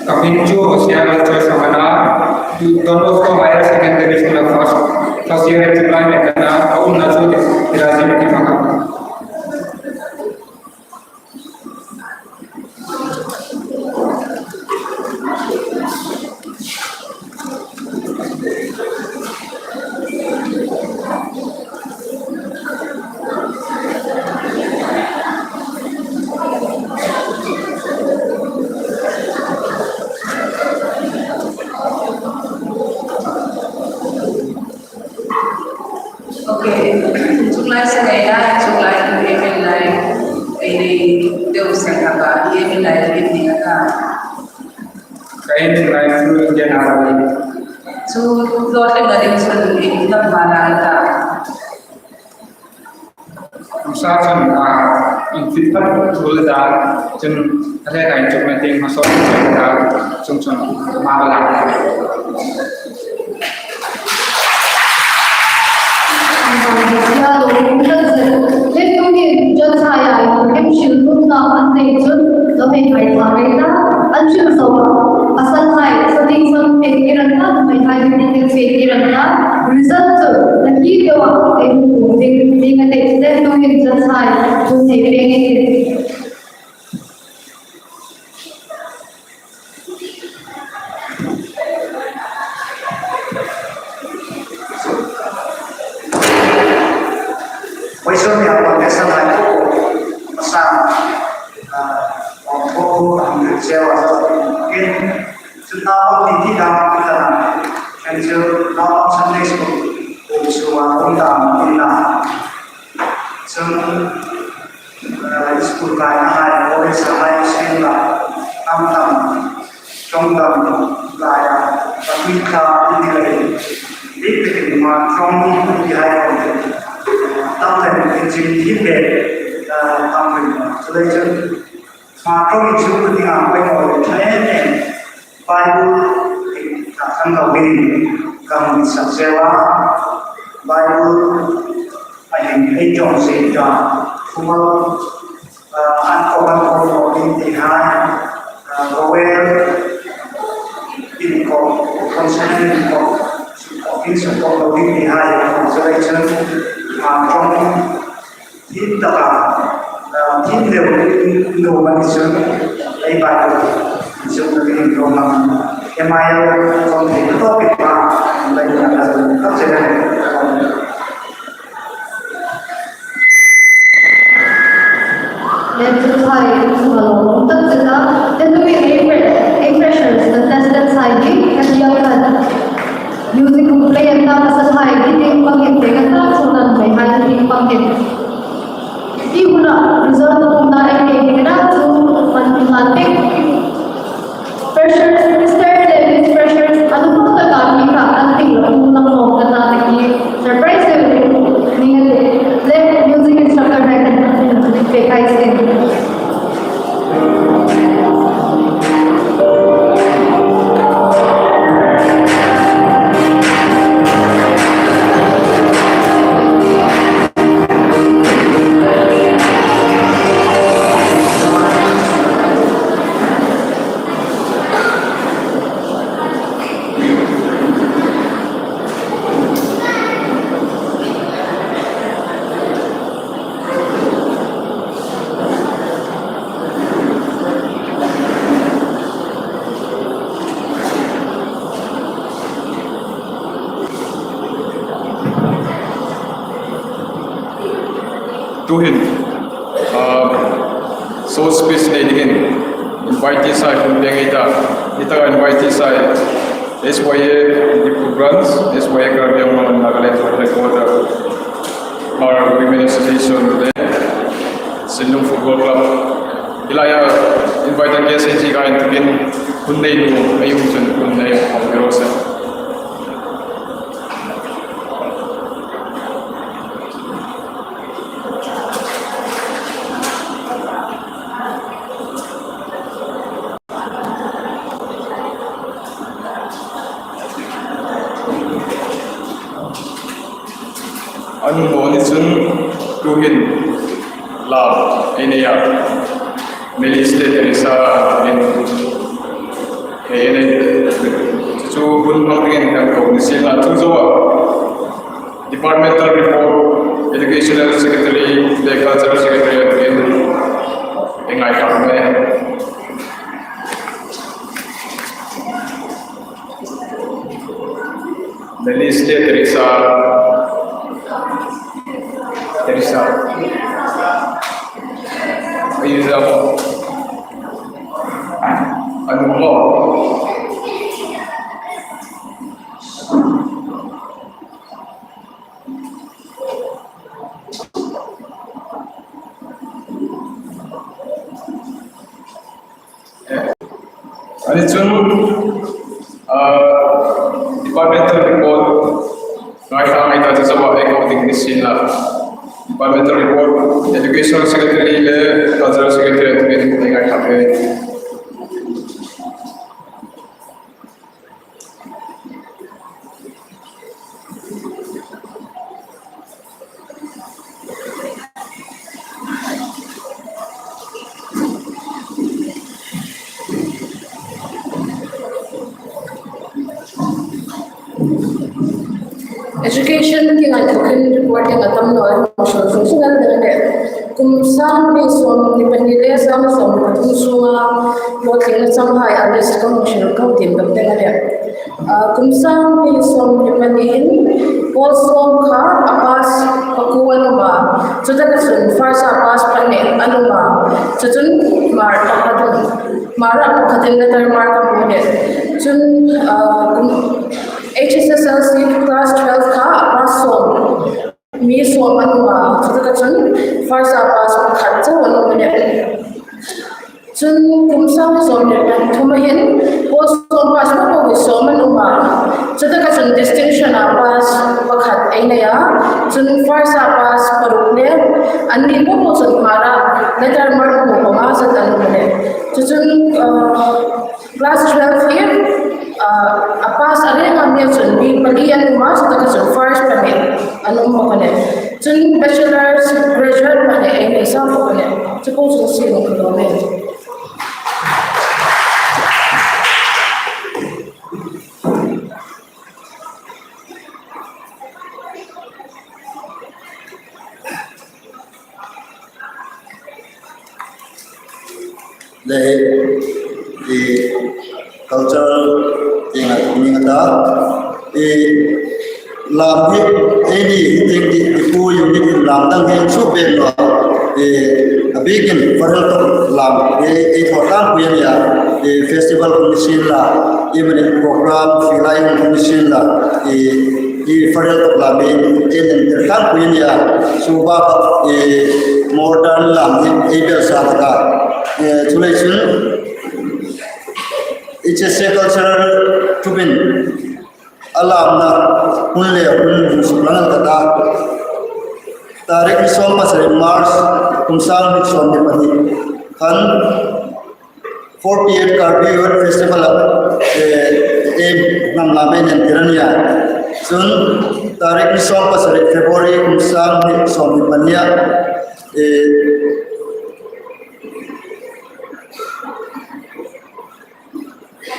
Ka hming chu Hosea Lalchoi Samana, Don Bosco Higher Secondary School a first, first year exam mek a na, a umna chu Tirazim Tipaka. Ka in rai chu Indian Army. Chu zo thlen na ding chun in lam ma na ta. Kum sa chun, ah, in fit pat chu la da chun re rai chu ma ding ma so ta chung chun ma ba la. Sia lo, kum ṭha zet. Len tung hin, John Saia, kum hrim hril tum na an nei chun, lo hei hai ta mai ta, an hril zo a. Pasal hai, sa ding son pe ki ran ta, mai hai ding pe ki ran ta. Result chu, na ki deu a, ei hung kum ding, ding a nei, len tung hin, John Saia, kum nei pe nge. Vawisun nia foundation hai po, masa, ah, ang po po ang rik sewa, kin, chun naupang ti ti dam, ti dam, kan chu naupang Sunday school, um, suwa, um, dam, um, dam. Chun, eh, school kaina hai, college hai, sien la, tam tam, ṭawng dam laia, a tui tla an ti lei. Dik dik ma ṭawng ti hai, tam tam, inching hi be, eh, tam tam. Chuleiin chun, ma ṭawng inching tu dinga poimaw ṭha em em. Bible hi ka khang lo ding ka hung sak zel a, Bible a hin ei ṭawng zel ta, thumal, ah, an ko an ko lo ding ti hai, ah, vowel in ko, consonant in ko, in suk ko lo ding ti hai, consolation, ah, ṭawng Thim taka, ah, thim deu lo mani chun, ei Bible, chun na ding lo mani. M I L kong thei to pi pa, lai na ka chun, tak chun. Let's try to follow. Tak chun, then we aim for, aim pressures, the test and side, and the other. Music play and dance, hai, ding pangin, ding dance, sunan, hai, ding pangin. Ti huna result huna ei nei ding a, chu man hlan pek. Freshers, Mister le Miss Freshers, an hmu taka mi kha an ding lo, hmu lam lo ka ta te ki surprise le ni le le music instructor hai kan pe kai sin. Tuhin, ah, so speech nei dingin invitees hai hun peng ei ta, ei ta invitees hai S Y A Diphu Branch, S Y A Karbi Anglong Nagaland Headquarter, our Women Association le Sinlung Football Club. Hi laia invited guest ei ti kha inthawkin hun nei nuom ei um chun hun nei hawng ei ro se. An hung ni chun tuhin lau ei nei a. Melissa le Teresa in ei nei. Chu hun hmang dingin kan ko ni sien la chu zo a. Departmental report, Educational Secretary le Cultural Secretary in ei ngai tak mai. Melissa, Teresa. Teresa. Ayu zamo. Anu mo. Ani chun, ah, departmental report ngaithlak ngai ta chu chauh ei ko ding ni sienla. Departmental report, Education Secretary le Cultural Secretary te ngaithlak ngai. Education kingaithlak hin report a tam naw a, hung hril hung hril ngal ding a nih. Kum sang hni sawmhni pahni le sang sawmhni pathum sunga hlawtling chang hai a list ka hung hril ko ding ka ti a nih. Ah, kum sang hni sawmhni pahni hin pawl sawm kha a pass pakuo an um a. Chutaka chun first a pass pahni an um a. Chuchun Hmar pakhat, Hmar a pakhatin letter mark a hmu a nih. Chun, ah, kum, H S S L C class twelve kha a pass sawm, mi sawm an um a. Chutaka chun first a pass pakhat chauh an um a nih. Chun kum sang sawmhni pathum hin pawl sawm pass pakuo sawm an um a. Chutaka chun distinction a pass pakhat ei nei a. Chun first a pass paruk le anni po po chun Hmar a letter mark hmu panga zat an um a nih. Chuchun, uh, class twelve hi, uh, a pass a reng a mi chun mi pali an um a, chutaka chun first pahni an um bawk a nih. Chun bachelor's graduate pahni ei nei sa bawk a nih. Chu po chun siem ka lo nih. Le, i, cultural tienga mi nga ta, i, lam hi, eini, tieng ti, Diphu unit in lam dang hin chu pen lo, i, a bikin Farel tok lam, i, i, thaw tlangpui a nia, i, festival commission la, i, mani program, filai commission la, i, i, Farel tok lam, i, i, entir tlangpui a nia, chu bak, i, modern lam, i, i, bel sa ta, i, chu lei chun, H S A Cultural Troop in a lamna hun le hun hung suk lang ka ta. Tarik ni sawm pasari March kum sang hni sawmhni pahni khan forty-eight Karbi Youth Festival a, eh, ei hnam lam ei entir a nia. Chun tarik ni sawm pasari February kum sang hni sawmhni pahni a, eh,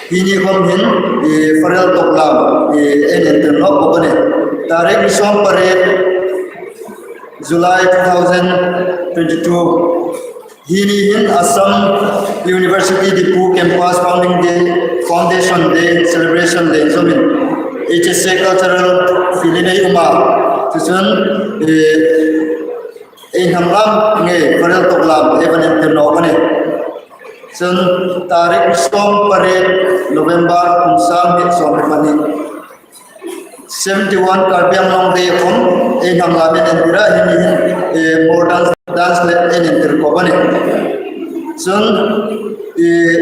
hi ni khom hin, eh, Farel tok lam, eh, ei entir nawk bawk a nih. Tarik ni sawm pariet July two thousand twenty-two. Hi ni hin Assam University Diphu Campus Founding Day, Foundation Day Celebration Day zomin H S A Cultural Field-in ei um a. Chuchun, eh, ei hnam lam ngei Farel tok lam ei va entir nawk a nih. Chun tarik sawm pariet November kum sang hni sawmhni pahni. Seventy-one Karbi Anglong Day khom ei hnam lam ei entir a, hi ni hin, eh, modern dance le ei entir khop a nih. Chun, eh,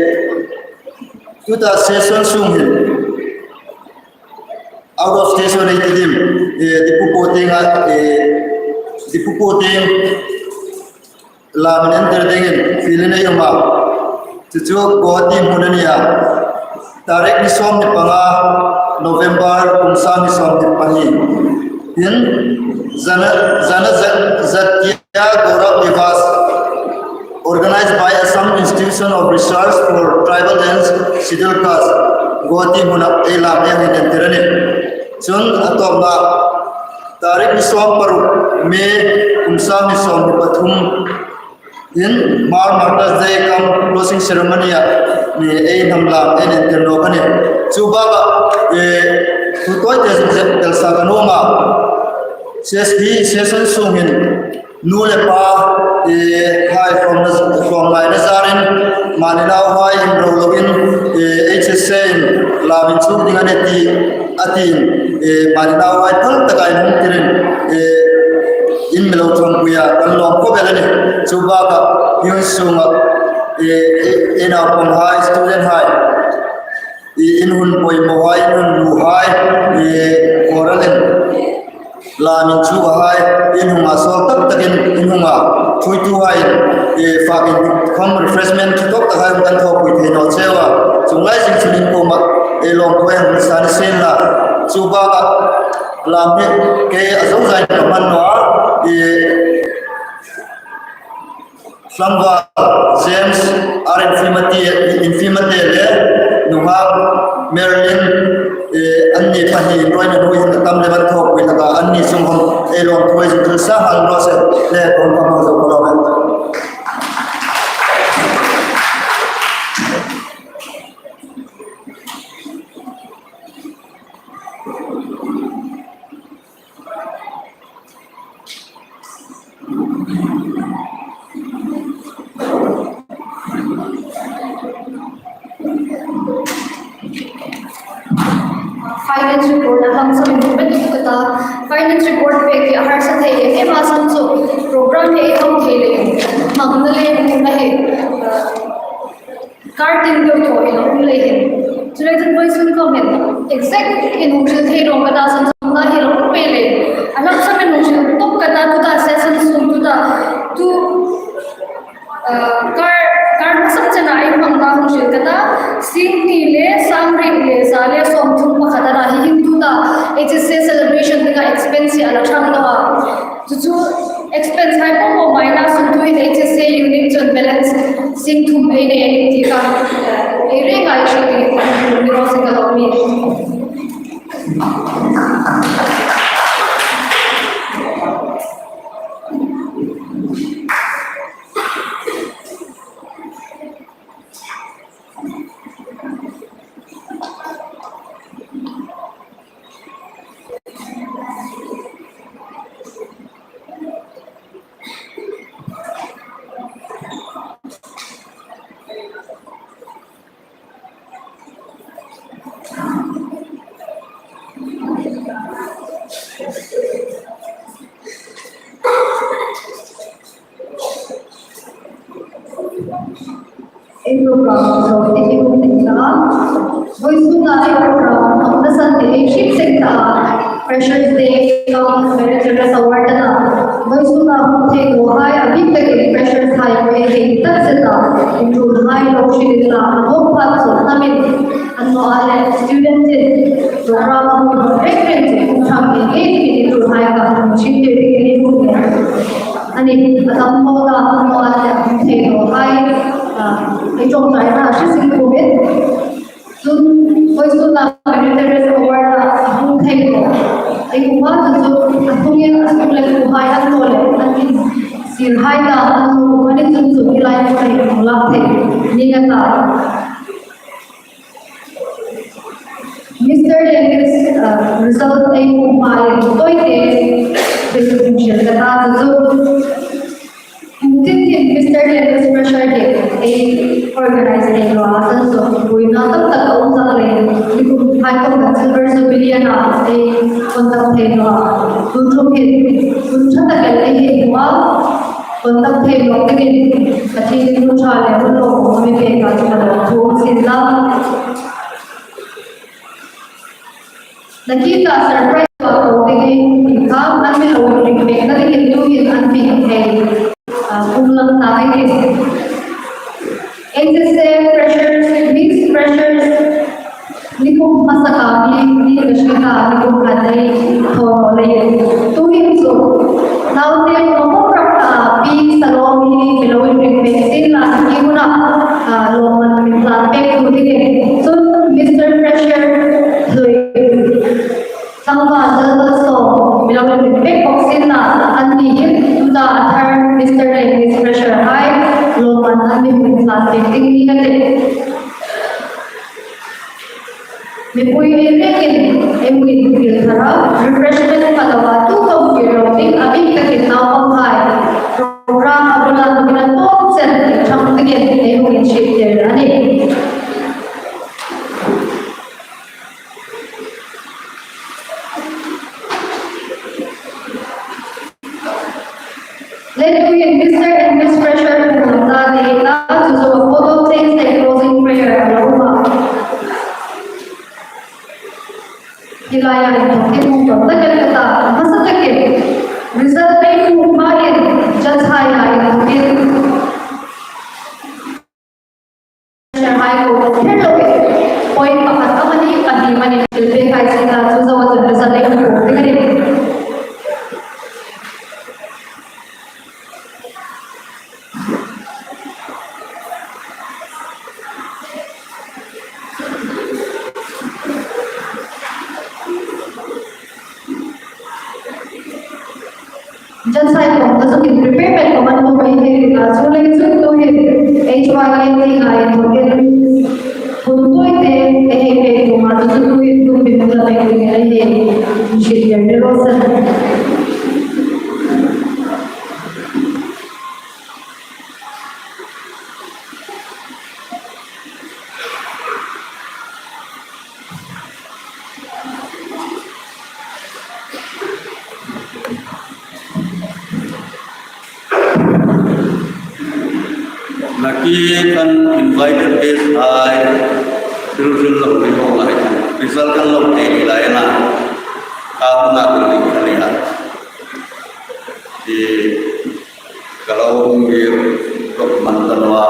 tuta session sung hin out of station ei ti dim, eh, Diphu po tienga, eh, Diphu po tieng lam entir dingin field-in ei um a. Chu chu Guwahati hmun a nia. Tarik ni sawmhni panga November kum sang hni sawmhni pahni hin Jana, Jana Jat-, Jatiya Gaurav Diwas, organized by Assam Institution of Research for Tribal and Scheduled Caste, Guwahati hmuna ei lam ei hang entir a nih. Chun a tawpna tarik ni sawm paruk May kum sang hni sawmhni pathum hin Hmar Martyrs' Day cum closing ceremony a mi ei hnam lam ei entir nawk a nih. Chu bak a, eh, thu tawite zet tel sa ka nuom a. Ses-, hi session sung hin nu le pa, eh, hai hlawmna, hlawm ngaina zarin, mani nauhai inro loin, eh, H S A in lam inchuk ding a nih ti, a tiin, eh, mani nauhai phal taka inhung tirin, eh, in mi lo ṭhangpuia kan lawm khop el a nih. Chu bak a, hi hun sunga, eh, eh, eh, naupanghai, student hai, I in hun poimawhai, in hun luhai, i, choral in, lam inchukhai, in hung a sawl tak takin, in hung a thuoituhai, i, fakin khawm refreshment ṭha tak takhai kan thawpui thei naw cheu a. Chuong lai zing chun in kuoma, i, lawmthu ei hang san sien la. Chu banga lam hi kei a zong zain ka hman naw a, i, Tlangval James R. Infimate, Infimate le nunghak Marilyn, eh, anni pahni inruoina hnuoi hin a tam le van thawpui hlak a, anni chung hung ei lawmthu ei zuk hril sa hang raw se le, kan hmang zo ka lo ve. Finance report a hang sawm in hmu ka ta. Finance report pek hi a harsa thei em em a, san chu program hi ei hang thei le hmangna le hmuna hi, uh, kar tin deu thaw hi lo um lei hin. Chu le chun vawisun khawm hin exact hin hung hril thei rawng ka ta, san chu hmangna hi lo um pei le. A hla san hin hung hril tawp ka ta, tuta session sung tuta tu, uh, kar, kar hmasa chena ei hmangna hung hril ka ta. Sing hni le sang riet le za le sawmthum pakhat a ra hi hin tuta H S A celebration dinga expense hi a la ṭhang naw a. Chu chu expense hai pawh pawh minus sung tuhin H S A unit chun balance sing thum ei nei a nih ti kha, eh, ei reng ngai ṭhin ti ni raw se ka lo mi. Ei program zo ti hi hung ni ta. Vawisuna ei program hmangna san ti ei hriet seng ta. Freshers Day, Meritorious Award a na. Vawisuna hung thei nawhai a bik takin freshers hai pawh ei hei tak zet a. Inṭhulhai lo hrilin la, a nawk phat chu hnamin. An naw a le student-in program a hung hmang reng reng chu hung ṭhang ngei ngei ti inṭhulhai kha hung hriltir dingin ei hung ngei. A nih, a dam maw ta, a naw a le hung thei nawhai, ah, ei ṭawngṭaina hre zing khawmin. Chun vawisuna Meritorious Award-a hung thei naw ei um a, chu chu a thungin a suk le tuhai an thaw le an insirhai ta an um a, chun chu hi lai hmun ei hung lak thei ning a ta. Mister Lengis, uh, result ei hmu hmain tawite thil hung hril ka ta chu chu. Tin tin Mister Lengis fresher hi ei organize thei naw a, san chu buoina tak tak a um tak leiin, nikum hai khawm khan Silver Jubilee a na ei conduct thei naw a. Tun ṭum hin hun ṭha tak el ei hei hmu a, conduct thei nawk dingin Pathienin hun ṭha le hun lawmawm a mi pek a, chu ka lawmthu a um sien la. Nakie ta surprise a ko dingin ti kha an mi lo ring pekna dingin tuhin an mi hei, ah, kum lang ta dingin. H S A freshers, mixed freshers, nikum hmasa ka mi, mi ka hre ta, nikum khat ei thaw naw leiin. Tuhin chu, naute khawm rak ta, pi Salome hi mi lo inring pek sien la, nakie huna, ah, lawmman min tlan pek thu dingin. Chun Mister Fresher hlui. Tlangval Lalbal Sawm, mi lo inring pek bawk sien la, anni hin, tuta a thar Mister Lengis fresher hai, lawmman an mi hung tlan pek ding ni ka ti. Mipui ei rekin, ei hung infiel thar a, refreshment ka lo a, tu khawm fiel lo ding, a bik takin naupanghai. Program a bula mi na tawp chen, ṭhang dingin, ei hung inhriettir a nih. Let me, Mister and Miss Fresher, hung ṭan ta ni ta, chu chu a photo taking le closing prayer a lo um a. Laia inthawkin hung ṭawng takin ka ta, a hmasa takin result ei hmu hmain judge-haia inthawkin chairman hai ko ko kher loin point pakhat amani, pahni amani thil pek hai sien la, chu zoa chun result ei hmu ding a nih. Judge hai khawm ka zuk inprepare pei khawm an hmu pei thei a, chuleiin chu tuhin H Y A T ngai inthawkin hun tawite ei hei pek khawma chu tuhin tum bin la pek dingin ei hei inhriet tir ni raw se. Nakie khan invited guest hai thil hril lo ni hawng lai, result kan lo thei ni lai a na, ka huna thil ding ka ni a. I Ka lo hung ngir ṭawk hman ta naw a.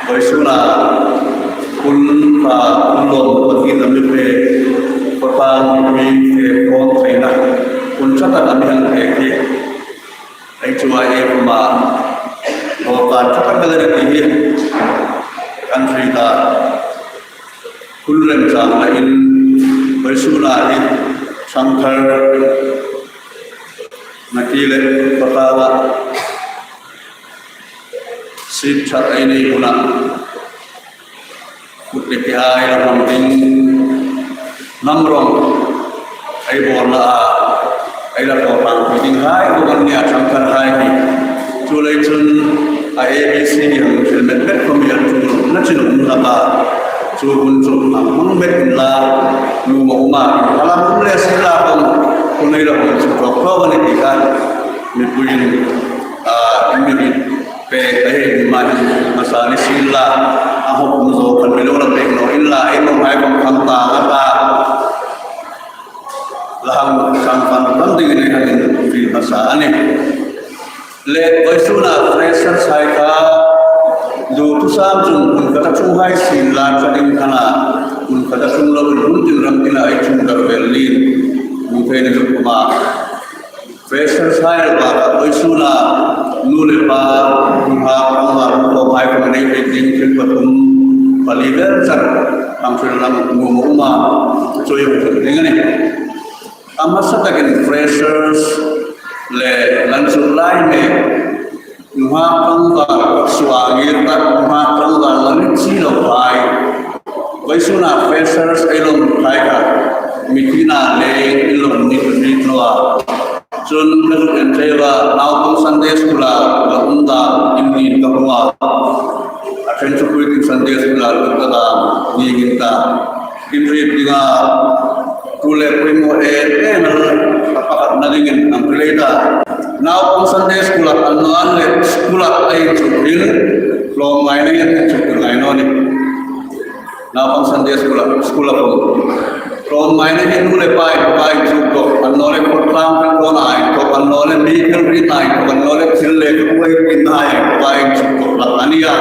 Vawisuna hun kha hun lawm Pathien a mi fe, khawtlang mi fe khawm theina hun ṭha tak a mi hang pek hi. Ei chu a e kuma dawrkan ṭha tak a ni ti hi kan hriet a. Hun remchangna in vawisuna hi ṭhangthar Nakie le Pathien a siet ṭhat ei nei huna, kut le kehai la hmang ding, hnam rawng ei bawlna a, ei la tlawmpui ding hai, ko kan nia ṭhangthar hai hi. Chuleiin chun a A B C hi hang hril met met khawm hi a ṭul na chin um hlak a. Chu hun chu hang hmang met inla, nuom a um a, a la hmang le sien la khawm, hun ei la hmang chu ṭawk ṭawk a ni ti kha mipuiin, a, in mi hriet pek a hei ni mai hmasa ni sien la, a hawk um zo khan mi lo la pek naw inla, ei nuom hai khawm khang ta a ta. La hang sang fan tam dingin ei hang infiel hmasa a nih. Le vawisuna freshers hai kha, duthusam chun hun khat a ṭhung hai sien la, ṭha ding khan a, hun khat a ṭhung loin hun tin ram tina ei ṭhung dar vel niin, hun thei ni zuk um a. Freshers hai bakah vawisuna nu le pa, nunghak tlangval khawm hai khawm nei thei ding thil pathum pali vel char hang hril lam nuom a um a, chu ei hung hril ding a nih. A hmasa takin freshers le lan chu lai me, nunghak tlangval suangir tak, nunghak tlangval la ni chi lo hai. Vawisuna freshers ei lawm hai kha, mi tina le ei lawm ni ni lo a. Chun ka zuk en thei a, naupang Sunday School-a ka um dan in niin ka hmu a. A ṭhen chu Puiting Sunday School-a lut ka dan niin ka hriet ding a. Tu le pui mo e e na, a pakhatna dingin an rilei ta. Naupang Sunday School-a an naw an le school-a ei chu in, tlawmngaina hi an chu ngai naw ni. Naupang Sunday School-a, school-a khawm tlawmngaina hi nu le pa in, pa in chu ko, an naw le khawtlang kan ko ngai ko, an naw le mi kan ri ngai ko, an naw le thil le ko ei ri ngai ko, pa in chu ko la a nia.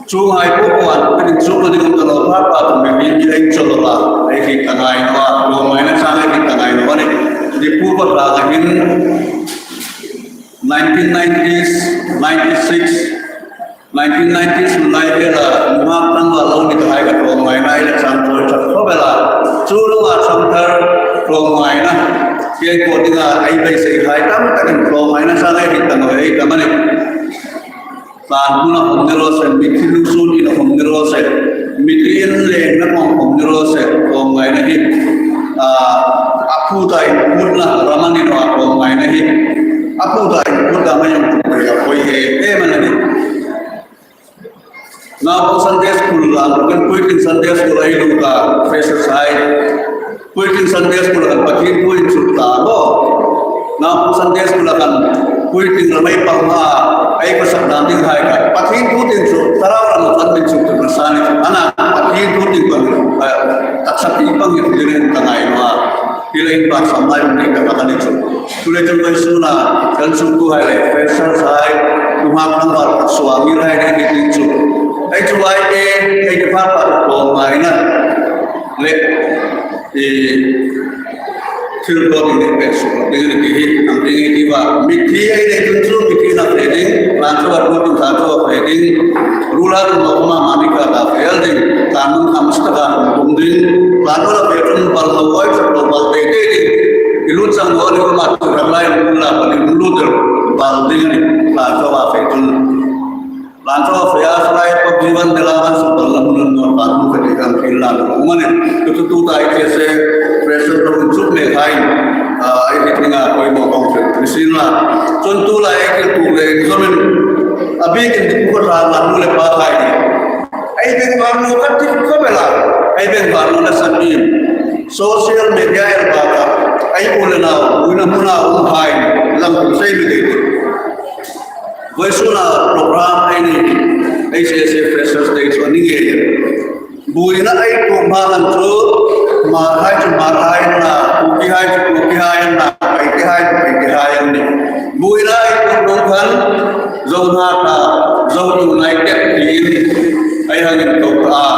Chuonghai po po an, kan inchukna ding ka lo pha pha tu mi mi ei chawk lo a, ei hriet ta ngai naw a, tlawmngaina chang ei hriet ta ngai naw a nih. Diphu pa ta ka hin nineteen nineties, ninety-six, nineteen nineties hun lai vela, nunghak tlangval lo ni ta hai kha tlawmngaina ei la chang chawi ṭhat khawp el a. Chu ruok a chang thar tlawmngaina, kei ko dinga ei beisei hai tam takin tlawmngaina chang ei hriet ta naw ei tam a nih. Tlan hmuna khawm ni raw se, mitthi lu sun ina khawm ni raw se, mitthi in lengna khawm khawm ni raw se, tlawmngaina hi, a, a phuta inphutna ram a ni naw a, tlawmngaina hi. A phuta inphutna mai ang put pei a poi e, em a ni. Naupang Sunday School la, kan Puiting Sunday School ei lut a, freshers hai. Puiting Sunday School kan Pathien thu inchuk ta bo. Naupang Sunday School kan Puiting la mai pang ha, ei pasak dan ding hai ka. Pathien thu tin chu, tarau ram kan min chuk tu sa ni. Ana Pathien thu tin kan, eh, tak Eng pa sam lai um nei ka ka ni chu. Chu le chun vawisuna kan sungkuohai le freshers hai, tu hma kan var suang ni lai nei ni chu. Ei chu ai te, ei ke pa pa ko mai na. Le, e, thil ko ni pe su, ni ni ti hi, am ni ni ti ba. Mithi ei nei chun chu, mithi na pe ding, lan chu a ko tu sa chu pe ding. Ruler mo ma ma ni ka ta fel ding, kan nun kam sta ka tum ding, kan nun a pe tum bal lo oi, sa lo bal te te ding. I lu chang lo ni ma tu ra lai lu la ba ni lu de bal ding ni, kan so ba fe tum. Kan so fe a sa lai ko bi van de la kan so bal la mun mo kan nun ka ti kan fil la lo ma ni. Tu tu tu ta ei ke se, pressure lo chu me khai. A, ei ni nga koi mo kong fe, ni sin la. Chun tu la ei ke tu le, ni so min. A bi ke ni ko ra la nu le pa khai. Ei beng var nu ka ti ko bela. Ei beng var nu na san mi. Social media el ba ka. Ei u le nau, u na mu na u hai. Lam ku sei mi de. Vawisuna program ei ni. Ei se se freshers day chu ni nge. Buoina ei tuok hma khan chu, Hmar hai chu Hmar hai an na, Kuki hai chu Kuki hai an na, Paite hai chu Paite hai an nih. Buoina ei tuok nuom khan, Zo hnathlak, Zo United tiin ei hang intuok ta a.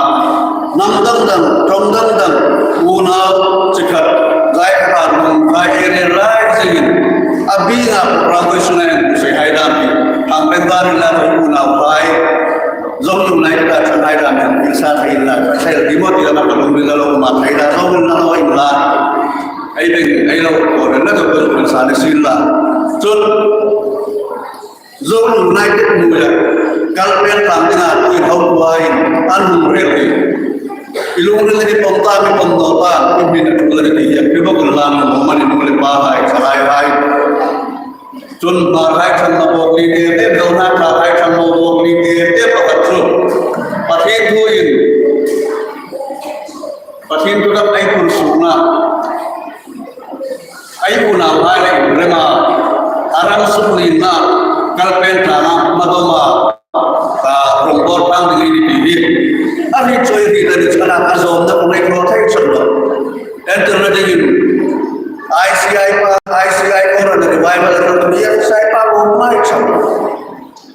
Hnam dang dang, ṭawng dang dang, unau chi khat, zai khat a nuom, zai area lai zingin, a bînga program vawisuna ei hang sei hai dam hi, hang peng barin la unau hai, Zo United a ṭhang hai dam hin, insa thei la, thei la, Timothy la, ka lungril la lo, ma thei la, Zo United la lo, in la. Ei beng, ei lo, ko ren la, ko ren sa ni sin la. Chun, Zo United nu ya, kal pen tang dinga, tu in hau tua in, an hung rel hi. I lungril ni pawm ta, mi pawm naw ta, i min a ṭul ni ti, ya, pi bok la, no, mani, nu le pa hai, sa hai, hai. Chun Hmar hai ṭhang naw bawk ni te te, Zo hnathlak hai ṭhang naw bawk ni te te pakhat chu Pathien thuin, Pathien thu dang ei phur suokna, ei unau hai le inremna, a ram suk ni na, kal pen tang a, ma dom a, ka rawng bawr tang ding ei ni ti hi. A ri choi ri ta ni chana a zawmna ko nei ko thei chun lo. Enter na dingin I C I pa, I C I ko ran revival ran ni I C I pa ko mai chun.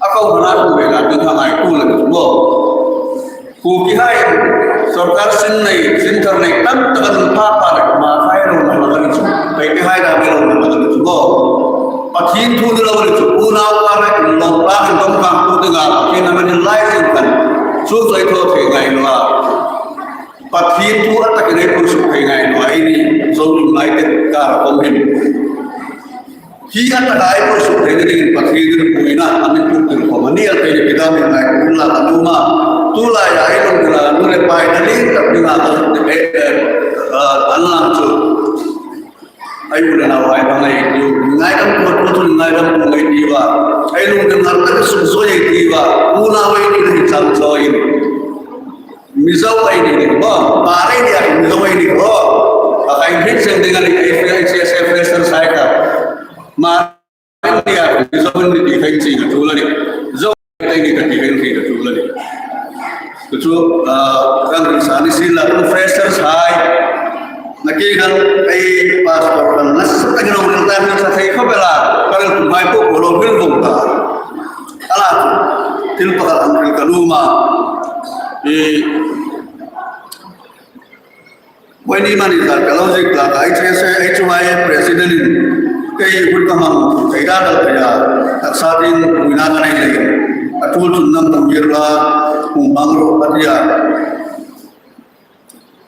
A ko na ko ve la ding ha mai ko le mo. Kuki hai, sorkar sin nei, sin thar nei, tam tak an pha pa le, ma hai lo na ma ni chu. Paite hai da me lo na ma ni chu mo. Pathien thu ni lo ni chu, unau pa le, lo pa le, dom kang tu dinga, Pathien a ma ni lai sin kan. Su zai tho thei ngai lo a. Pathien thu a tak nei phur suk thei ngai lo a, ei ni, Zo United ka ra kom hin. Hi a tak ei phur suk thei dingin Pathien thu buoina, a min tu tu ko ma ni a thei ni pida min lai ko la ka nu ma. Tu la ya ei lo la, nu le pai na ni, tak ni na, eh, eh, eh, an lang chu. Ei u le nau hai bang ei tiu, ngaidam tu, tu, tu ngaidam tu ngai ti va. Ei lungdam ngar tak suk zo ei ti va. Unau ei ni chang zo ei. Mizo ei ni ni bo. Hmar ei ni a, Mizo ei ni bo. A kai hit seng ding a ni, ei, ei, ei, ei, freshers hai ka. Hmar ei ni a, Mizo ei ni ti feng si ka tu la ni. Zo ei ni ka ti feng si ka tu la ni. Chu, ah, kan ring sa ni si la, kan freshers hai. Na ki kan ei pastor kan na sa ta kan ring ta ni sa thei khop el a. Kan ring mai ko ko lo bil bom ta. Ala, thil pakhat an ring ka luma. I, Vawiin ni mani ta ka lo zik ta ka H S A, H Y A president in kei hun ka hmang thei ta ta ya, taksa ding buoina ka nei leiin. A tul chun nam nam yir la, hung hmang ro ka tia.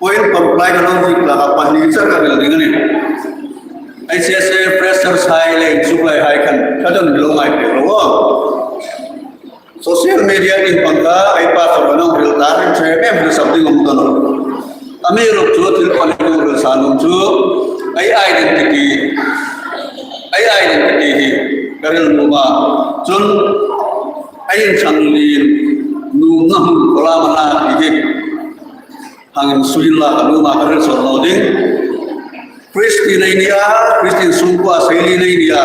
Vawiin paruk lai ka lo zik ta ka pahni char ka hril ding a nih. H S A freshers hai le inchuk lai hai khan ka don lo ngai pek lo. Social media ding pang kha, ei pastor an hung hril ta, hril che em hril sak ding um ta naw. Amiruokchu thil pali hung hril sa nuom chu, ei identity, ei identity hi ka hril nuom a. Chun, ei inchang lien nuomna hun khaw lam a na ti hi. Hang insui la ka nuom a ka hril sawt lo ding. Christian ei ni a, Christian sungkuo a sei lien ei ni a.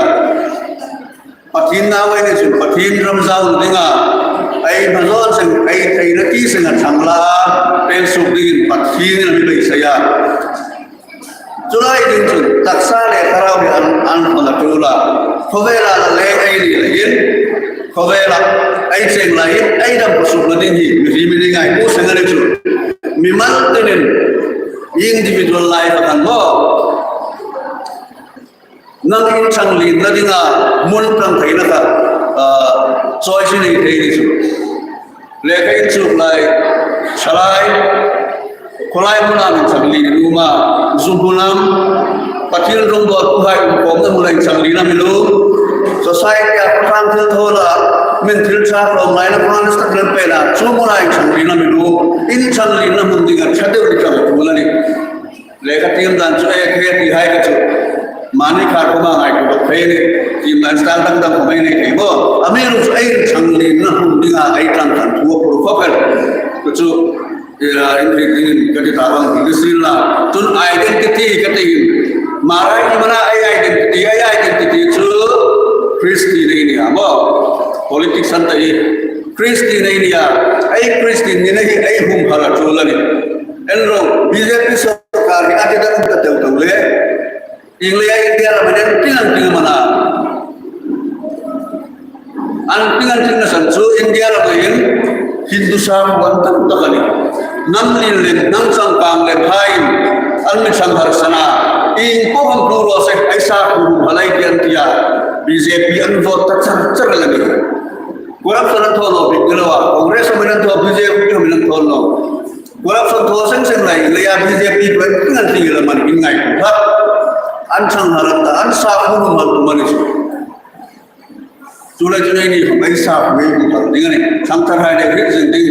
Pathien nau ei ni chun Pathien ram zau dinga, ei hma zawn seng, ei theina ti seng a chang la, peng suk dingin Pathienin a mi beisei a. Chu lai ding chun taksa le thlarau hi an, an hmang a tul a. Khawvela la leng ei ni leiin, khawvela ei cheng lai hin ei dam sukna ding hi mihriem ni ngai pu seng a ni chu. Mimal tinin individual life a kan maw. Nang in chang lien na dinga mun tang theina kha, ah, choice nei thei ni chu. Lekha inchuk lai, salai, khawlai hmuna min chang lien nuom a, zu hmun am, Pathien rongbawltuhai um khawmna hmuna in chang lien a mi nuom. Society-a khawtlang thilthawla min thil ṭha khawm laina khawm sta thil pena chu hmuna in chang lien a mi nuom. In chang lienna hmun dinga ṭha deu ni chang tu la ni. Lekha tiem dan chu e khe ti hai ka chu. Mani kha khawma ngaituo phei ni. Tiem dan style dang dang khawm ei nei thei maw. A mi ru chu ei chang lienna hmun dinga ei tang kan thu a phur khawp el. Ka chu, eh, in ri dingin ka ti ta bang ti si la. Chun identity ka ti. Mara i mana ei identity, ei identity chu Christian ei ni a maw. Politics an ta hi. Christian ei ni a. Ei Christian nina hi ei hum hala chu la ni. En ro, B J P sawrkar hi a ti dang ta deu deu le. India, India ram an ting an ting mana. An ting an ting na san chu India ram hin Hindu sakhuo tam tak a ni. Hnam lien le hnam changkang le phain an mi chang harsatna. Ieng po hang tu ro se ei sakhuo hum hala ei ti an ti a. B J P an vote ta char char la ni. Corruption an thaw naw bik ni lo a. Congress am an thaw, B J P am an thaw naw. Corruption thaw seng seng lai, leia B J P pen ting an ti la man in ngai ta. An chang harsat ta, an sakhuo hum hal tu mani chu. Chu lai chu nei ni khawm ei sakhuo hum hal ding a ni. Sangtharhai le hriet zing ding.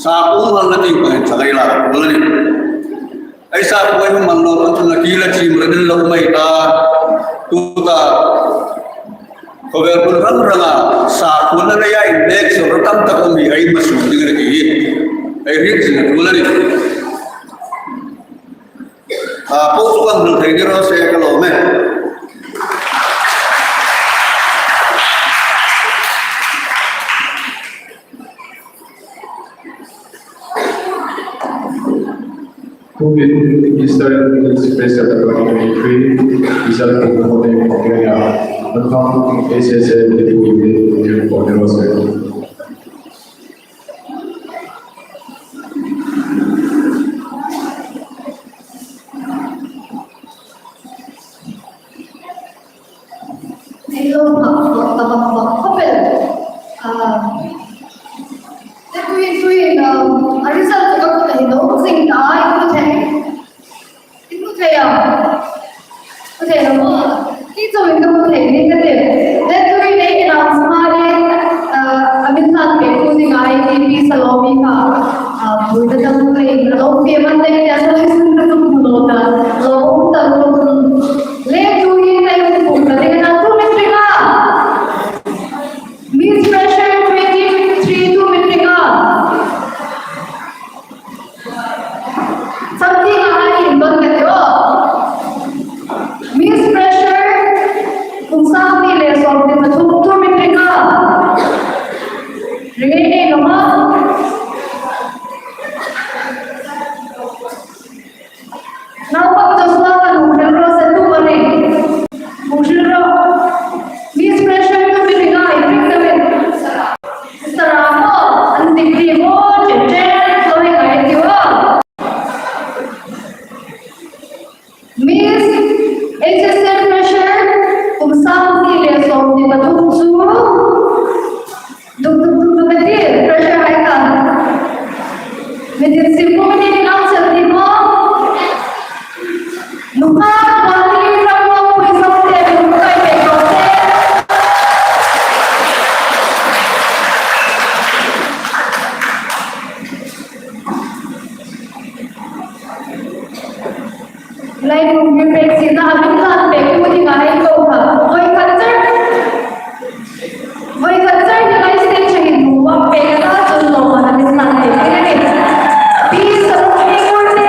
Sakhuo hum hal na ding pa chang ei la, la ni. Ei sakhuo hum hal lo, an chun a ti la chim ra ding lo mai ta. Tuta. Khawvel hmun rang ranga sakhuona leia innek sawr tam tak um hi ei ma suk ding a ni ti hi ei hriet zing a tul a ni. A, po chu kan hmu thei ni raw se ka lawm e. Tuhin Eastern English Special twenty twenty-three Result Program Auditorium, Longkham S S A Deputy Auditorium. Hello, ma, ma, ma, ma, ma, ma, ma, ma, ah, tuhin, tuhin, um, a result ka hmu thei naw, zing ta, i hmu thei. I hmu thei am? Hmu thei naw maw. Kei chauhin ka hmu thei ni ka ti. Tuhin ei announce ma le, ah, a min hlan pektu dinga I T P Salomi kha, ah, buoina dang pei, a lo fe man dai tia, solution ka tum hmu naw ta. Lo um ta lo tum. Le tuhin ei um kum ka ding a, two minute ring a. Miss Fresher twenty twenty-three, two minute ring a. Something a hai in don ka ti o. Miss Fresher, kum sang hni le sawmhni pathum, two minute ring a. Ring ei nei naw maw. Naupang Joshua kan hung hril ro se tu pawh ni. Hung hril ro. Miss Fresher tu mi ring a, i ring ta mi. Sara maw, an dik ti maw, chen chen, lo hi ngai ti maw. Miss H S L Fresher, kum sang hni le sawmhni pathum chu. Duk, duk, duk, duk, duk, duk, pressure hai ta. Mi din sim ko mi din ang sel di mo. Nukha, wati, ram mo, pui sa te, nukha, kai pe ko te. Lai kum mi pek si na, a min hlan pektu dinga ei ko kha. Voi khat char. Voi khat char ni lai stage hin hung pek ta chun lo ma na min hlan pek ni. Please, support me for this.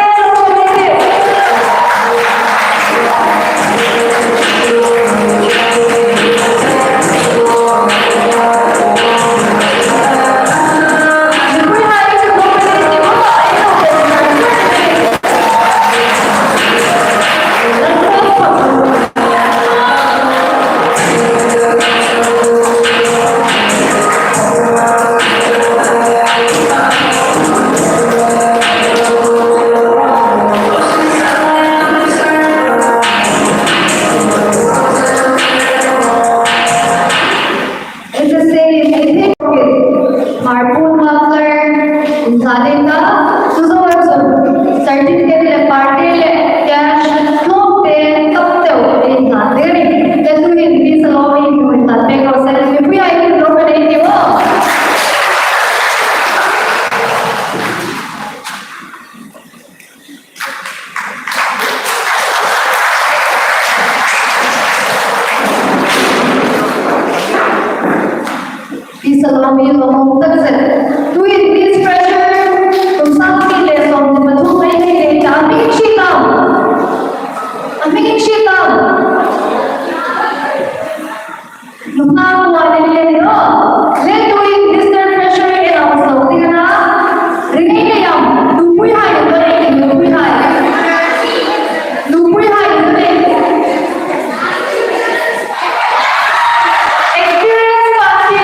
Hla ding ta, chu zoa chun certificate le party le cash tlawmte tak deu ei hla ding a nih. Te tuhin Pi Salome in hla pek raw se, mipuihai in lo ka nei ti aw. Pi Salome lawmum tak zet. Tuhin Miss Fresher kum sangkhat le sawmhni pathum ei nei ta, a hming hriet am? A hming hriet am? Nunghak kuo ni le ni ro. Le tuhin Mister Fresher ei announce ding a na. Ring ei nei am? Nupuihai, nupuihai. Nupuihai, nupuihai. Experience party.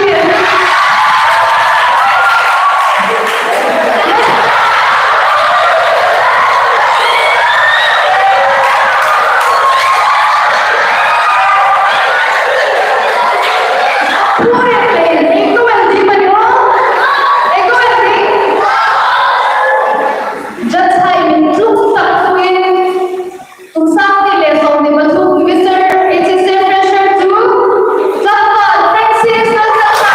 Poor and plain. Equal thing mani aw. Equal thing. Judge hai min tlung tak tuin. Kum sangkhat le sawmhni pathum, Mister H S A Fresher two, Tlangval Francis Lalzakha.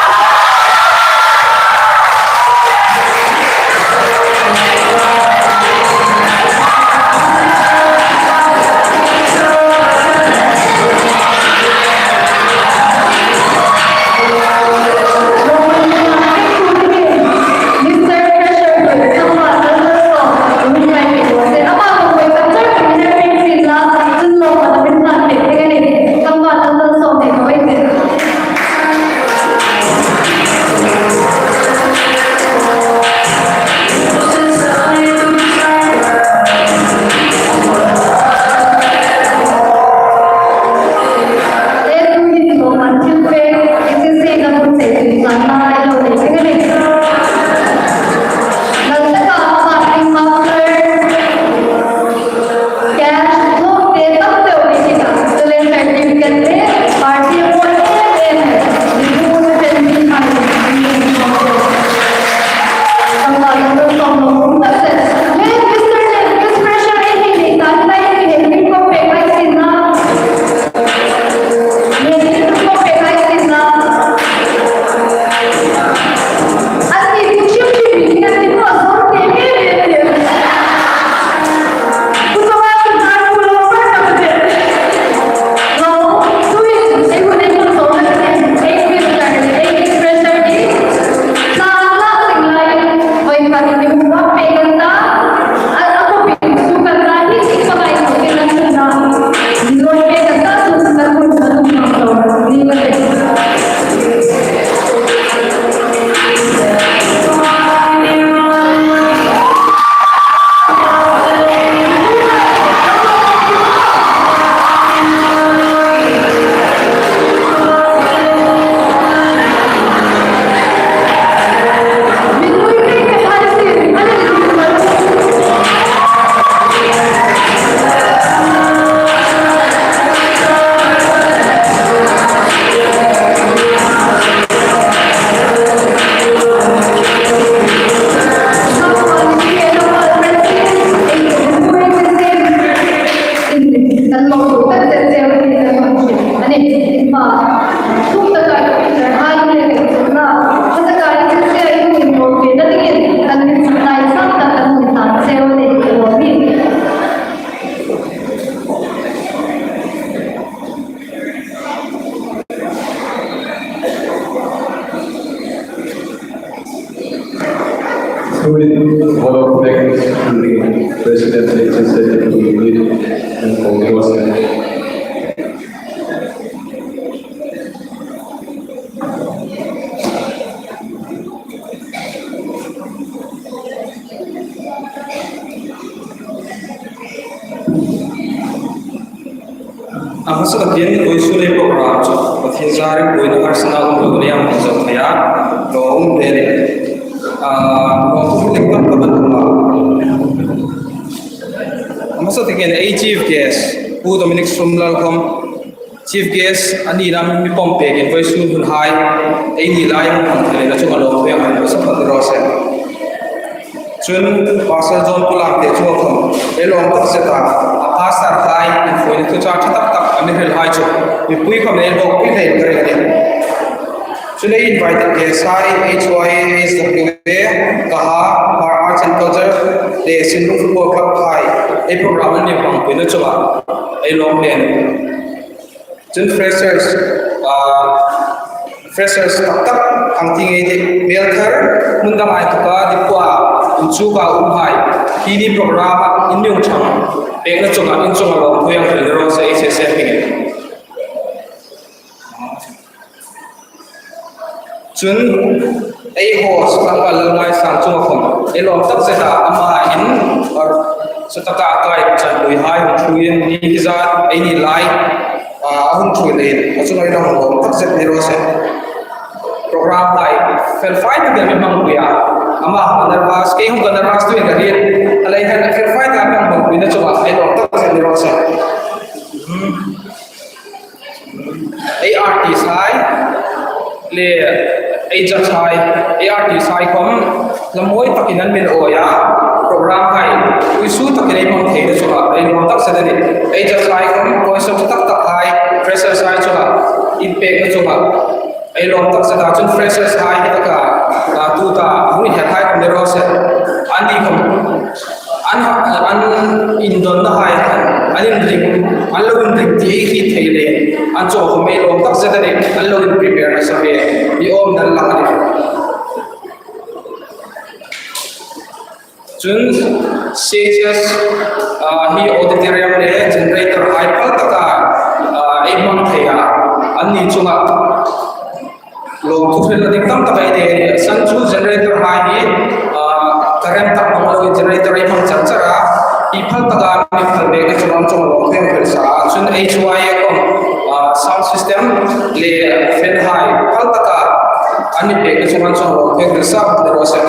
Through it, vote of thanks to the President, Legislative Committee, and Congress. A hmasa takin vawisun ei program chu Pathien zarin buoina harsatna um lo ni ang zo thei a, lo um thei a ni. A, lo um thei ka ban ma. A hmasa takin ei chief guest, Pu Dominic Sumlalkhawm, chief guest a ni lam mi pawm pekin vawisun hun hai ei ni lai hang thei la chunga lo thei ang hmasa phat raw se. Chun Pastor John Pulang te chu khom ei lawm tak zet a, a pastor hai infuina thuchah ṭha tak tak a mi hril hai chu mipui khom ei lawm pui thei ka ring a nih. Chun ei invite guest hai H Y A H W A, Kaha, Hmar Arts and Culture le Sinlung Football Club hai ei program an mi hmangpuina chunga ei lawm hle. Chun freshers, ah, freshers tak tak hang ti ngei te, hmel thar hmun dang a inthawka Diphu-a inchuk a um hai hi ni program-a in mi hung ṭhang pekna chunga in chunga lawmthu hang hril raw se, ei se se hming. Chun ei host Tlangval Lalngaisang chunga khom ei lawm tak zet a, ama in or sa taka kai chanpui hai hung ṭhuin ni hi zat ei ni lai, ah, a hung ṭhui leiin a chunga ei lawm tak zet ni raw se. Program hai fel fai tak a mi hmangpui a, ama hung nervous, kei hung ka nervous tu ka ring a, a lei hin fel fai tak a mi hmangpuina chunga ei lawm tak zet ni raw se. Ei artist hai le ei judge hai, ei artist hai khom hla mawi takin an mi awi a, program hai uisu takin ei hmang theina chunga ei lawm tak zet a nih. Ei judge hai khom poinsawk tak tak hai, freshers hai chunga inpekna chunga ei lawm tak zet a, chun freshers hai hi taka, a, tuta hung inher hai khom ni raw se. Anni khom an, an indonna hai khan, an inring, an lo inring ti ei hriet thei leiin an chunga khom ei lawm tak zet a nih, an lo in prepare nasa ve, mi awm nan lang a nih. Chun C H S, ah, hi auditorium le generator hai phal taka, ah, ei hmang thei a, anni chunga lawmthu hrilna ding tam tak ei nei a. San chu generator hai hi, ah, current tak mawng lo generator ei hmang char char a, hi phal taka mi phal bek a chungah chunga lawmthu ei hril sa a. Chun H Y A khom, ah, sound system le fan hai phal taka an mi pek a chungah chunga lawmthu ei hril sa ni raw se.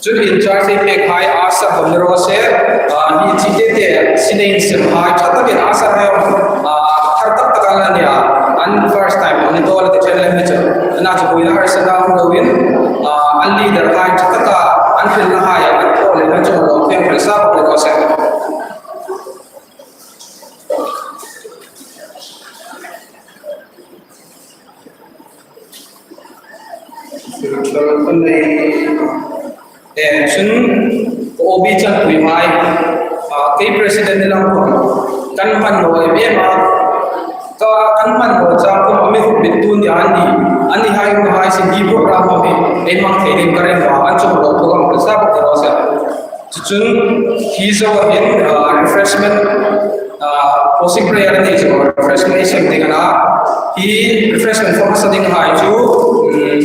Chun in charge ei pek hai a sa khom ni raw se, ah, hi chi te te sin ei sem hai ṭha takin a sa hai, ah, thar tak tak an la nia, an first time an ni tawk a ti ṭhen lem ni chu. Ana chu buoina harsatna um loin, ah, an leader hai ṭha taka an hrilna hai an thaw le an chunga lawmthu ei hril sa khom ni raw se. Eh, chun, O B chanpui hai, ah, kei president ni lang khom, kan hmang naw em em a, ka kan hmang naw chang khom, a mi humbittu ni a ni, anni hai, anni hai sin hi program a mi, ei hmang thei ding ka ring a, an chunga lawmthu ka hril sa bawk ni raw se. Chu chun, hi zoa hin, ah, refreshment, ah, closing prayer a ni chu, refreshment ei sem ding a na. Hi refreshment hmang sa ding hai chu, um,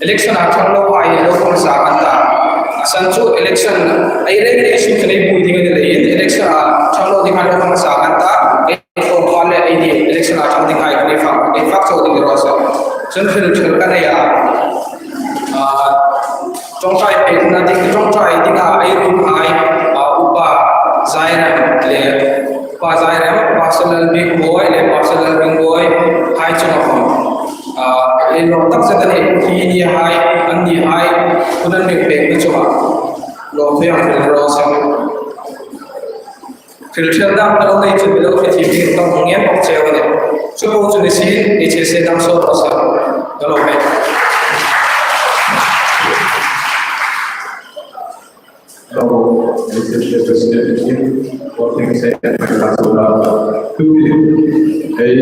election a ṭhang lo hai lo hmang sa kan ta. A san chu election, ei rei rei chu kan ei buoi ding a ni leiin, election a ṭhang lo ding hai lo hmang sa kan ta. Ei ko pa le ei ni election a ṭhang ding hai kan ei fak, ei fak chau ding raw se. Chun hril hril ka nei a. Ah, ṭawngṭai pekna ding, ṭawngṭai dinga ei ruot hai, ah, Upa Zairem le, Upa Zairem, Pastor Lalbik Boi le, Pastor Lalring Boi hai chunga khom, ah, ei lawm tak zet a nih, hi ni hai, anni hai, hun an mi pekna chunga lawmthu ei hril raw se. Hril ṭhel dam ka lo nei chu mi lo hre thiem ding ka hung ngên bawk cheu a nih. Chu po chu ni sien, H S A dam sawt raw se. Ka lawm e. Hello, H S A President, working secretary, Pastor Lal. Tuhin, ei,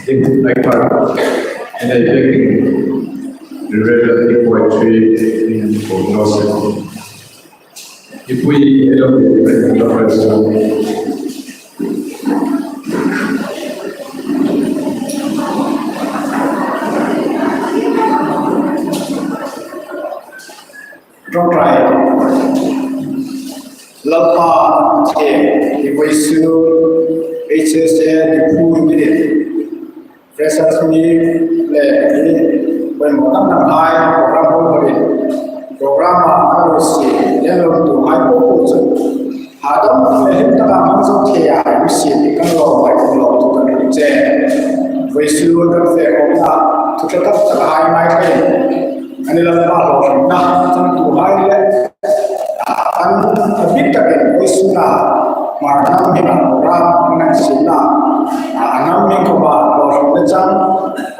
ei, ei, ei, ei, Reverend Poetry in Prognosis. Ipui, hello, hello, hello. Ṭawngṭai. Lalpa, e, i vawisun, H S A, Diphu, mi ni. Freshers Meet le hi poimaw tak tak hai program hmang hmangin program a an lo siem le lawmthu hai po po chu hadam le hlim taka hmang zo thei a, mi siem kan lawm hai kan lawmthu kan hril che. Vawisun kan fe khawmna thu ṭha tak tak hai Ngai pei, ani Lalpa hlawtlingna changtuhai le, an a bik takin vawisuna Hmar hnam hminga program an siemna, a hnam hming khawma hlawtlingna chang,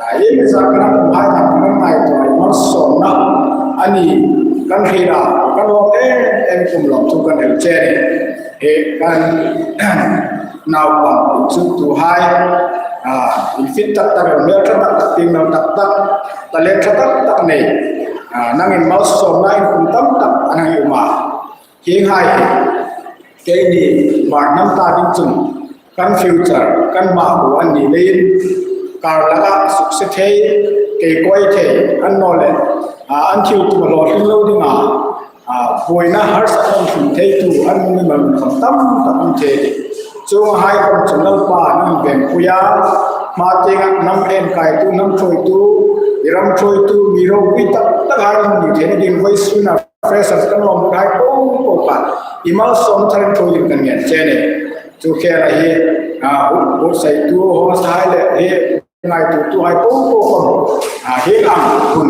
a, iemani zat kan umhai kha kan ngaituo, malsawmna a ni kan hriet a, kan lawm em em kum lawmthu kan hril che a nih. Hi kan naupang inchuktuhai, a, infit tak tak, hmel ṭha tak tak, tieng nal tak tak, talent ṭha tak tak nei, a, nangin malsawmna in kum tam tak a hang um a. Hienghai hi keini Hmar hnam ta ding chun kan future, kan hmakuo an ni leiin, kar laka sukse thei, keikawi thei, annawleh, a, an thil tum a hlawtling lo dinga, a, buoina harsa kan hril theitu an mimal khawm tam tak an um thei. Chuonghai khawm chun Lalpa nangin venpui a, hma tienga hnam enkaitu, hnam ṭhuoitu, i ram ṭhuoitu, mi ropui tak takhai hung ni theina ding vawisuna freshers kan lawm hai po po kha i malsawm tharin ṭhuoi dingin kan ngen che a nih. Chu khela hi, a, buotsaitu, host hai le hi ngaituotuhai po po khawm, a, hi ang hun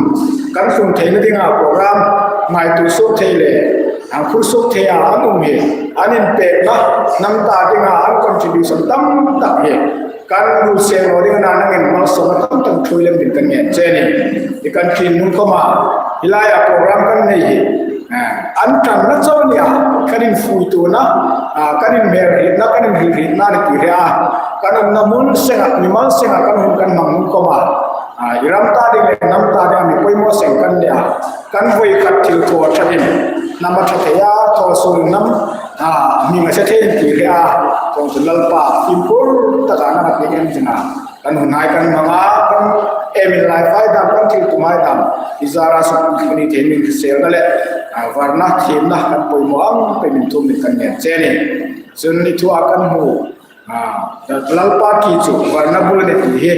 kan tlung theina dinga program ngaituo suok thei le, a, phur suok thei a an um hi, an inpekna hnam ta dinga an contribution tam tak hi kan hmu seng naw ding a na, nangin malsawmna tam tak ṭhuoi lem dingin kan ngen che a nih. I kan ṭin hnung khawma hi laia program kan nei hi, a, an ṭanna chau nia, kan infuituona, a, kan inhmelhrietna, kan inhrilhrietna ni ti hre a, kan umna hmun senga, mimal senga kan hun kan hmang hnung khawma, a, i ram ta ding le hnam ta dinga mi poimaw seng kan nia, kan voi khat thil thaw ṭhain hnam a ṭha thei a, thaw suol hnam, a, hming a se thei ti hre a, chuongchun Lalpa fimkhur taka nangin kan ding a, kan hunhai kan hmang a, kan aim in life hai dam, kan thil tumhai dam, i zara suk ni thei min selna le, a, varna thiemna kan poimaw ang pei min thum min kan ngen che a nih. Chun i thua kan hmu, a, Lalpa ṭi chu varna bul a nih ti hi,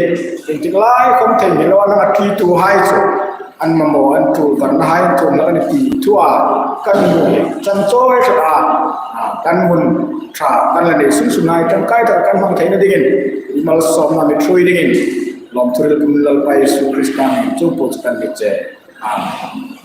intik lai khawm thei mi lo, a nanga ṭituhai chu an mamaw, an ṭul, varnahai an ṭul hlak a nih ti thua kan hmu hi chan chawi ṭhat a, a, kan hmun ṭha kan la nei sun sunhai ṭangkai tak kan hmang theina dingin i malsawmna mi ṭhuoi dingin lawmthu hril kum Lalpa Isu Krista hmingin chuong po chu kan hril che. Amen.